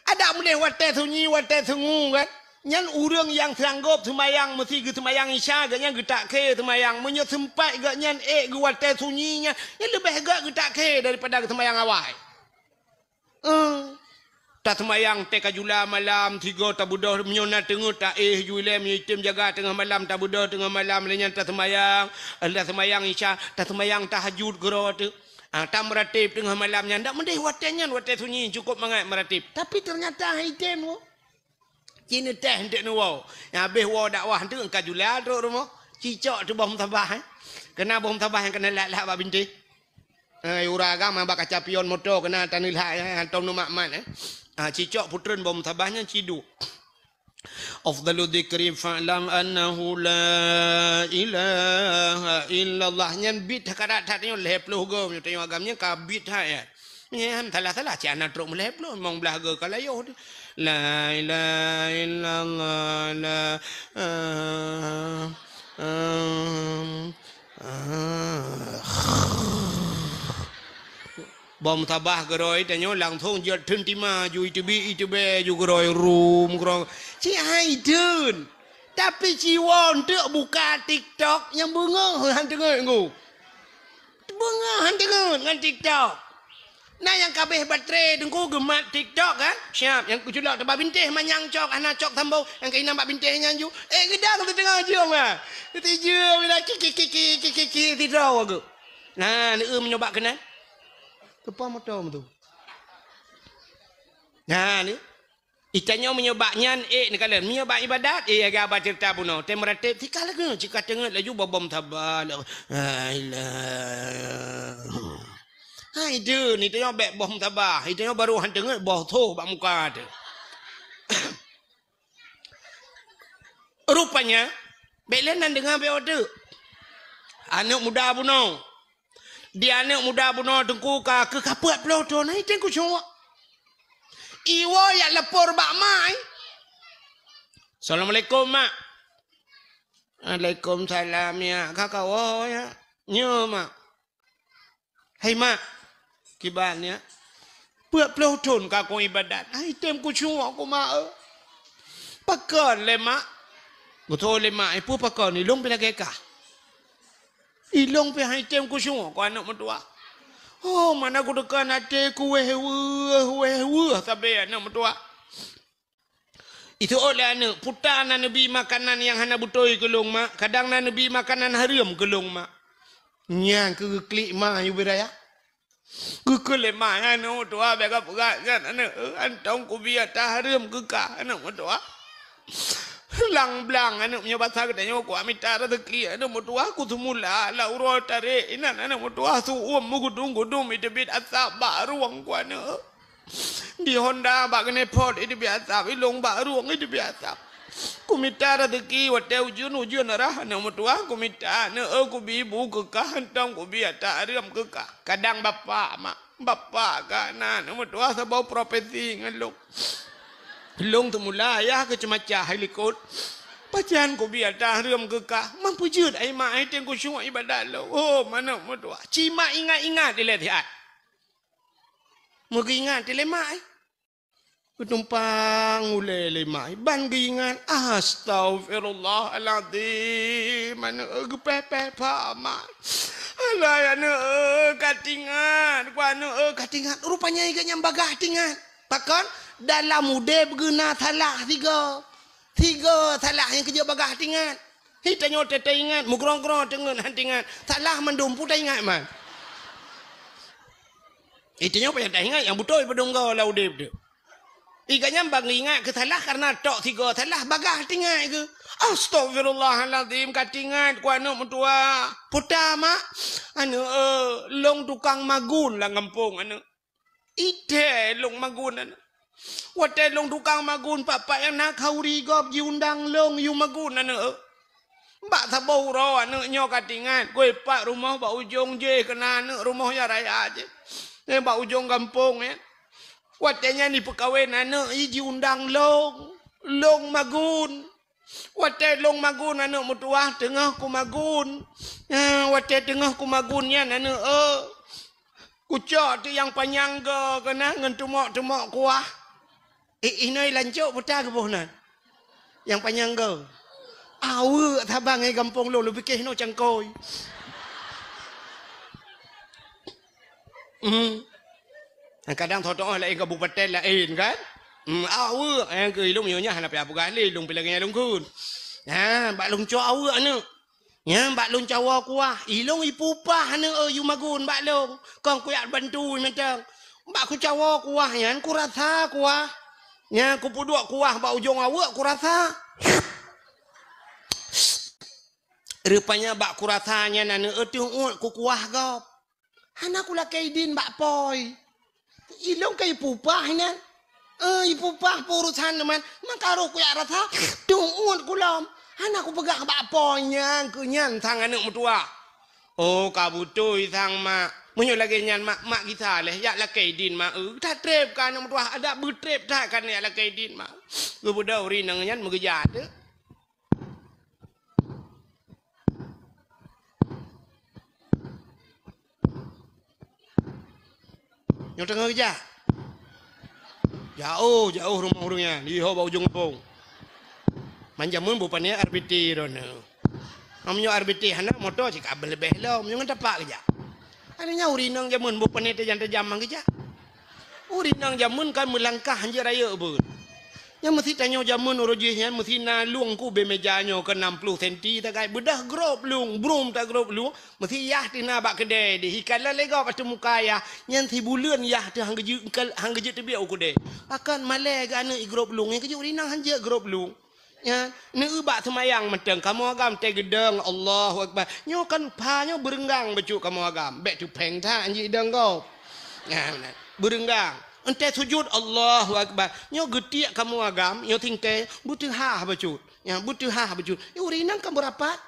Adak meudeh watée sunyi, watée sungu kan? Nyan ureuëng nyang sanggob seumayang meusi geuseumayang Isya, geuhnyan geutak khe seumayang. Meunyoe seumpat geuhnyan ék geuwatée sunyi nyan, nyan leubeh gét geutak khe daripada geuseumayang awai. Eh, taseumayang teuka jula malam, sigoe tabeudôh, meunyoe na teungeut taéh ju ilée, meunyoe item jaga teungoh malam, tabeudôh teungoh malam, lheueh nyan taseumayang, taseumayang Isya, taseumayang tahajud keudroe teuh. Ah, tameuratéb teungoh malam nyan, dak meudeh watée nyan, watée sunyi, cukôp mangat meuratéb. Tapi teunyata han item, oh. Ci neutéh eunteuk neuwoe. Nyang habéh woe dakwah eunteuk ka jula trok rumoh. Ci cok teuh boh musabah, eh. Keuna boh musabah nyang keuna lat-lat bak bintéh. Eh, ura agam bak kaca pion moto keuna taneulhak, eh, hantom neumat-mat, eh. Ah, ci cok putreun boh musabah nyan ci duek. Afdalu dzikri fa'lam annahu la ilaha illallah. Nyan bit that karat that nyoe lhée ploh goe, meunyoe tanyoe agam nyan ka bit that, ya. Nyan salah-salah, cit hana trok meulhée ploh, limong blaih goe ka layoh teuh. La ilaha illallah, la, ah, ah, ah. Boh musabah geurôi, tanyoe langsong jeuet theun tima, ju iteubiet, iteubiet, ju geurôi, rum, geurôi. Cit hai theun. Tapi siwoe eunteuk buka TikTok nyang beungoh han teungeut ngku. Beungoh han teungeut ngon TikTok. Na nyang ka abéh baterai teungku geumat TikTok kan? Siap, nyang keuculok teubak bintéh manyang cok, hana cok sambông, nyang keunan bak bintéh nyan ju. Eh, geudang teuteungoh jeuem ah. Teuteujeuem ila ki, ki, ki, sidroe geuh. Nah, ni eu meunyoe bak keunan. Teupah moto tu. Nah, ni. Itanyoe meunyoe bak nyan, eh, neukalon. Meunyoe bak ibadat, eh, agak abah ceurita bunoe. Tem rateb, tika lagèe, cika teungeut laju bobom saba. La ilaha. Hai, deuh, ni tanyoe bèk bom saba. Itanyoe baru han teungeut, boh tho bak muka teuh. Rupanya, bèk lé nan deungoe bèk odeuk. Aneuk muda bunoe. Di aneuk muda bunoe teungku ka keu ka peuet ploh thon, hai teuh kucok. Iwoe yak lapor bak mak, eh. Assalamualaikum, Mak. Waalaikumsalam, ya. Ka kawoe, ya. Nyo, Mak. Hai, Mak. Kiban, ya. Peuet ploh thon ka kong ibadat. Hai teuh kucok ku, Mak, eh. Pakon lé, Mak? Geutoe lé mak, "Ipeue pakon, ilông pih lagèe kah? Ilông pih hai teuh kucok ku aneuk meutuwah." Oh, mana kuteuka até ku wéh weueh, wéh weueh sabe aneuk meutuwah. Itu lé aneuk, puta na neubi makanan nyang hana beutôi keu lông mak, kadang na neubi makanan hareuem keu lông mak. Nyan keu geuklik ma yue beu raya. Geukheun lé ma nyan, "Aneuk meutuwah, bèk kapeugah nyan aneuk, eh, hantom kubi ata hareuem keu kah aneuk meutuwah." Blang-blang aneuk, meunyoe basa geutanyoe, kuat mita raseuki aneuk meutuwah, kuseumula lam uroe tarek inan aneuk meutuwah, su'uem meugudum-gudum iteubiet asap bak rueng ku aneuk. Di honda bak keuneuk phot iteubiet asap, ilông bak rueng iteubiet asap. Kumita raseuki watèe ujeuen-ujeuen rhah aneuk meutuwah, kumita aneuk, eh, kubi bu keu kah, hantom kubi ata hareuem keu kah. Kadang bapak, mak, bapak ka na aneuk meutuwah saboh profesi ngon lông. Lông teumula ayah keu ceumacah hai likot. Pajan kubi ata hareuem keu kah, man peujeuet ai mak hai teuh kucok ibadat lông. Oh, aneuk meutuwah. Ci mak ingat-ingat ilèe siat. Meugeuingat ilèe mak, eh. Geutumpang ulèe lé mak, ban geuingat, "Astaghfirullahalazim, aneuk, eh, geupèh-pèh pha mak. Alah, aneuk, eh, ka teuingat, ku aneuk, eh, ka teuingat." Rupanya geuh nyan bagaih teuingat. Pakon? Dalam udép geuh na salah sigoe. Sigoe salah nyang keujeuet bagaih teuingat. Hi tanyoe teuingat, meugrong-grong teungeut han teuingat. Salah mandum peue taingat man. Itanyoe payah taingat nyang beutôi padum goe lam udép teuh. Iga nyan ban ingat keu salah kareuna tok sigoe salah bagaih teuingat keuh. Astaghfirullahalazim, ka teuingat ku aneuk meutuwah. Puta mak, aneuk, eh, lông tukang magun lam gampông aneuk. Ithèe lông magun aneuk. Watèe lông tukang magun pat-pat nyang na khauri gob jiundang lông yue magun aneuk. Bak saboh uroe aneuk nyoe ka teuingat, keu pat rumoh bak ujong jéh keunan aneuk rumoh nyang raya jéh. Eh, bak ujong gampông nyan. Watèe nyan jipeukawen aneuk, i jiundang lông, lông magun. Watèe lông magun aneuk meutuwah teungoh kumagun. Eh, watèe teungoh kumagun nyan aneuk, eh, kucok teuk nyang panyang goe keunan ngon teumok-teumok kuah. Eh, inoe lancok peue ta geuboh nan? Nyang panyang goe. Aweuek saban ngon gampông lôn, lôn piké inoe cangkôi. Hmm. Kadang tho-tho laén kabupaten laén kan? Hmm, aweuek, nyang keu ilông nyoe nyan hana payah peugah lé, ilông pih lagèe nyan lông kheun. Nyan, bak lông cok aweuek aneuk. Nyan bak lông cawoe kuah, ilông ipupah aneuk, eh, yue magun bak lông. Kon kuyak bantu mantong. Bak kucawoe kuah nyan kurasa kuah. Nyan kupeuduek kuah bak ujong aweuek kurasa. Rupanya bak kurasa nyan aneuk, eh, teuh uet kukuah gob. Hana kulakèe idin bak pôi. Ilông ka ipupah inan. Eh, ipupah peurusan teuma. Maka roh kuyak rasa, teuh uet kulom. Hana kupeugah bak pôi nyan, keu nyan sang aneuk meutuwah. Oh, ka beutôi sang mak. Meunyoe lagèe nyan mak, mak gisa lé, yak lakèe idin mak, eh. Tatrép ka aneuk meutuwah, adak beutrép that ka yak lakèe idin mak. Geubeudôh uri nang nyan meugeujak teuh. Nyoe teungoh geujak. Jaoh, jaoh rumoh ureueng nyan, di ho bak ujong gampông. An jameun boh pané R B T droeneuh. Meunyoe R B T hana, moto cit ka leubeh lom, nyoe ngon tapak geujak. Aneuk nyan ureueng inong jameun boh pané tajam-tajam mang geujak. Ureueng inong jameun kan meulangkah hanjeuet rayeuk beuet. Nyan meusi tanyoe jameun uroe jih nyan meusi na lueng keu ubé meja nyoe keu nam ploh senti tagai beudah grob lueng, brum tagrob lueng, meusi yah teuh na bak keudè deh. Ikalon lé gob ateueh muka yah, nyan sibuleuen yah teuh han geujeuet, han geujeuet teubiet u keudè. Pakon malèe geuh aneuk i grob lueng, nyan keujeuet ureueng inong hanjeuet grob lueng. Nyan, neueu bak seumayang mantong kamoe agam teugeudong, Allahu Akbar. Nyoe kan pha nyoe beureunggang bacut kamoe agam. Bèk teupeng that jidong gob. Nyan, beureunggang. Entèe sujut, Allahu Akbar. Nyoe geutiek kamoe agam, nyoe singkèe beuteuhah bacut. Nyan, beuteuhah bacut. Nyoe ureueng inong kan beurapat.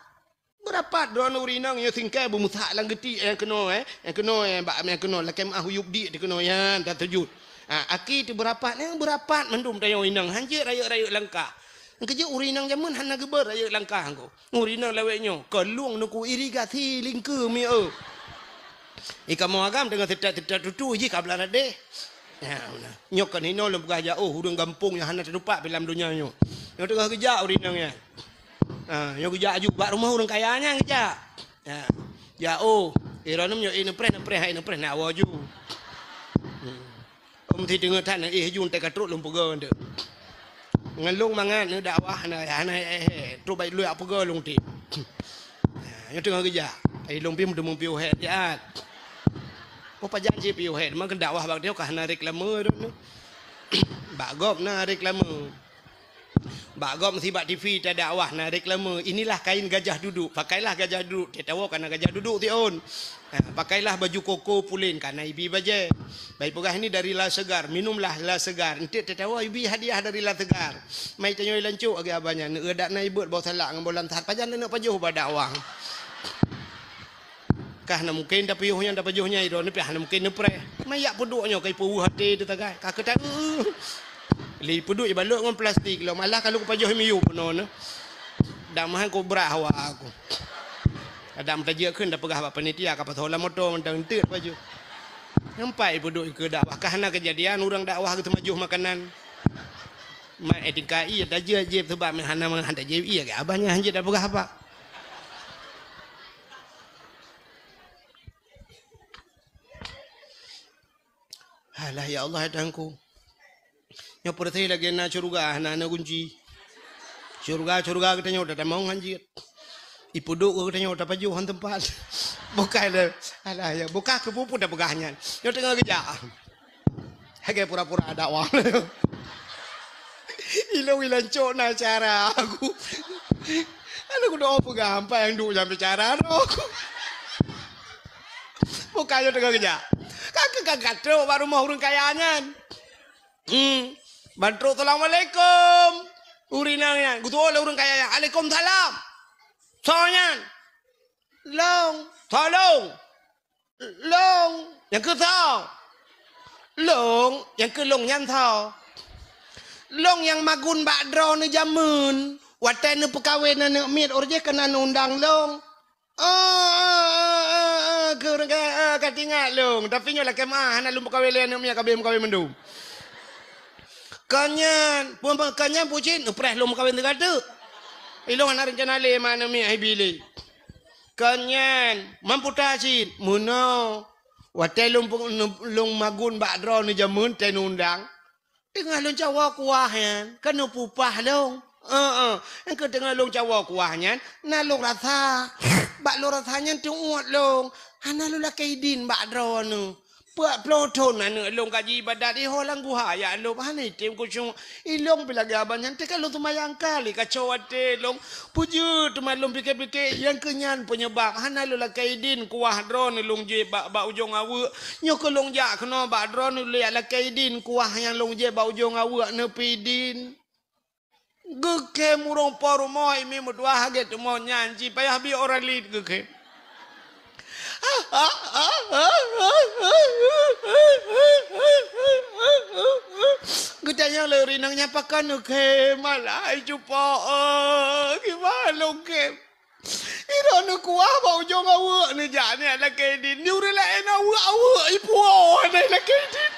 Beurapat droeneuh ureueng inong nyoe singkèe beumeusak lam geutiek nyang keunoe, eh. Nyang keunoe, eh, bak nyang keunoe lakèe meuah u yup diek teuh keunoe nyan dan sujut. Ha, aki teuh beurapat, nyang beurapat mandum tanyoe inong hanjeuet rayeuk-rayeuk langkah. Nyang keujeuet ureueng inong jameun hana geubeuet rayeuk langkah ko. Ureueng inong lawét nyoe, ka lueng nuku irigasi lingkeue mi eu. I kamoe agam teungoh seutat-seutat tutu jih ka blah radeh. Ya, beuna. Nyoe kan hinoe lôn peugah jak, oh, ureueng gampông nyang hana teutupat pih lam donya nyoe. Nyoe teungoh geujak ureueng inong nyan. Ha, nyoe geujak aju bak rumoh ureueng kaya nyan geujak. Ha. Jak, oh, eh, droeneuh nyoe, eh, neupreh, neupreh, hai neupreh, nak awoe aju. Hmm. Om si teungoh that, eh, aju teuka trok lôn peugah tu. Ngon lôn mangat neudakwah, hana, hana, eh, eh, trok baik lôn peugah lôn ti. Ha, nyoe teungoh geujak. Ai lôn pih meuteumé piôh hèk siat. Oh, pajan cit piôh hèk, meukeun dakwah bak dia ka hana reklame tu. Bak gob na reklame. Bak gob meusi bak T V tadakwah na reklame, "Inilah kain gajah duduk, pakailah gajah duduk." Teuh tawoe ka na gajah duduk siôn. Ha, "Pakailah baju koko pulen," ka na ibi bajèe. Bak ipeugah, "Ini dari La Segar, minumlah La Segar." Enteuk teuh tawoe ibi hadiah dari La Segar. Mai tanyoe lancok lagèe abah nyan, neueu dak na ibeuet boh salak ngon boh lansat, pajan neuneuk pajoh bak dakwah. Kah na mungken tapiôh nyan tapajoh nyan, droeneuh pih hana mungken neupreh. Mayak peuduek nyoe ka ipeuweuh até teuh tagai. Ka keutan, lé peuduek ibalot ngon plastik lom. Alah ka lôn kupajoh miyueb bunoe nyoe. Dam han kubrah awak aku. Kadang tajak kheun tapeugah bak panitia ka pasoe lam moto mantong enteuk tapajoh. Nampak ipeuduek keu dakwah. Ka hana keujadian ureueng dakwah geuteumajoh makanan. Mak eh tingkai tajak jép sebab hana mangat tajak ié ke abah nyan hanjeuet tapeugah apa. Alah, ya Allah, ya Tuhanku. Nyoe peureuséh lagèe na syeuruga, hana, hana gunci. Syeuruga, syeuruga geutanyoe tatamong hanjeuet. Ipeuduek geutanyoe tapajoh han teumpat. Bukai le. Alah, ya, bukai keu peue-peue tapeugah nyan. Nyoe teungoh geujak. Lagèe pura-pura dakwah. Ilôn ilan cok na cara aku. Aneuk kudoe peugah ampai nyang duek nyang bicara roh. Bukan nyoe teungoh geujak. Ka keu ka gatrok bak rumoh ureueng kaya nyan. Hmm. Ban trok, "Assalamualaikum." Ureueng inong nyan, geutuwoe lé ureueng kaya nyan, "Alaikumsalam." "Soe nyan?" "Lôn." "Soe lôn?" "Lôn." "Nyang keu soe?" "Lôn." "Nyang keu lôn nyan soe?" "Lôn nyang magun bak droeneuh jameun. Watèe neupeukawen aneuk miet, uroe jéh ka na neuundang lôn." "Oh, oh, oh, oh, oh, keu ureueng ka, oh, ka teuingat lôn. Tapi nyoe lakèe meu'ah, hana lôn peukawen lé aneuk miet, ka abéh meukawen mandum." "Kon nyan, peue, peue, kon nyan peue cit, neupreh lôn meukawen teuka teuk. Ilôn hana reuncana lé ma aneuk miet, hai bi lé." "Kon nyan, mamputa cit, meunoe. Watèe lôn pe-, lôn magun bak droeneuh jameun, watèe neuundang. Teungoh lôn cawoe kuah nyan, ka neupeupah lôn. Heeh, nyang keu teungoh lôn cawoe kuah nyan, na lôn rasa. Bak lôn rasa nyan teuôt lôn. Hana lôn lakèe idin bak droeneuh. Peuet ploh thon aneuk lôn ka jiibadat ihoe lam guha, ya Allah, hana item khusyuk. Ilôn pih lagèe abah nyan, teuka lôn seumayang kali kaco até lôn. Peue jeuet teuma lôn pike-pike, nyang keu nyan peunyebab hana lôn lakèe idin kuah droeneuh lôn jieb bak, bak ujong aweuek. Nyoe keuh lôn jak keunoe bak droeneuh lôn jak lakèe idin kuah nyang lôn jieb bak ujong aweuek neupeuidin. Geukhem ureueng po rumoh, imi meutuah lagèe teumon nyan, jipayah bi ora lit geukhem. Geutanyong lé ureueng inong nyan, "Pakon neukhem?" "Alah, hai cupo, kiban lôn khem. Droeneuh kuah bak ujong aweuek neujak nyan lakèe idin. Di ureueng laén aweuek-aweuek ipuwoe nyan lakèe idin."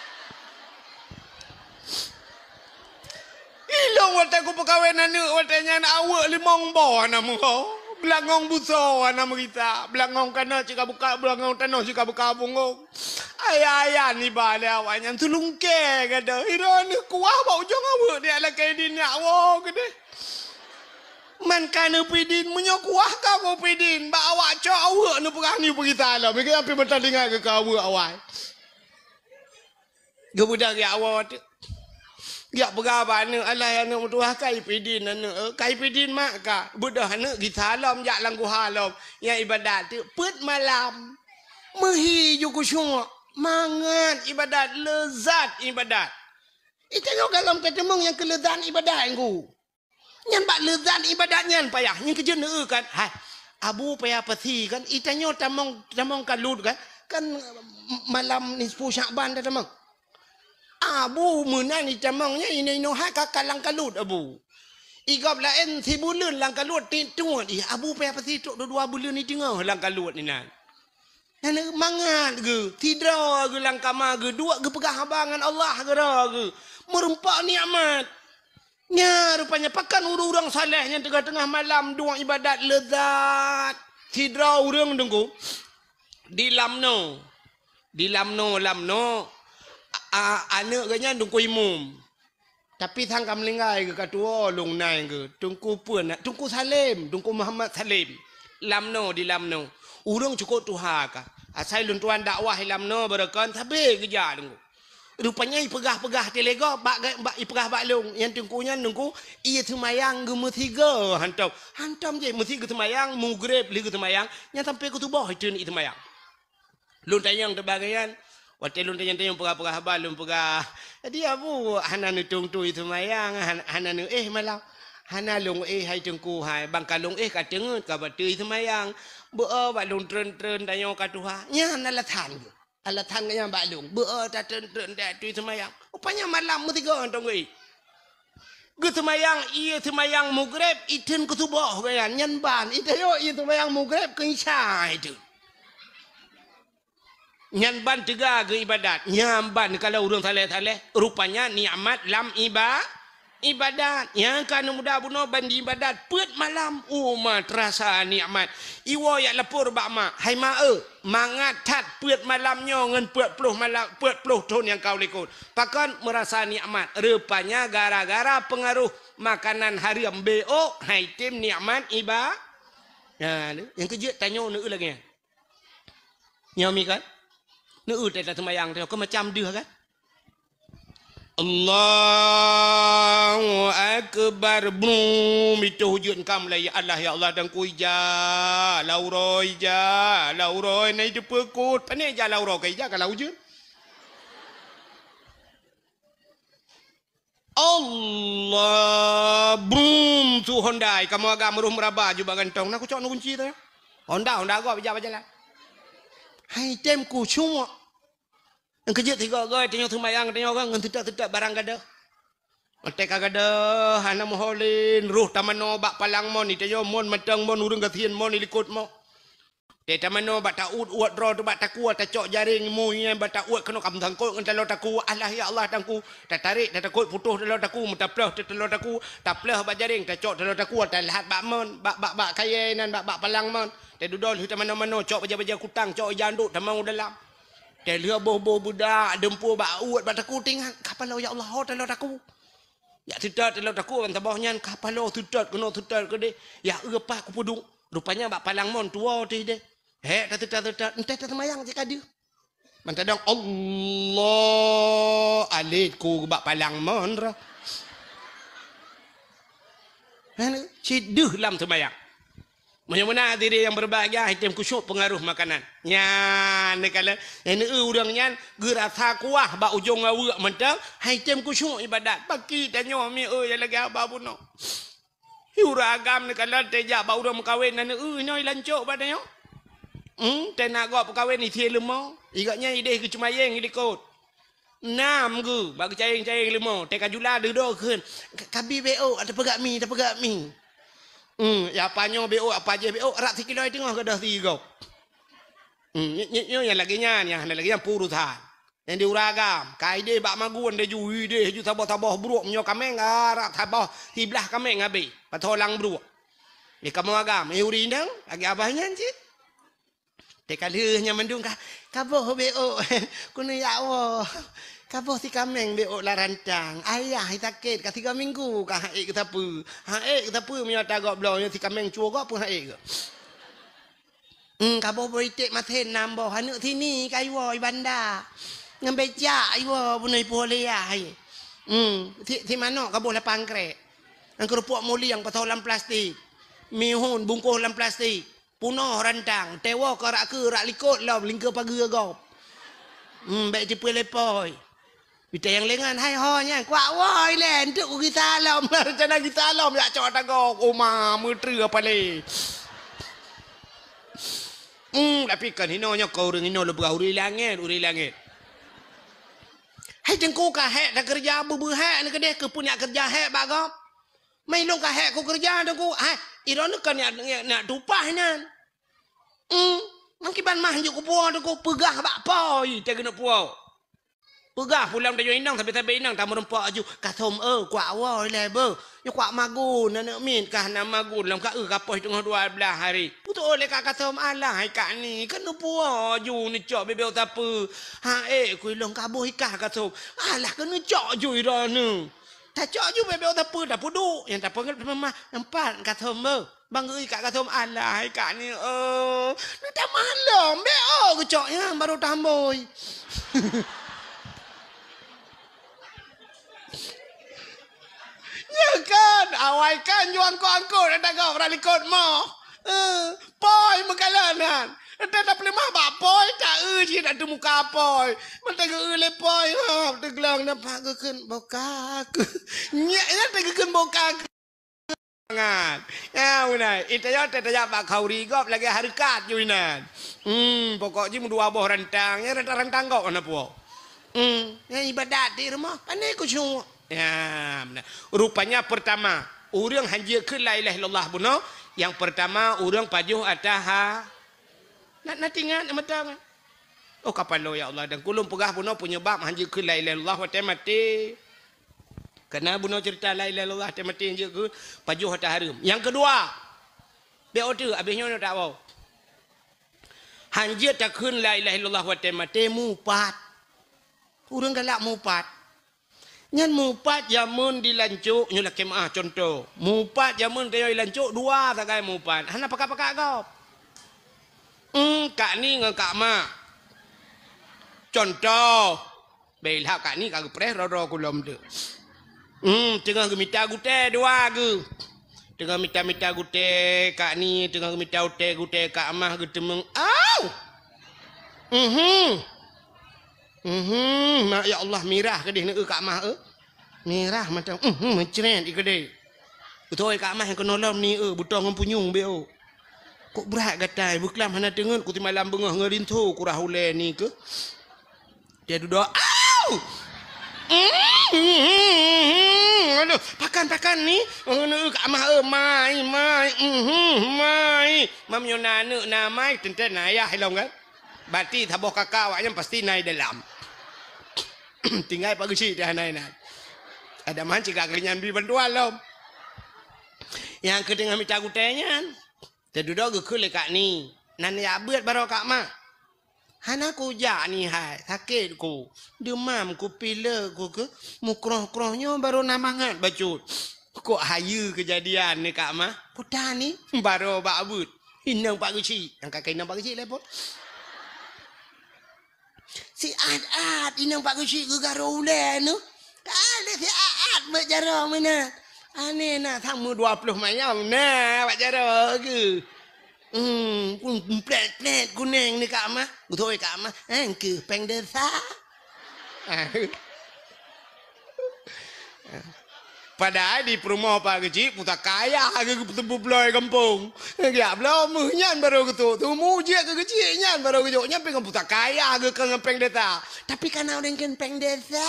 Ilôn Watèe kupeukawen aneuk, watèe nyan aweuek limong boh hana meuho, beulangong busoe hana meurita, beulangong tanoh cit ka buka, beulangong tanoh cit ka buka punggong. Ayah-ayah niba lé awaknyan tulungkée gata. Ira neukuah bak ujong aweuek, neulakée idin neuk woe keudeh. Man ka neupidin, meunyoe kuah ka kupidin, bak awak cok aweuek neupeugah neuk peugita lom. Meukeue pih meuteulinggai keu aweuek awai. Geubeudôh geujak woe teuk. Geujak peugah bak aneuk, "Alah, aneuk meutuwah, ka ipidin aneuk, eh, ka ipidin mak ka." Beudôh aneuk gisa lom jak lam guha lom. Nyang ibadat teuk peuet malam. Meuhi ju khusyuk, mangat ibadat, leuzat ibadat. Itanyoe gohlom ka teumeung nyang keu leuzat ibadat nyan. Nyan bak leuzat ibadat nyan payah. Nyan keujeuet neueu kan. Hai, Abu payah pasi kan. Itanyoe tamong, tamong kalut kan. Kan malam nisfu Syakban dah tamong. Abu meunan itamong nyan inoe-inoe hai ka kalang kalut Abu. Igob laén sibuleuen lam kalut tiep tuet. Ih, Abu payah pasi trok dua buleuen iteungoh lam kalut inan. Nyan mangat geuh, sidroe geuh lam kama geuh, duek geupeugah haba ngon Allah keudroe geuh. Meureumpok nikmat. Nya rupanya pakon ureuëng-ureuëng saleh nyang teungoh-teungoh malam duek ibadat leuzat. Sidroe ureuëng Teungku di Lamno. Di Lamno, Lamno, a, a, aneuk geuh nyan Teungku Imum. Tapi sang ka meuninggai geuh ka tuwoe lôn nai geuh. Teungku peue na, Teungku Salem, Teungku Muhammad Salem. Lamno di Lamno. Ureuëng cukôp tuha ka. Asai lôn tuan dakwah di Lamno beureukan sabe geujak Teungku. Rupanya ipeugah-peugah teulego bak, bak ipeugah bak lôn. Nyang teungku nyan teungku, ie seumayang geumeusigoe hantom. Hantom jih meusi geuseumayang, mugreb lheueh geuseumayang, nyan sampoe keu suboh iteuneuk ie seumayang. Lôn tanyong teubagayan, watée lôn tanyong-tanyong peugah-peugah haba lôn peugah, "Jadi Abu hana neutung-tung ie seumayang, hana, hana neuéh malam?" "Hana lôn éh hai teungku hai, bang ka lôn éh ka teungeut ka bateue ie seumayang. Beu bak lôn treun-treun tanyoe ka tuha." Nyan alasan geuh. Alasan geuh nyan bak lôn, beu tatreun-treun teuh seumayang. Rupanya malam meusigoe hantom geuéh. Geuseumayang, ie seumayang mugreb, itheun keu suboh geuh nyan, nyan ban. Itanyoe ie seumayang mugreb keu isya itheun. Nyan ban teuga geuh ibadat. Nyan ban kalau ureuëng saleh-saleh, rupanya nikmat lam iba-, ibadat. Nyang ka neuh muda bunoe ban di ibadat peuet malam, uma teurasa nikmat. Iwoe jak lapor bak mak, "Hai mak eu, mangat that peuet malam nyoe ngon peuet ploh malam, peuet ploh thon nyang ka u likot. Pakon meurasa nikmat? Rupanya gara-gara peungaroh makanan hareuem, B O, hai tem nikmat iba-." Nah, nyang keujeuet tanyoe neueu lagée nyan. Nyoe mi kan? Neueu teuh taseumayang teuh, keu macam deuh kan? Allahu Akbar. Brum, itu hujud engkam lah, ya Allah, ya Allah, dan ku ija, lauroi ija, lauroi, nai teupeukot. Pane ija lauroi, ka ija ka laujeuen. Allah, brum, su Honda, kamoe agam roh meuraba jubak gantong. Na kucok na kunci teuh. Honda, Honda gob ija bak jalan. Hai tem khusyuk. Nyang keujeuet sigoe-goe tanyoe seumayang tanyoe kan ngon teutot-teutot barang gadoh. Watée ka gadoh hana meuho lé, roh tamanoe bak palang mon, itanyoe mon mantong mon ureuëng gasien mon ilikot mon. Teutamanoe bak ta-uet-uet droe teuh bak takue tacok jareng mu nyan bak ta-uet keunoe ka meusangkot ngon taloe takue. Alah ya Allah tangku. Tatarek tatakot putôh taloe takue, meutaplôh teuh taloe takue, taplôh bak jareng tacok taloe takue, talhat bak mon, bak, bak, bak kayée nan bak, bak palang mon. Tadudoe lheueh tamanoe-manoe cok bajée-bajée kutang, cok ija andok tamong u dalam. Talheueh boh-boh beudak deumpue bak uet bak takue tingat, ka paloe ya Allah ho taloe takue. Jak teutot taloe takue ban saboh nyan ka paloe teutot keunoe teutot keudeh. Ya eu pah kupeuduek. Rupanya bak palang mon tuwoe teuh deh. Hék tateutot-teutot, enteh taseumayang cit ka deuh. Mantadong Allah alet ku bak palang mon roh. Hana cit deuh lam seumayang. Meunyoe meunan hadirin nyang beubahgia, hai tem khusyuk peungaroh makanan. Nyan neukalon, nyang neueu ureuëng nyan geurasa kuah bak ujong aweuek mantong, hai tem khusyuk ibadat. Baki tanyoe mi eu nyang lagée haba bunoe. Hi ureuëng agam neukalon teuh jak bak ureuëng meukawen na neueu nyoe ilancok bak tanyoe. Hmm, teunak gob peukawen isie leumo, igak nyan ideh geuceumayeng ilikot. Nam geuh bak geucayeng-cayeng leumo, teuka jula deuh doe kheun, "Kabi B O, tapeugah mi, tapeugah mi." Hmm, ya apa nyoe B O, apa jih B O, rab sikilo teungoh gadoh sigoe. Hmm, nyoe, nyoe, nyoe nyang lagée nyan, nyang hana lagée nyan peurusan. Nyang di ureueng agam, ka ideh bak magun deh ju, ideh ju saboh-saboh bruek meunyoe kaméng, ah, rab saboh siblah kaméng habéh, pasoe lam bruek. Di kamoe agam, eh, ureueng inong, lagèe abah nyan cit. Teuka lheueh nyan mandum ka, ka boh beuôk, keuneuk jak woe. Ka boh si kaméng beuôk lam rantang. Ayah sakét, ka tiga minggu ka han ék geusapeue. Han ék geusapeue meunyoe ata gob bloe, nyoe si kaméng cuo gob pun han ék geuh. Hmm, ka boh beuiték masén nam boh, aneuk sini ka iwoe i banda. Ngon becak iwoe bunoe ipuih lé yah. Hmm, si, si manok ka boh lapan krek. Ngon keurupuk mulieng pasoe lam plastik. Mihun bungkôh lam plastik. Punoh rantang, teuwoe keu rak keue rak likot lom lingkeue pageue gob. Hmm, bèk tipeu lé pôi. Pita nyang lengan, hai ho nyan, kuak woe ilèe, enteuk kugisa lom, rencana gisa lom, jak cok ata gob, oma, meutreue apa lé. Hmm, tapi kan hinoe nyoe keu ureueng hinoe lôn peugah ureueng langèt, ureueng langèt. Hai teungku ka hék takeureuja beu-beuhék neuh keudeh keupeue nyak keureuja hék bak gob. Mai lôn ka hék kukeureuja teungku, hai, droeneuh ka nyak, nyak, nyak tupah inan. Hmm, mangkiban mah hanjeuet kupuwoe teungku, peugah bak pôi teuh keuneuk puwoe. Peugah pulang tanyoe inong, sabe-sabe inong tameureumpok aju, "Ka thom eu, kuak woe ilèe beuh. Nyoe kuak magun, aneuk miet ka hana magun lom ka eu ka poh teungoh dua blaih hari." Putôh lé ka, "Ka thom alah hai kak ni, keuneuk puwoe aju neucok bèk-bèk sapeue." Han ék ku ilôn ka boh i kah ka thom. Alah keuneuk cok aju droeneuh. Tacok aju bèk-bèk sapeue, tapeuduek. Nyang tapeugah teuma mah, empat ka thom beuh. Bang geui kak ka thom, alah hai kak ni, oh. Neutamah lom, bèk oh geucok nyan baru tambôi. Nyan kan, awai kan ju angkot-angkot ata gob rak likot moh. Eh, pôi meukalon nyan. Ata tapeuleumah bak pôi, ta-eu cit ata muka pôi. Mantong geu-eu lé pôi, ha, teuglong nampak geukheun boka keuh. Nyak nyan teugeukheun boka keuh. Mangat. Ya, beuna. Ita nyoe teutajak bak khauri gob lagèe hareukat ju inan. Hmm, pokok jih meudua boh rantang, ya rantang-rantang gob hana puwoe. Hmm, ya ibadat di rumoh, pandai khusyuk. Ya, beuna. Rupanya pertama, ureueng hanjeuet kheun la ilaha illallah bunoe, nyang pertama ureueng pajoh ata ha-, na, na tingat, na mata kan? Oh, kapalo, ya Allah, dan kulôn peugah bunoe penyebab hanjeuet kheun la ilaha illallah watèe maté. Karena bunoe cerita la ilaha illallah watèe maté hanjeuet kheun pajoh ata hareuem. Nyang keudua, bèk oh teuk, abéh nyoe tak woe. Hanjeuet takheun la ilaha illallah watèe maté mupat. Ureueng galak mupat. Nyan mupat jameun di lancok, nyoe lakèe meu'ah contoh. Mupat jameun tanyoe di lancok dua sagai mupat. Hana pakat-pakat gob. Hmm, kak ni ngon kak ma. Contoh. Bèk ilhak kak ni ka geupreh droe-droe kulom tu. Hmm, teungoh geumita gutèe dua geuh. Teungoh mita-mita gutèe kak ni, teungoh geumita utèe gutèe kak ma geuteumeung. Au! Mhm. Mhm, ma-, ya Allah, mirah keudeh neu-eu kak mah, eh. Mirah mantong, mhm, meucret ikeudeh. Beutôi kak mah nyang keunoe lom ni, eh, beutoe ngon punyueng beu. Kok brat gatai, beuklam hana teungeut, ku simalam beungoh ngon rinso kurah ulèe ni keuh. Dia dudoe, au! Mhm, aduh, pakan, pakan ni. Neu-eu kak mah, eh, mai, mai, mhm, mai. Mam nyoe na aneuk na mai, teuntèe na ayah ilong kan. Berarti saboh kakak awaknyan pasti na i dalam. Tinggai Pak Geuchik teuh hana inan. Ada man cit kak nyan bri bantuan lom. Nyang keu teungoh mita gutèe nyan. Teududoe geukheun lé kak ni. Nan jak beuet baroe kak ma. Hana kujak ni hai, sakét ku. Deumam ku, pilek ku keuh, mukroh-kroh nyoe baroe na mangat bacut. Kok hayeue keujadian ni kak ma. Peue tan ni? Baroe bak beuet. Inong Pak Geuchik. Nyang ka keu inong Pak Geuchik lé pon. Siat-at inong Pak Geuchik geugarô ulèe nyoe. Ka lé siat-at bak jaroe meunan. Aneh na, sama dua ploh mayam na bak jaroe geuh. Hmm, pun plèt-plèt kunèng ni kak ma. Beutôi kak ma. Eh, keuh péng desa. Padahai di peurumoh Pak Geuchik pusaka ayah geuh, geupeuteupeue bloe gampông. Geujak bloe meuh nyan barô geusok. Teuma jeuet keu Geuchik nyan barô geujok. Nyan pih ngon pusaka ayah geuh, kon ngon péng desa. Tapi kana ureueng kheun péng desa.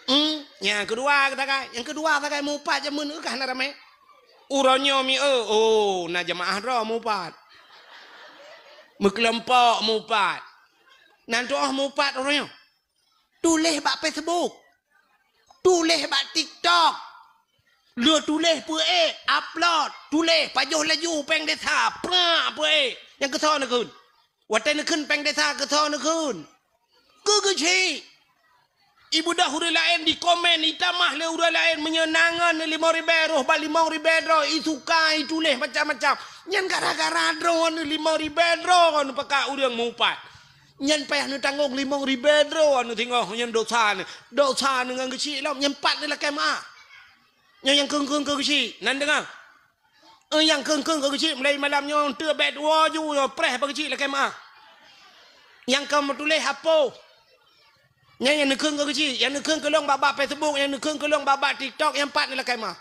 Hmm, nyang keudua geuh sagai. Nyang keudua sagai mupat jameun geuh ka hana ramè. Uroe nyoe mi eu, oh, na jeumaáh droe mupat. Meukeulompok mupat. Nan tuoh mupat uroe nyoe. Tuléh bak Facebook. Tuléh bak TikTok. Lheueh tuléh peuék, upload, tuléh pajoh laju péng desa, prak peuék. Nyang keusoe neukheun. Watée neukheun péng desa keusoe neukheun. Keu geuchik. Ibeudôh ureuëng laén dikomen, itamah lé ureuëng laén meunyoe na ngon limong ribée roh bak limong ribée droe, isuka ituléh macam-macam. Nyan gara-gara droeneuh limong ribée droe neupakat ureuëng meuupat. Nyan payah neutanggong limong ribée droe neuh singoh nyan dosa neuh. Dosa neuh ngon geuchik lom, nyan pat neulakée meuáh. Nyoe nyang kheun-kheun keu geuchik, nan deungoe. Eh, nyang kheun-kheun keu geuchik mulai malam nyoe teuk bék tuwoe ju nyoe preh bak geuchik lakée meuáh. Nyang ka meutuléh apoh. Nyan nyang neukheun keu geuchik, nyang neukheun keu lôn bak-bak Facebook, nyang neukheun keu lôn bak-bak TikTok, nyang pat neulakée meuáh.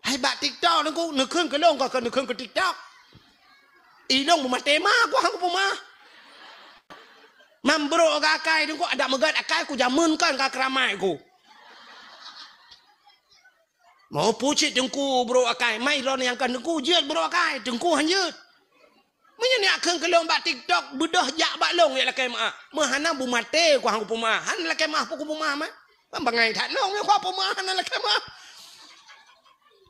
Hai bak TikTok neukheun, neukheun keu lôn ka neukheun keu TikTok. I lôn beumaté ma ku hang kupeumeuáh. Mam brok ka akai teungku adak meugat akai ku jameun kan ka keuramai ku. Mau pucit teungku brok akai, mai lôn nyang kan teungku jeuet brok akai, teungku han jeuet. Meunyoe neukheun keu lôn bak TikTok, beudôh jak bak lôn jak lakée meuáh. Meuhana beumaté ku hang kupeumeuáh, han lakée meuáh pun kupeumeuáh mah. Kan bangai that lôn nyang kupeumeuáh hana lakée meuáh.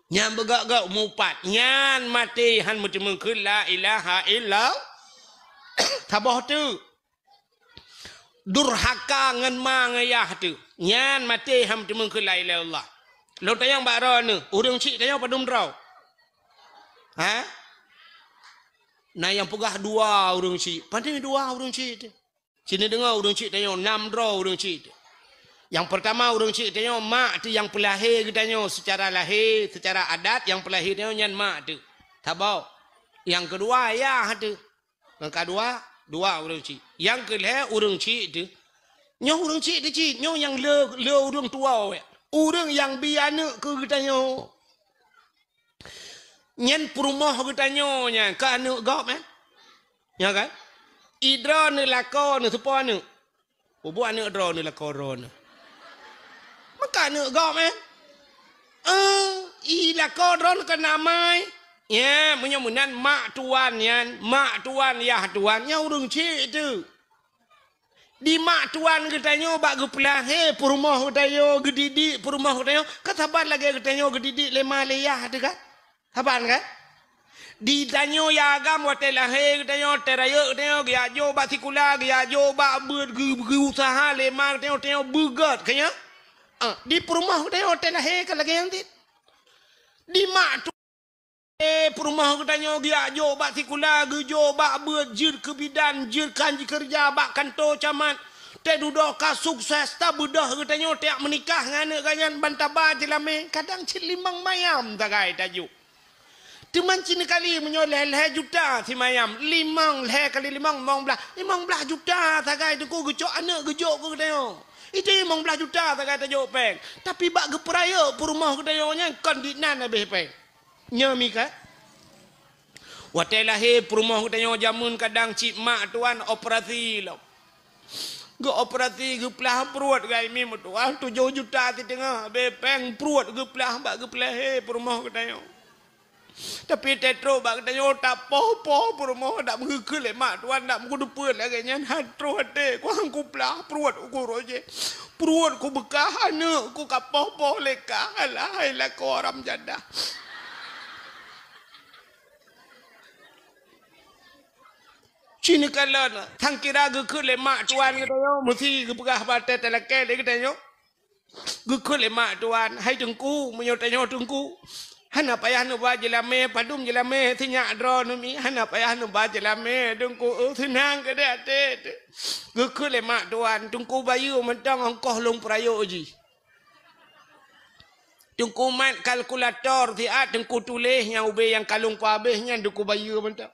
Nyan beugak-gak mupat, nyan maté han meuteumeukeue la ilaha illallah. Saboh teuk. Durhaka ngon ma ngon yah teuh. Nyan maté han meuteumeukeue la ilaha illallah. Lôn tanyong bak droeneuh, ureuëng chik tanyoe padum droe? Ha? Na nyang peugah dua ureuëng chik. Pane dua ureuëng chik teuh? Sini deungoe ureuëng chik tanyoe, nam droe ureuëng chik teuh. Nyang peurtama ureuëng chik tanyoe mak teuh nyang peulahé geutanyoe seucara lahé, seucara adat nyang peulahé tanyoe nyan mak teuh. Saboh. Nyang keudua yah teuh. Nyang keudua, dua ureuëng chik. Nyang keulhée ureuëng chik teuh. Nyoe ureuëng chik teuh cit, nyoe nyang le, le ureuëng tuwoe. Ureuëng nyang bi aneuëk keu geutanyoe. Nyan peurumoh geutanyoe nyan, keu aneuëk gob, eh? Nyo kan? I droeneuh lakoe neuh soe po aneuëk? Peubuet aneuëk droeneuh lakoe droeneuh. Maka aneuëk gob, eh? Eh, i lakoe droeneuh keu namai. Ya, meunyoe meunan mak tuan nyan, mak tuan, yah tuan, nyan ureuëng chik teuh. Di mak tuan geutanyoe bak geupeulahé peurumoh geutanyoe, geudidik peurumoh geutanyoe, ka saban lagée geutanyoe geudidik lé ma lé yah teuh kan? Saban kan? Di tanyoe ya agam watée lahé geutanyoe, watée rayeuk geutanyoe, geujak jok bak sikula, geujak jok bak beuet, geu-, geuusaha lé ma geutanyoe, tanyoe beugét keu nyan. Ah, di peurumoh geutanyoe watée lahé ka lagée nyan cit. Di mak tu Eh, peurumoh geutanyoe geujak jok bak sikula, geujok bak beuet, jeuet keu bidan, jeuet kan jikeureuja bak kantô camat. Teududoe ka sukses, tabeudôh geutanyoe tajak meunikah ngon aneuëk geuh nyan ban taba jeulamé, kadang cit limong mayam sagai tajok. Teuma cit kali meunyoe lhée-lhée juta simayam, limong, lhée kali limong, limong blaih, limong blaih juta sagai teungku geucok aneuëk geujok keu geutanyoe. Itu limong blaih juta sagai tajok péng. Tapi bak geupeurayeuk peurumoh geutanyoe nyan kon dinan habéh péng. Nyoe mika. Watée lahé peurumoh geutanyoe jameun kadang cit mak tuan operasi lom. Geuoperasi geuplah pruet gai mi meutuah tujoh juta siteungoh habéh péng pruet geuplah bak geupeulahé peurumoh geutanyoe. Tapi teutrok bak geutanyoe tapoh-poh peurumoh dak meukeukeue lé mak tuan dak meukeudeupeuet lagée nyan han troh até kuang kuplah pruet uku roh jih. Pruet kubeukah aneuëk ku kapoh-poh lé kah alah hai lakoe haram jadah. Cini kalon, sang kira geukheun lé mak tuan geutanyoe meusi geupeugah batée talakée lé geutanyoe. Geukheun lé mak tuan, hai teungku, meunyoe tanyoe teungku, hana payah neuba jeulamé, padum jeulamé sinyak droe neumi, hana payah neuba jeulamé teungku, seunang keudeh até. Geukheun lé mak tuan, teungku bayeue mantong ongkoh lôn peurayeuk jih. Teungku mat kalkulator siat teungku tuléh nyang ubé nyang kalon peuhabéh nyan teungku bayeue mantong.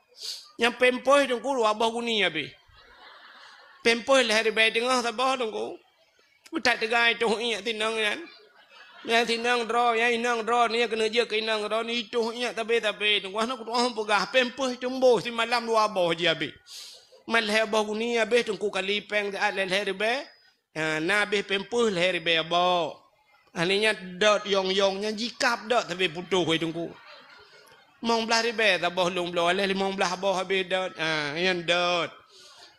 Nyang pempeuh teungku dua boh guni habéh. Pempeuh lhée ribée teungoh saboh teungku. Meutat teuga itoh iék tinong nyan. Nyang tinong droe, nyang inong droe, nyang keuneuk jeuet keu inong droe, itoh iék tabe-tabe teungku. Hana kutu'oh peugah pempeuh teumboh simalam dua boh jih habéh. Mat lhée boh guni habéh teungku kali péng siat lhée-lhée ribée. Ha, na abéh pempeuh lhée ribée boh. Akhé nyan dot yong-yong nyan jikab dot sabe putôh wai teungku. Limong blaih ribée saboh lôn bloe, lhée limong blaih boh abéh dot. Ha, nyan dot.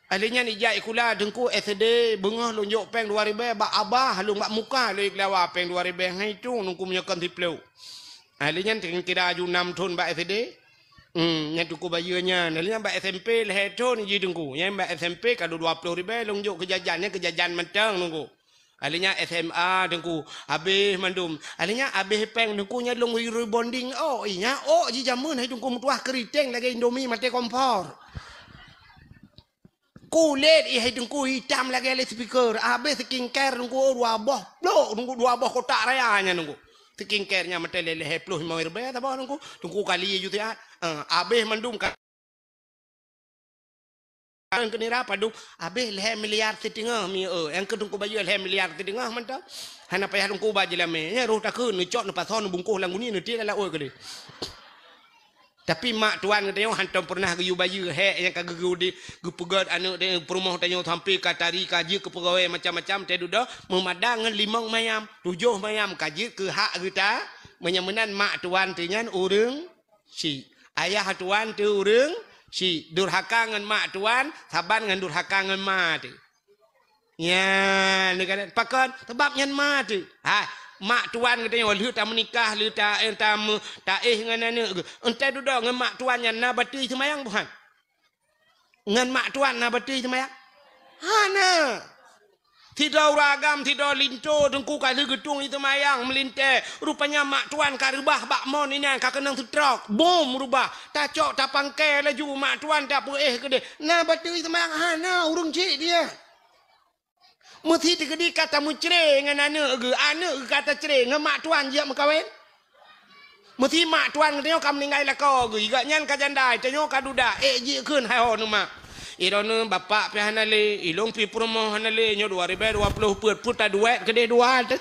Ahli nyan ijak sikula Teungku S D, beungoh lôn jok péng dua ribèe bak abah lôn, bak muka lôn ikeulawa péng dua ribèe, han itong Teungku meunyoe kon siplôh. Ahli nyan kira-kira aju nam thon bak S D. Hmm, nyan Teungku bayeue nyan. Ahli nyan bak S M P lhèe thon jih Teungku. Nyan bak S M P ka dua ploh ribèe lôn jok keu jajan, nyan keu jajan mantong Teungku. Ahli nyan S M A Teungku, habéh mandum. Ahli nyan habéh péng Teungku, nyan lôn rebonding ôk. Ih, nyan ôk jih jameun hai Teungku, meutuah keuriteng lagèe Indomie maté kompor. Kulét ih hai Teungku itam lagèe loudspeaker. Habéh skincare Teungku, oh, dua boh plôk Teungku, dua boh kotak raya nyan Teungku. Skincare nyan maté lhèe ploh limong ribèe saboh Teungku. Teungku kali ju siat. Ah, habéh mandum ka. Nyang keu nira padum, habéh lhèe miliar siteungoh mi, eh, nyang keu Teungku bayeue lhèe miliar siteungoh mantong. Hana payah Teungku ba jeulamé. Nyan roh takheun, neucok, neupasoe, neubungkoh lam guni, neutiek lam laôt keudéh. Tapi mak tuan geutanyoe hantom peureunah geuyue bayeue hék nyang ka geugeu-, geupeugöt aneuk peurumoh tanyoe sampoe ka tari, ka jeuet keu peugawée macam-macam, teududoe meumadang ngon limong mayam, tujoh mayam ka jeuet keu hak geuta. Meunyoe meunan mak tuan teuh nyan ureueng Syik. Ayah tuan teuh ureueng syik, durhaka ngon mak tuan saban ngon durhaka ngon ma teuh. Nyan, pakon? Sabab nyan ma teuh. Hai, mak tuan geutanyoe lheueh tameunikah, lheueh ta-, eh, tameu-, taéh ngon aneuk geuh. Entah dudoe ngon mak tuan nyan na bateue seumayang buhan? Ngon mak tuan na bateue seumayang? Hana. Sidroe ureueng agam, sidroe linto Teungku ka lheueh geutueng seumayang meulintèe. Rupanya mak tuan ka reubah bak mon inan ka keunong stroke. Bom reubah. Tacok tapangkée laju mak tuan tapeuéh keudéh. Na bateue seumayang? Hana, ureueng syik dia. Meusi teukeudi ka tameucré ngon aneuk geuh, aneuk geuh ka tacré ngon mak tuan jeuet meukawen. Meusi mak tuan geutanyoe ka meuninggai lakoe geuh, gobnyan ka janda, tanyoe ka duda, ék jikheun hai ho neuh mak. Droeneuh bapak pih hana lé, ilôn pih peurumoh hana lé, nyoe dua ribèe dua ploh peuet, peuet taduek keudéh dua teuh.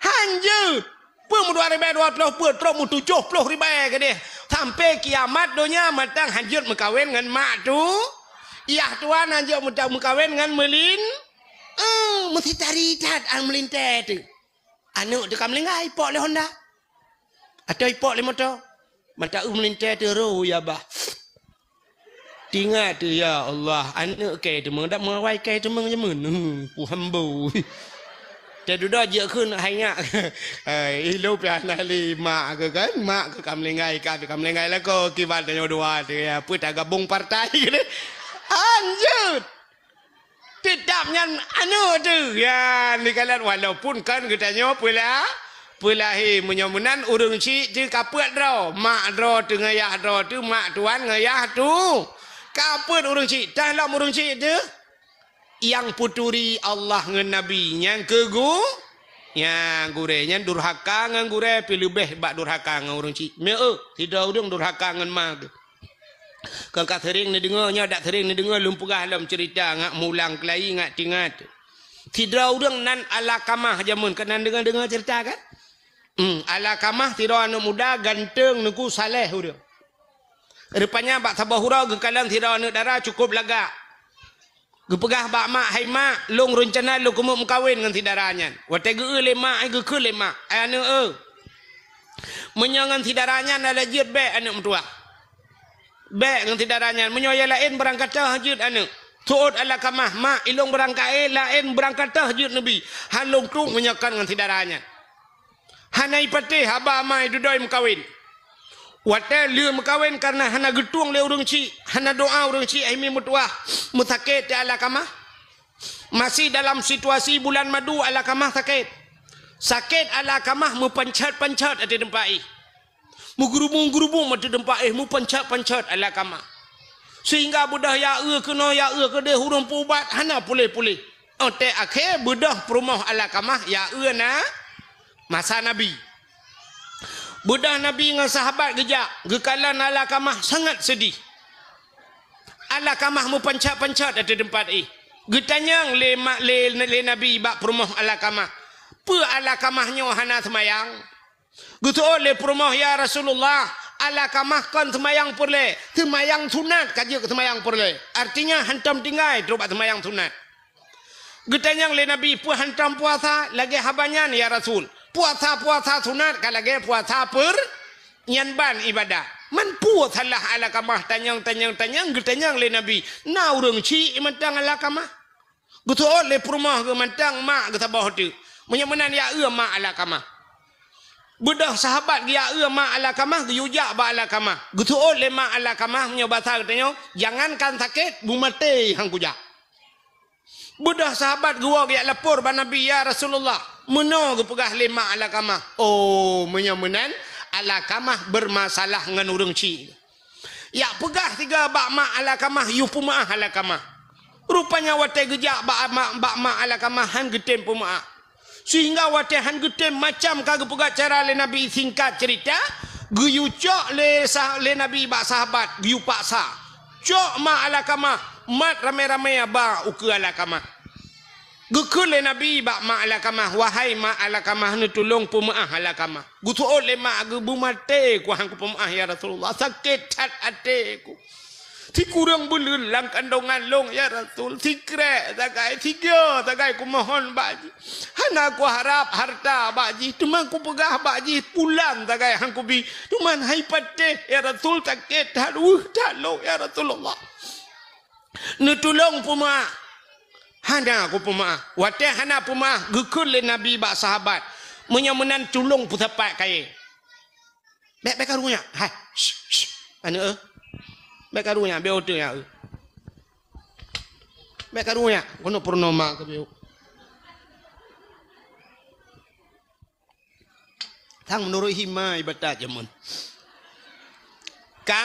Han jeuet! Peue meudua ribèe dua ploh peuet, trok meutujoh ploh ribèe keudéh. Sampoe kiamat donya mantong han jeuet meukawen ngon mak tu. Yah tuan han jeuet meuta-, meukawen ngon meulin. Eh, meusi tari that an meulintèe teuh. Aneuk teuh ka meuninggai, ipok lé honda. Atau ipok lé moto. Mata eu meulintèe teuh ro ya bah. Tingat teuh, ya Allah, aneuk kèe teumeung, dak meuawai kèe teumeung jameun. Hmm, ku hambo. Teududoe jeuet kheun hai nyak. Hai, ilôn pih hana lé mak keuh kan? Mak keuh ka meuninggai, ka, ka meuninggai lakoe, kiban tanyoe dua teuh, ya, peue tagabong partai keuh. Anjeuet! Teutap nyan aneuk teuh. Ya, neukalon walaupun kan geutanyoe peula-, peulahé. Meunyoe meunan ureueng syik teuh ka peuet droe. Mak droe teuh ngon yah droe teuh, mak tuan ngon yah tu. Ka peuet ureueng syik, tah lom ureueng syik teuh. Nyang peuturi Allah ngon Nabi, nyang keu gu-, nyang gurèe, nyan durhaka ngon gurèe pih leubeh bak durhaka ngon ureueng syik. Meu, sidroe ureueng durhaka ngon ma geuh. Kon ka seuring neudeungoe, nyoe dak seuring neudeungoe lôn peugah lom ceurita ngat mulang keulayi ngat tingat. Sidroe ureueng nan Alakamah jameun, ka nan deungoe-deungoe ceurita kan? Hmm, Alakamah sidroe aneuk muda ganteng Teungku saleh ureueng. Rupanya bak saboh uroe geukalon sidroe aneuk dara cukôp lagak. Geupeugah bak mak, "Hai mak, lôn reuncana lôn keumeung meukawen ngon si dara nyan." Watèe geu-eu lé mak, ai geukheun lé mak, "Ai aneuk eu, meunyoe ngon si dara nyan hana lé jeuet, bèk aneuk meutuah. Bèk ngon si dara nyan, meunyoe nyang laén beurangkat toh jeuet aneuk." Seuôt Alakamah, "Mak, ilôn beurangkat, eh, laén beurangkat toh jeuet neubi. Han lôn trok meunyoe kon ngon si dara nyan." Hana ipatéh haba ma dudoe meukawen. Watèe lheueh meukawen kareuna hana geutueng lé ureueng chik, hana doa ureueng chik, hai mi meutuah, meusakét teuh Alakamah. Masih dalam situasi bulan madu Alakamah sakét. Sakét Alakamah meupanchat-panchat ateueh teumpat éh. Meugeurubung-geurubung ateueh teumpat éh, meupanchat-panchat Alakamah. Sehingga beudôh ya eu keunoe, ya eu keudéh, ureueng peuubat hana puléh-puléh. Oté akhé beudôh peurumoh Alakamah ya eu na masa Nabi. Beudôh Nabi ngon sahabat geujak, geukalon Alakamah sangat seudih. Alakamah meupanchat-panchat ateueh teumpat éh. Geutanyong lé ma-, lé, lé Nabi bak peurumoh Alakamah, "Peue Alakamah nyoe hana seumayang?" Geuseuôt lé peurumoh, "Ya Rasulullah, Alakamah kon seumayang peureulèe, seumayang sunat ka jeuet keu seumayang peureulèe. Artinya hantom tinggai trok bak seumayang sunat." Geutanyong lé Nabi, "Peue hantom puasa lagèe haba nyan, ya Rasul? Puasa-puasa sunat ka lagèe puasa peur-, Nyan ban ibadah. Man peue salah Alakamah tanyong, tanyong, tanyong, geutanyong lé Nabi. Na ureuëng chik mantong Alakamah. Geuseuôt lé peurumoh geuh mantong mak geuh saboh teuk. Meunyoe meunan ya eu mak Alakamah. Beudôh sahabat geuyak eu mak Alakamah, geuyue jak bak Alakamah. Geuseuôt lé mak Alakamah meunyoe basa geutanyoe, jangankan sakét, beumaté han kujak. Beudôh sahabat geuwoe geujak lapor bak Nabi, "Ya Rasulullah, meunoe geupeugah lé mak Alakamah." Oh, meunyoe meunan, Alakamah beurmasalah ngon ureuëng chik. Jak peugah sigoe bak mak Alakamah, yue peumeuáh Alakamah. Rupanya watée geujak bak mak, bak mak Alakamah han geutem peumeuáh. Sehingga watée han geutem macam ka geupeugah cara lé Nabi, singkat cerita, geuyue cok lé sah-, lé Nabi bak sahabat, geuyue paksa. Cok mak Alakamah, mat ramé-ramé ba ukeue Alakamah. Geukheun lé Nabi bak mak Alakamah, "Wahai mak Alakamah, neutulông peumeuáh Alakamah." Geuseuôt lé mak geuh, "Beumaté ku han kupeumeuáh, ya Rasulullah. Sakét that até ku. Sikureueng buleuen lam kandongan lôn, ya Rasul. Sikrek sagai, sigoe sagai kumohon bak jih. Hana kuharab hareuta bak jih, teuma kupeugah bak jih, bulan sagai han kubi. Teuma hai patéh, ya Rasul, sakét that, weueh that lôn, ya Rasulullah. Neutulông peumeuáh." Hana kupeumeuáh. Watée hana peumeuáh, geukheun lé Nabi bak sahabat, "Meunyoe meunan tulông peusapat kayée." "Bék, bék karu nyak. Hai, shh, shh, aneuëk, eh. Bék karu nyak, bék oto nyak, eh. Bék karu nyak, keunoe purnoma keu bieu." Sang meunurot hima ibadat jameun. Ka?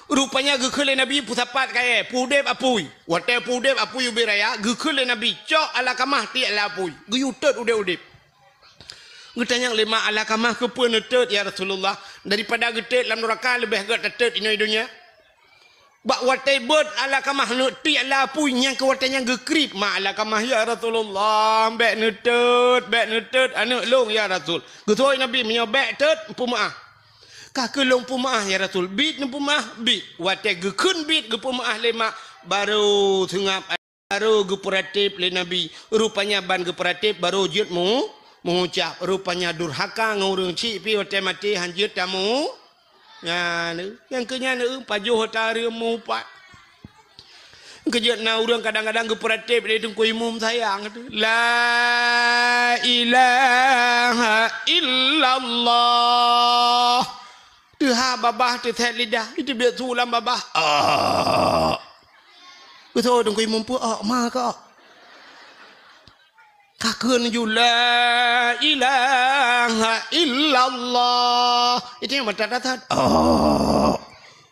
Rupanya geukheun lé Nabi peusapat kayée, peuudeb apui. Watée peuudeb apui ubé raya, geukheun lé Nabi, "Cok Alakamah tiek lam apui." Geuyue tot udeb-udeb. Geutanyong lé mak Alakamah, "Keupeue neutot, ya Rasulullah? Daripada geutot lam nuraka leubeh gét tatot inoe donya." Bak watée beuet Alakamah neuk tiek lam apui, nyang keu watée nyan geukriet mak Alakamah, "Ya Rasulullah, bék neutot, bék neutot aneuëk lôn, ya Rasul." Geuseuôt Nabi, "Meunyoe bék tot, peumeuáh." "Ka keuh lôn peumeuáh, ya Rasul." "Biet neupeumeuáh?" "Biet." Watée geukheun biet geupeumeuáh lé mak, barô seungab, barô geupeuratéb lé Nabi. Rupanya ban geupeuratéb, barô jeuet meu-, meuucab. Rupanya durhaka ngon ureuëng chik pih watée maté han jeuet tamu. Nyan, nyang keu nyan, eh, pajoh ata reuem meuupat. Keujeuet na ureuëng kadang-kadang geupeuratéb lé Teungku Imum sayang tu. La ilaha illallah. Teuhah babah teuthet lidah, itu biet su lam babah. Ah. Beutôi Teungku Imum peue, ah, ma ka. Ka kheun ju, "La ilaha illallah." Itu nyang meutat-tat. Oh.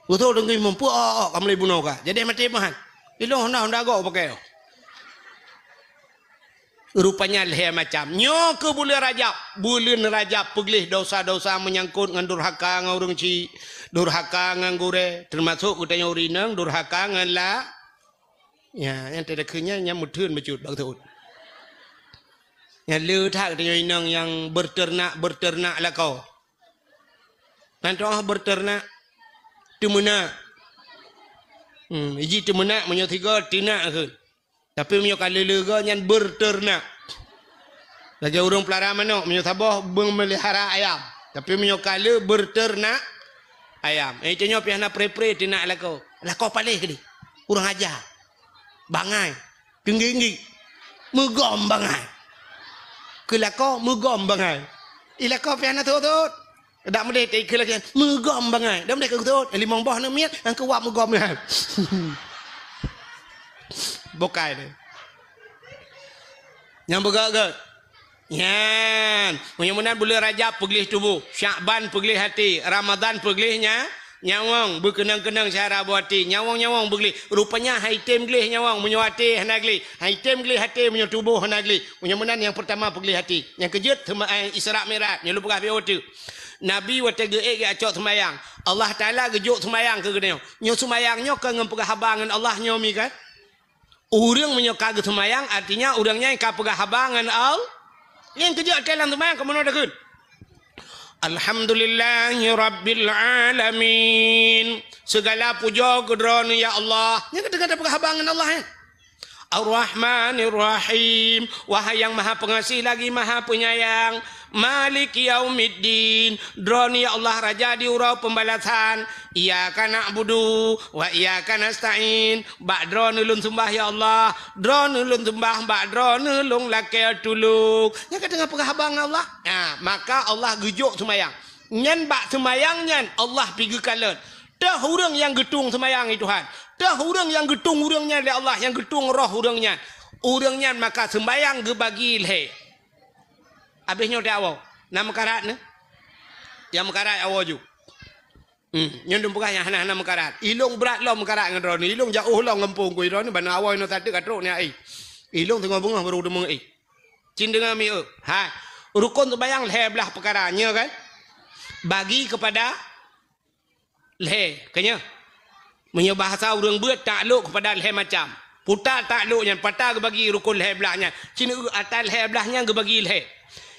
Beutôi Teungku Imum peue, oh, oh, ka mulai bunoe ka. Jadi maté meuhan. Ilong honda-honda gok pakai. Rupanya lhée macam. Nyoe keu buleuen Rajab. Buleuen Rajab peugleh dosa-dosa meunyangkot ngon durhaka ngon ureuëng chik, durhaka ngon gurée, teumasok geutanyoe ureuëng inong durhaka ngon la Ya, nyang teudeukheun nyan, nyan meutheun bacut bak teuôt. Nyan le that geutanyoe inong nyang beuteunak-beuteunak lakoe. Nan toh beuteunak, teumeunak. Hmm, iji teumeunak meunyoe sigoe teunak kheun. Tapi meunyoe ka le-le goe nyan beuteunak. Lagée ureuëng peulara manok, meunyoe saboh beumeulihara ayam. Tapi meunyoe ka le beuteunak ayam. Eh, tanyoe pih hana pre-pre teunak lakoe. Lakoe paléh keudeh. Kurang aja. Bangai. Keunggik-nggik. Meugom bangai. Keu lakoe meugom bangai. I lakoe pih hana thot-thot. Dak meudeh teukeue lagée meugom bangai. Dak meudeh keu thot. Limong boh aneuk miet, nyang keu wab meugom nyan. Bukai deh. Nyang beugét-gét. Nyan, meunyoe meunan buleuen Rajab peugleh tuboh, Syakban peugleh até, Ramadhan peugleh nya, nyawöng, beukeunong-keunong syedara boh até, nyawöng-nyawöng beugleh. Rupanya han item gleh nyawöng meunyoe até hana gleh, han item gleh até meunyoe tuboh hana gleh. Meunyoe meunan nyang peurtama peugleh até. Nyang keujeuet teuma, eh, Isra Mi'raj, nyoe lôn peugah bak watée. Nabi watée geuék geucok seumayang, Allah Taala geujok seumayang keu geutanyoe. Nyoe seumayang nyoe kon ngon peugah haba ngon Allah nyoe mi kan? Ureuëng meunyoe ka geuseumayang, artinya ureuëng nyan ka peugah haba ngon Al-, nyang keujeuet até lam seumayang ka meunoe takheun, "Alhamdulillahi rabbil alamin." Segala pujoe keu Droeneuh ya Allah. Nyan ka teuka peugah haba ngon Allah, eh. "Ar-Rahmanir Rahim." Wahai nyang Maha Pengasih lagi Maha Penyayang. Maliki yaumiddin. Droeneuh ya Allah Raja di uroe pembalasan. Iyyaka na'budu wa iyyaka nasta'in. Bak Droeneuh lôn seumbah ya Allah. Droeneuh lôn seumbah, bak Droeneuh lôn lakée tulông. Nyan ka teungoh peugah haba ngon Allah. Nah, maka Allah geujok seumayang. Nyan bak seumayang nyan Allah pi geukalon. Teuh ureuëng nyang geutueng seumayang, hai Tuhan. Teuh ureuëng nyang geutueng ureuëng nyan lé Allah, nyang geutueng roh ureuëng nyan. Ureuëng nyan maka seumayang geubagi lhée. Abéh nyoe teuh awoe. Na meukarat nyoe? Nyang meukarat awoe ju. Hmm, nyoe dum peugah nyang hana-hana meukarat. Ilong brat lom meukarat ngon droeneuh. Ilong jaoh lom gampông ku droeneuh, bana awoe nyoe sateuk ka trok nyoe ai. Ilong teungoh beungoh baru teumeu'éh. Cit deungoe mi'éh. Hai. Rukon seumayang lhée blaih peukara, nyoe kan? Bagi kepada lhée, ka nyoe. Meunyoe bahasa ureuëng beuet, taklok kepada lhée macam. Peue taklok nyan, peue geubagi rukon lhée blaih nyan. Cit eu ata lhée blaih nyan geubagi lhée.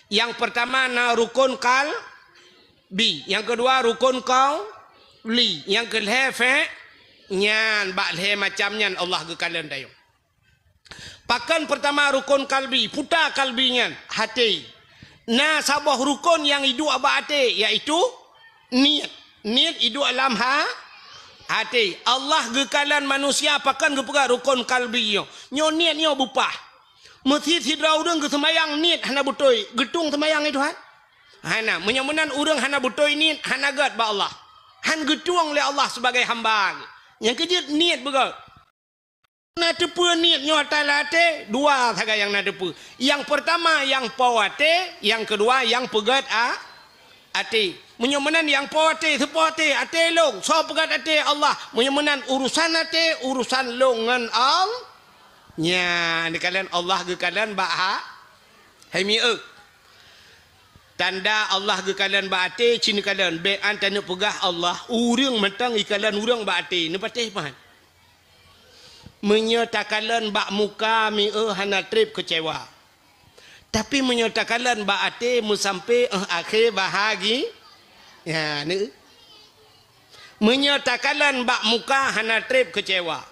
Nyang peurtama na rukon qalbi, nyang keudua rukon qauli, nyang keulhée fe-, nyan bak lhée macam nyan Allah geukalon tanyoe. Pakon peurtama rukon qalbi, peue qalbi nyan, até. Na saboh rukon nyang iduek bak até, yaitu niet. Niet iduek lam ha-, até. Allah geukalon manusia pakon geupeugah rukon qalbi nyoe. Nyoe niet nyoe beupah. Meusit sidroe ureuëng geuseumayang niet hana beutôi, geutueng seumayang nyan Tuhan? Hana. Meunyoe meunan ureuëng hana beutôi niet, hana gét bak Allah. Han geutueng lé Allah sibagai hamba. Nyang keujeuet niet beugét. Na teupeue niet nyoe ata lam até, dua sagai nyang na teupeue. Nyang peurtama nyang po até, nyang keudua nyang peugét a-, até. Meunyoe meunan nyang po até, soe po até, até lôn, soe peugét até, Allah. Meunyoe meunan urusan até, urusan lôn ngon Al-, nyan neukalon Allah geukalon bak ha-, hai mi'éh. Tanda Allah geukalon bak até, cit neukalon, bék an taneuk peugah Allah, ureuëng mantong ikalon ureuëng bak até, neupatéh pahan. Meunyoe takalon bak muka mi'éh hana treb keucewa. Tapi meunyoe takalon bak até meusampé éh akhé bahagi-, ya, ni. Meunyoe takalon bak muka hana treb keucewa.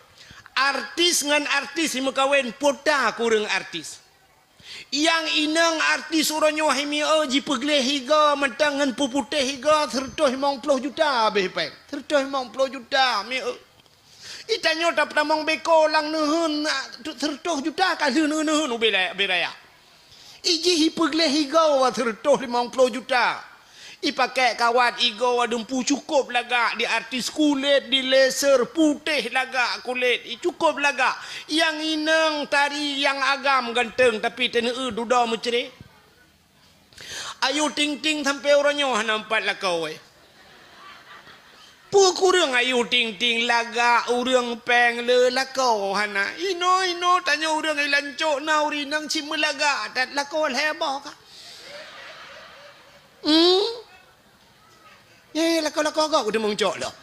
Artis ngon artis jimeukawen, peue ta kureueng artis. Nyang inong artis uroe nyoe hai mi'éh jipeugleh igoe mantong ngon peuputéh igoe sireutôh limong ploh juta abéh péng. Sireutôh limong ploh juta mi'éh. Itanyoe tapeutamong beko lam neuheun, sireutôh juta ka lheueh neuheun ubé raya. Ijih ipeugleh igoe sireutôh limong ploh juta. Ipakék kawat igoe dumpu cukôp lagak, di artis kulét, di laser putéh lagak kulét, i cukôp lagak. Nyang inong tari nyang agam ganteng, tapi taneuk eu dudoe meucré. Ayu Ting Ting sampoe uroe nyoe hana meupat lakoe. Peue kureueng Ayu Ting Ting lagak ureuëng péng le lakoe hana. Inoe, inoe tanyoe ureuëng i lancok na ureuëng inong cit meulagak that lakoe lhée boh ka. Hmm? Nyan lakoe-lakoe gob keudeungoe cok lom.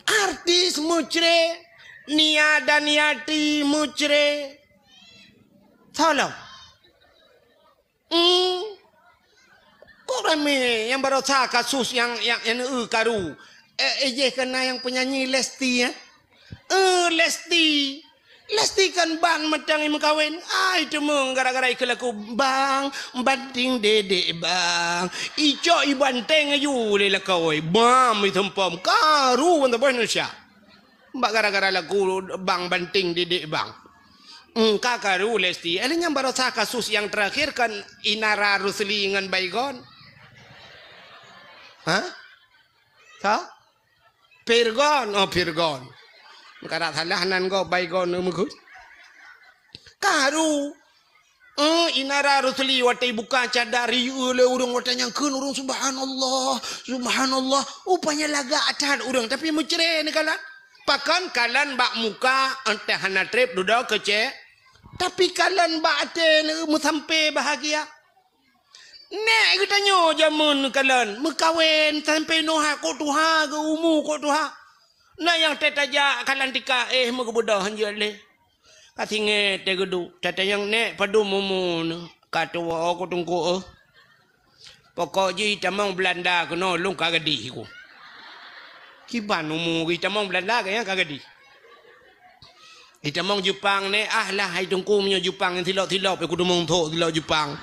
Artis meucré, Nia Daniati meucré. Tolong. Hmm. Kok ramé nyang barosa kasus nyang, nyang, nyang eu karu. Eh, eh, jih kena nyang penyanyi Lesti, eh? Eh, Lesti. Lesti kan ban mantong imeukawen. Ai, teumong gara-gara ikeu lagu, "Bang, banting dedek, Bang." Icok ibanteng aju lé lakoe. Bam, iteumpom. Karu ban saboh Indonesia. Bak gara-gara lagu, "Bang, banting dedek, Bang." Hmm, ka karu Lesti. Eh, nyang barosa kasus nyang terakhir kan Inara Rusli ngon Baygon. Hah? Ka? Pirgon, oh, Pirgon. Meukarat salah nan gob Baygon meukeue. Karu. Eh, Inara Rusli watée ibuka cadar, iyue lé ureuëng watée nyang kheun ureuëng, "Subhanallah, subhanallah." Rupanya lagak that ureuëng, tapi meucré neukalon. Pakon kalon bak muka, entah hana treb dudoe keucé. Tapi kalon bak até meusampé bahagia. Nèk geutanyoe jameun kalon meukawen sampoe noe kok tuha geu umu kok tuha. Na nyang teutajak kalon tika éh meugeubeudoh hanjeuet lé. Ka singoh teuh geuduek, tatanyong nèk padum umu neuh, ka tuwoe kok teungku éh. Pokok jih tamong Beulanda keunoe lôn ka gadih ku. Kiban umu geuh tamong Beulanda ka nyang ka gadih. Itamong Jepang neh, ah lah hai Teungku meunyoe Jepang nyang silop-silop, aku deungoe thok silop Jepang.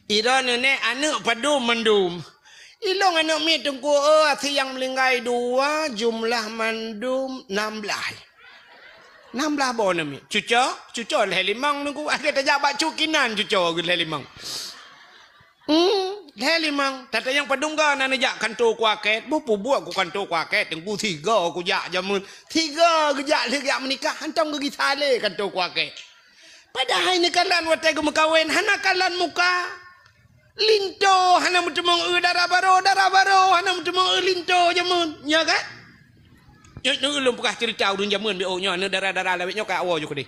Ira nenek aneuk padum mandum. Ilong aneuk miet Teungku, oh, asie nyang meuninggai dua, jumlah mandum nam blaih. Nam blaih boh aneuk miet. Cuco, cuco lhèe limong Teungku. Akhé tajak bak cukinan cuco lhèe limong. Hmm, lhèe limong. Tatanyong padum ga na neujak kanto kuaket. Boh peubuet ku kanto kuaket Teungku, sigoe kujak jameun. Sigoe geujak lheueh geujak meunikah, hantom geugisa lé kanto kuaket. Padahai neukalon watèe geumeukawen hana kalon muka. Linto hana meuteumong eu dara barô, dara barô hana meuteumong eu linto jameun. Nya kan? Nyoe, nyoe ulôn peugah cerita ureueng jameun B O nyoe, aneuk dara-dara lawét nyoe ka awai ju keudeh.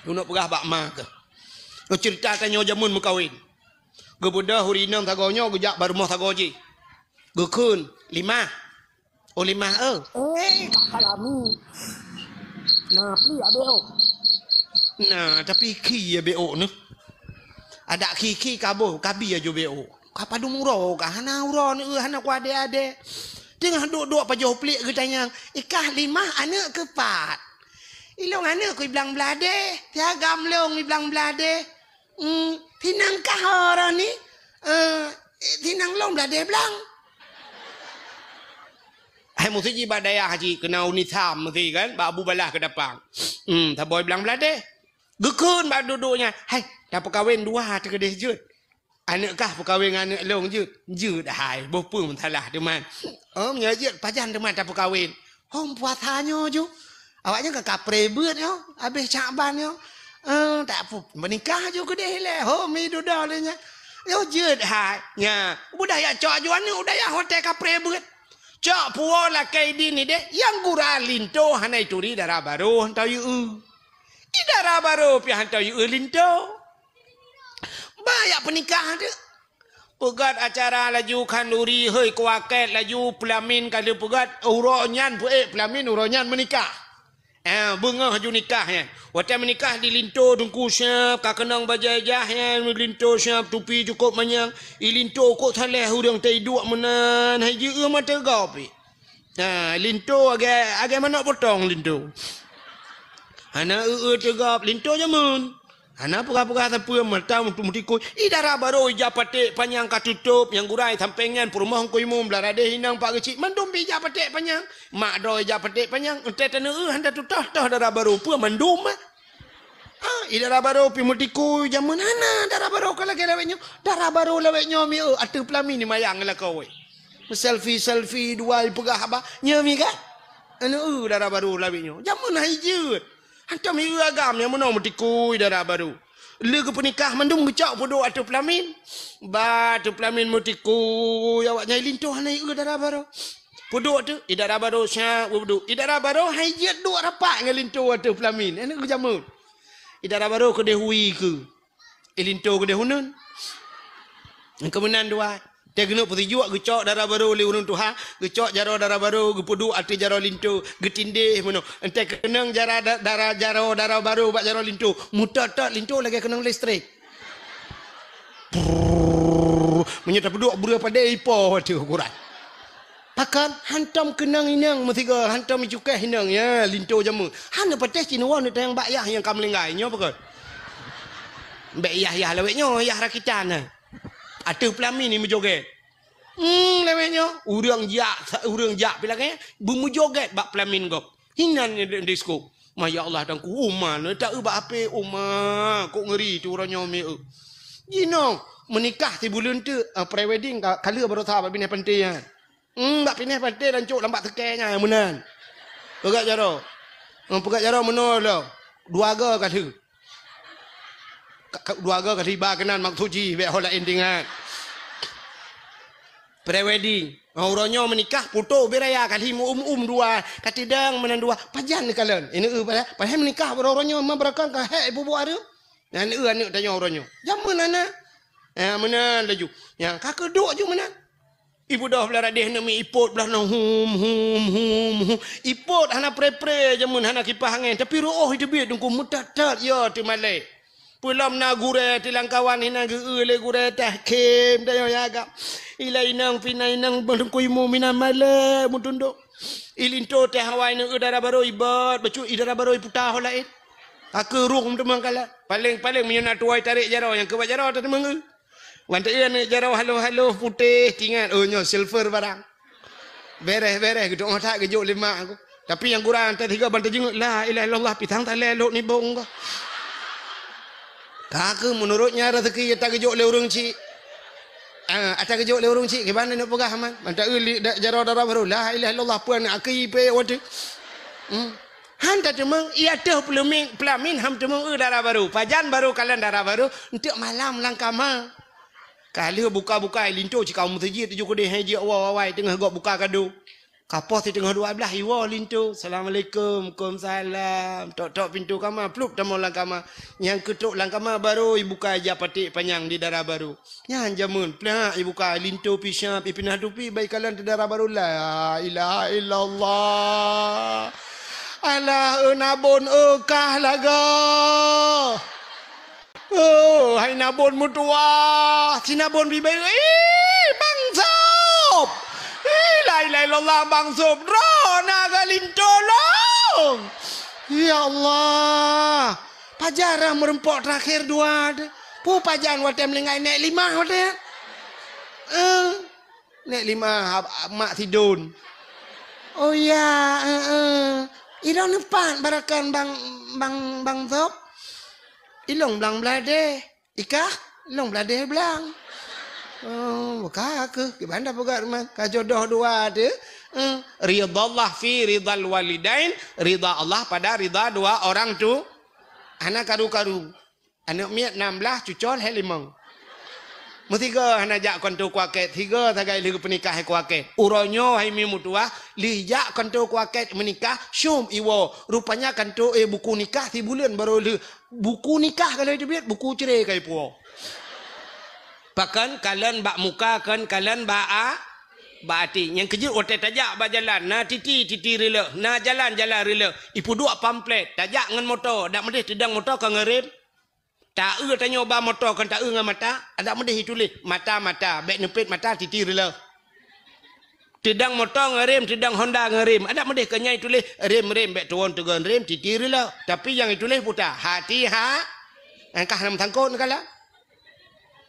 Ulôn peugah bak ma keuh. Nyoe cerita tanyoe jameun meukawen. Geubeudôh ureueng inong sagoe nyoe geujak bak rumoh sagoe jih. Geukheun, limah. Oh, limah, eh. Eh, Kak Salami. Nah, pli abéh, oh. Nah, tapi khi ya B O nyoe. Adak khi-khi kaboh, kabi aju B O. Ka padum uroe ka hana uroe nyoe, hana ku adé-adé. Teungoh duek-duek pajoh pliek geutanyong, "Ikah limah aneuk keu pat?" "Ilong aneuk keu iblang bladeh, siagam long iblang bladeh." Hmm, sinang kah oroh ni? Eh, sinang long bladeh blang. Hai mesti ji bak dayah ji keunan uni tham mesti kan, bak Abu Balah keudapang. Hmm, saboh blang bladeh. Geukheun bak duek-duek nyan, "Hai, tapeukawen dua teuh keudeh jeuet. Aneuk kah peukawen ngon aneuk long jeuet?" "Jeuet hai, boh peue meusalah teuma." "Oh, meunyoe jeuet pajan teuma tapeukawen?" "Hom puasa nyoe ju. Awaknyan ka kapreh beuet nyoe, abéh Syakban nyoe. Eh, tak pu-, meunikah ju keudeh ilèe, hom i dudoe lé nyan." "Yoh jeuet hai." Nya, beudayah cok aju aneuk u dayah watèe kapreh beuet. Cok puwoe lakèe idin ideh, nyang gura linto hana ituri dara barô hantom yue. I dara barô pih hantom yue linto. Ba jak peunikah teuk. Peugöt acara laju khanduri, hei kuaket laju peulamin ka lheueh peugöt, uroe nyan peuék peulamin, uroe nyan meunikah. Eh, beungoh aju nikah nyan. Watèe meunikah di linto teungku siap, ka keunong bajèe jah nyan, linto siap, tupi cukôp manyang. I linto kok saléh ureueng teuiduek meunan, hai jieu mata gob pih. Ha, linto agèe, agèe manok potong linto. Hana eu-eu teugab linto jameun. Hana peugah-peugah sapeue mata meutu-, meutikui. I dara barô ija paték panyang ka tutôp, nyang gura i sampéng nyan peurumoh Teungku Imum, blah radeh inong Pak Geuchik, mandum pih ija paték panyang. Mak droe ija paték panyang, entèe taneu eu hana tutoh-toh dara barô peue mandum, eh. Ah, i dara barô pih meutikui jameun hana dara barô ka lagèe lawét nyoe. Dara barô lawét nyoe mi eu ateueh peulamin ni mayang lakoe. Selfie-selfie dua ipeugah haba. Nyoe mi kan? Anu eu dara barô lawét nyoe. Jameun hai jeuet. Hantom mi eu agam nyang meunoe meutikui dara barô. Lé geupeunikah mandum geucok peuduek ateueh peulamin. Ba ateueh peulamin meutikui awak nyang linto hana eu dara barô. Peuduek tu, i dara barô syak peuduek. I dara barô hai jeuet duek rapat ngon linto ateueh peulamin. Anu eu jameun. I dara barô keudeh wi keu. I linto keudeh uneun. Keu meunan dua. Teuh keuneuk peusijuek geucok dara barô lé ureueng tuha, geucok jaroe dara barô, geupeuduek ateueh jaroe linto, geutindéh meunoe. Entèe keunong jara da-, dara jaroe dara barô bak jaroe linto, meutot-tot linto lagèe keunong listrik. Prrrr. Meunyoe tapeuduek breueh padé ipo ateueh ukuran. Pakon hantom keunong inong meusigoe, hantom icukéh inong, ya, linto jameun. Hana patéh cit neuwoe neutanyong bak yah nyang ka meulinggai, nyoe pakon. Bèk yah-yah lawét nyoe, yah rakitan, ha. Ateueh peulamin ni meujogét. Hmm, lawét nyoe, ureueng jak, ureueng jak pih lagèe, beumeujogét bak peulamin gob. Hinan di-, disko. Ma ya Allah, Teungku, uma, neutak eu bak H P, uma, kok ngeuri tu uroe nyoe mi eu. Jinoe, meunikah sibuleuen teuk, ah, pre-wedding ka, ka lheueh baroesa bak binéh panté nyan. Hmm, bak binéh panté lancok lam bak seukée nyan meunan. Peugah jaroe. Hmm, peugah jaroe meunoe lom. Dua go ka lheueh. Ka, ka, dua go ka lheueh ba keunan maksud jih, bèk ho laén teuingat. Pre-wedding. Oh, uroe nyoe meunikah, putôh ubé raya ka lheueh meu-um-um dua, ka tidang meunan dua. Pajan neukalon. Ini eu padahai, padahai meunikah uroe-uroe nyoe, ma beurakang ka hék ibu-bu areuem. Nyan eu aneuk tanyoe uroe nyoe. Jameun hana. Eh, meunan laju. Nyan ka keuduek ju meunan. Ibeudôh blah radeh aneuk miet ipot blah nyoe hum, hum, hum, hum. Ipot hana pre-pre jameun hana kipah angén, tapi reuôh iteubiet Teungku meutat-tat ya teumalée. Peulom na gurée tilang kawan hinan geu-eu lé gurée teh khém dayoe ya agam. Ilai inong pina inong meureuku imu mina malée meutundok. Ilinto teh awai neu dara barô ibot, bacut i dara barô iputa ho laén. Ka keu rung teumang kala. Paléng-paléng meunyoe na tuwai tarek jaroe nyang keubat jaroe teuteumang eu. Wan teu aneuk jaroe haloh-haloh putéh tingat, oh nyoe silver barang. Bereh-bereh geudoe that geujok lé mak aku. Tapi nyang gura teuh tiga ban teujeungeuet, "La ilaha illallah, pisang talé lok nibong ka." Ka keu meunurot nya rezeki ata geujok lé ureueng chik. Ah, ata geujok lé ureueng chik kiban neuk peugah man. Mantap li jaroe dara barô, "La ilaha illallah, peue aneuk aki pe watèe." Hmm. Han tateumeung, iya teuh peulamin, peulamin han teumeung eu dara barô. Pajan barô kalon dara barô, enteuk malam lam kama. Ka lheueh buka-buka linto cit ka u meuseujid tujoh keudeh hai jeuet awai-awai teungoh gob buka kado. Ka poh siteungoh dua blaih iwoe linto. "Assalamualaikum." "Waalaikumsalam." Tok-tok pintoe kama, plup tamong lam kama. Nyang keutok lam kama barô ibuka ija paték panyang di dara barô. Nyan jameun, plak ibuka linto pih siap ipinah tupi bai kalon teu dara barô. La ilaha illallah. Alah, eu nabon eu kah lagoe. Oh, hai nabon meutuwah, si nabon bibeu, ih, Bang Sop. Ih, la ilaha illallah, Bang Sop. Droe na geulinto lôn. Ya Allah, pajan rhah meureumpok terakhir dua deh. Peue pajan watèe meulinggai nèk limah watèe. Eh. Nèk limah, ab-, ab-, mak sidon. Oh ya, eh, eh. Ilong neupat barakan bang, bang, bang Sop. Ilong blang bladeh. Ikah, ilong bladeh blang. Oh, buka aku. Kiban dah peugah rumah. Ka jodoh dua tu. Eh, ridha Allah fi ridhal walidain. Ridha Allah pada ridha dua orang tu. Hana karu-karu. Aneuk miet nam blaih, cucol hai limong. Meusigoe hana jak kantô kuakét, sigoe sagai lheueh geupeunikah hai kuakét. Uroe nyoe hai mi meutuwah, lheueh jak kantô kuakét meunikah, syom iwoe. Rupanya kantô, eh, buku nikah sibuleuen barô lheueh. Buku nikah ka lheueh teubiet, buku cre ka ipuwoe. Pakon kalon bak muka, kon kalon bak a-, bak até. Nyang keujeuet watèe tajak bak jalan, na titi, titi rileuk, na jalan, jalan rileuk. Ipeuduek pamflet, tajak ngon moto, dak meudeh teudong moto ka ngeurem. Ta-eu tanyoe ba moto kon ta-eu ngon mata, adak meudeh ituléh mata-mata, bèk neupet mata titi rileuk. Teudong moto ngeurem, teudong Honda ngeurem, adak meudeh kon nyan ituléh rem-rem, bèk tuwon teugon rem titi rileuk. Tapi nyang ituléh puta, hati ha-, angkah lam sangkot neukala.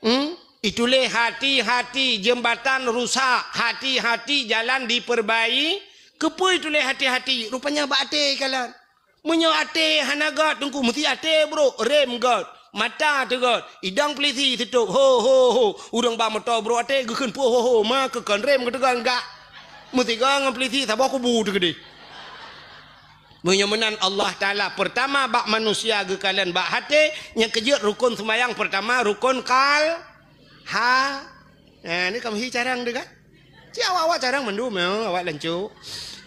Hmm? Ituléh hati-hati, jeumbatan rusak, hati-hati, jalan dipeurbai-, keupeue ituléh hati-hati? Rupanya bak até kalon. Meunyoe até hana gèt, Teungku, meusti até brôk, rem gèt, mata teugèt, idong peulisi sitôb, ho, ho, ho. Ureueng ba moto brôk até geukheun peue ho, ho, ma keu kon rem geuteugon gak. Meusigoe ngon peulisi saboh kubu teukeudeh. Meunyoe meunan Allah Taala peurtama bak manusia geukalon bak até, nyang keujeuet rukon seumayang peurtama rukon kal-, ha. Nah, ni kamoe hi carang deh kan? Ci awak-awak carang mandum, ya, awak lancok.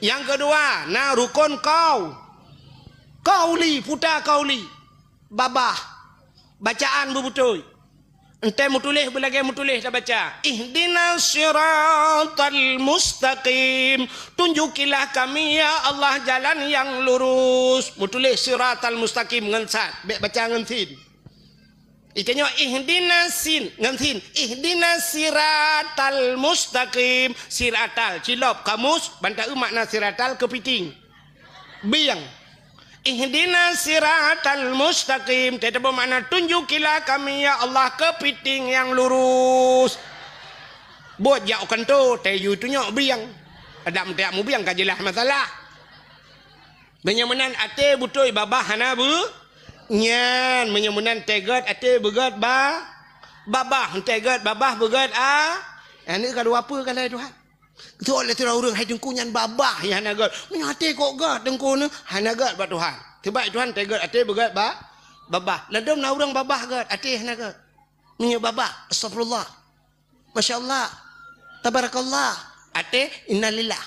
Nyang keudua, na rukon kau. Kauli, puta kauli. Babah. Bacaan beubeutôi. Entée meutuléh beulagée meutuléh tabaca, "Ihdinas siratal mustaqim." Tunjukilah kami, ya Allah, jalan yang lurus. Meutuléh siratal mustaqim ngon sad, bék baca ngon sin. Itanyoe ihdinas sin, ngon sin. Ihdinas siratal mustaqim. Siratal, cilop, kamus, ban taeu makna siratal keupiting. Bieng. Ihdinas siratal mustaqim. Teutabeuet makna tunjukilah kami, ya Allah, keupiting nyang lurus. Buet jak u kantô, tayue tunyok bieng. Adak meuteuyak mubieng ka jeulaih masalah. Meunyoe meunan até beutôi babah hana beu-, nyan. Meunyoe meunan teuget até beugét ba-, babah, teuget babah beugét a-, aneuk ka dua peue ka lhée Tuhan. Geuteuôt lé sidroe ureuëng, "Hai Teungku, nyan babah nyang hana gét." Meunyoe até kok gét Teungku nyoe, hana gét bak Tuhan. Sebab Tuhan teuget até beugét ba-, babah. Ladôm na ureuëng babah gét, até hana gét. Meunyoe babah, astagfirullah. Masya Allah. Tabarakallah. Até, innalillah.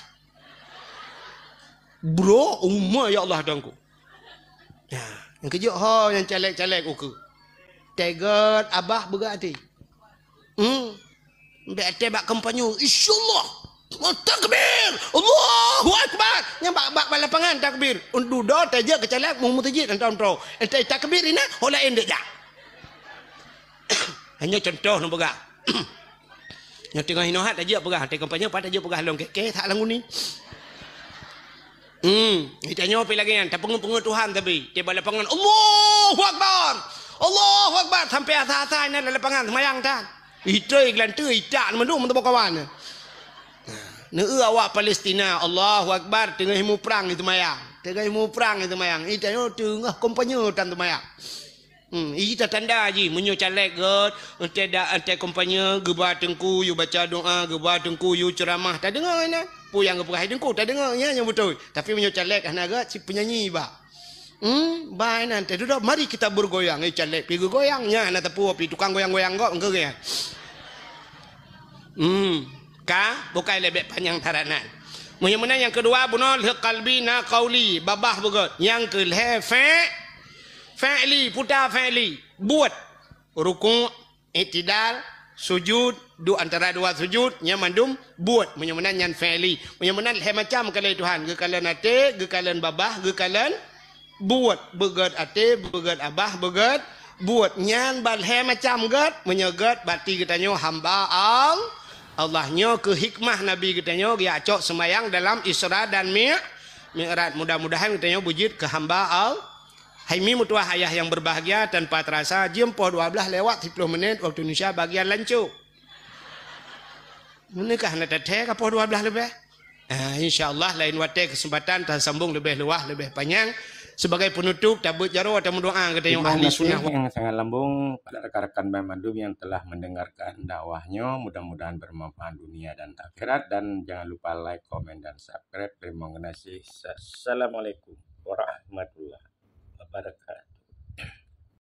Bro, uma ya Allah Teungku. Ya, nyang keujeuet ho nyang caleg-caleg ukeue. Teuget abah beugét até. Hmm. Bék até bak kampanye, "Insyaallah." Takbir! Allahu Akbar! Nyang bak, bak, bak lapangan takbir. Dudoe tajak keu caleg mu meuseujid entong-entong. Entah takbir inan, ho laén dek jak. Hanya contoh neupeugah. Nyoe teungoh hinoe that tajak peugah, teuka panyang pat tajak peugah lôn keh-keh that lam uni. Hmm, tanyoe pi lagèe nyan, tapeungeut-peungeut Tuhan tapi, tiba lapangan, "Allahu Akbar! Allahu Akbar!" Sampai asa-asa inan lam lapangan seumayang tan. Itroi geulanteue itak mandum meuteumé kawan. Neueu awak Palestina, Allahu Akbar, teungoh muprang seumayang. Teungoh muprang seumayang. Itanyoe teungoh kampanye tan seumayang. Hmm, ita tanda jih, meunyoe caleg gèt, entèe da, entèe kampanye, geuba teungku yue baca doa, geuba teungku yue ceuramah, tadeungoe inan. Peue nyang geupeugah teungku, tadeungoe, nyan nyang beutôi. Tapi meunyoe caleg hana gèt, si penyanyi ba. Hmm, ba inan teuh dudoe, mari kita bergoyang. Eh, caleg pi geugoyang, nyan hana teupeu pi tukang goyang-goyang gop, engkeu gèt. Hmm, ka, bukai lebek panyang that nan. Meunyoe meunan nyang keudua, bunoe lheueh kalbi na kauli, babah beugèt. Nyang keu lhèe fe, fi'li, puta fi'li. Buet. Rukuk, i'tidal, sujud, duek antara dua sujud, nyan mandum buet. Meunyoe meunan nyan fi'li. Meunyoe meunan lhèe macam kalon Tuhan, geukalon até, geukalon babah, geukalon buet. Beugèt até, beugèt babah, beugèt buet. Nyan ban lhèe macam gèt. Meunyoe gèt, berarti geutanyoe hamba Al-, Allah. Nyoe keuh hikmah Nabi geutanyoe geujak cok seumayang dalam Isra dan Mi-, Mi'raj. Mudah-mudahan geutanyoe beujeuet keu hamba Al-, Hai mi meutuah ayah nyang berbahagia, tanpa terasa jeuem poh dua belas lewat siplôh menit waktu Indonesia bagian lancok. Meunyoe ka hana tathèe ka poh dua belas leubeh. Ah, insya Allah lain watèe keuseumpatan tasambong leubeh luwah, leubeh panyang. Sebagai penutup, tabeuet jaroe, tameudoa keu tanyoe ahli sunnah. Terima kasih yang sangat lambung pada rekan-rekan banmandum yang telah mendengarkan dakwah nyoe. Mudah-mudahan bermanfaat dunia dan akhirat. Dan jangan lupa like, komen, dan subscribe. Terima kasih. Assalamualaikum warahmatullahi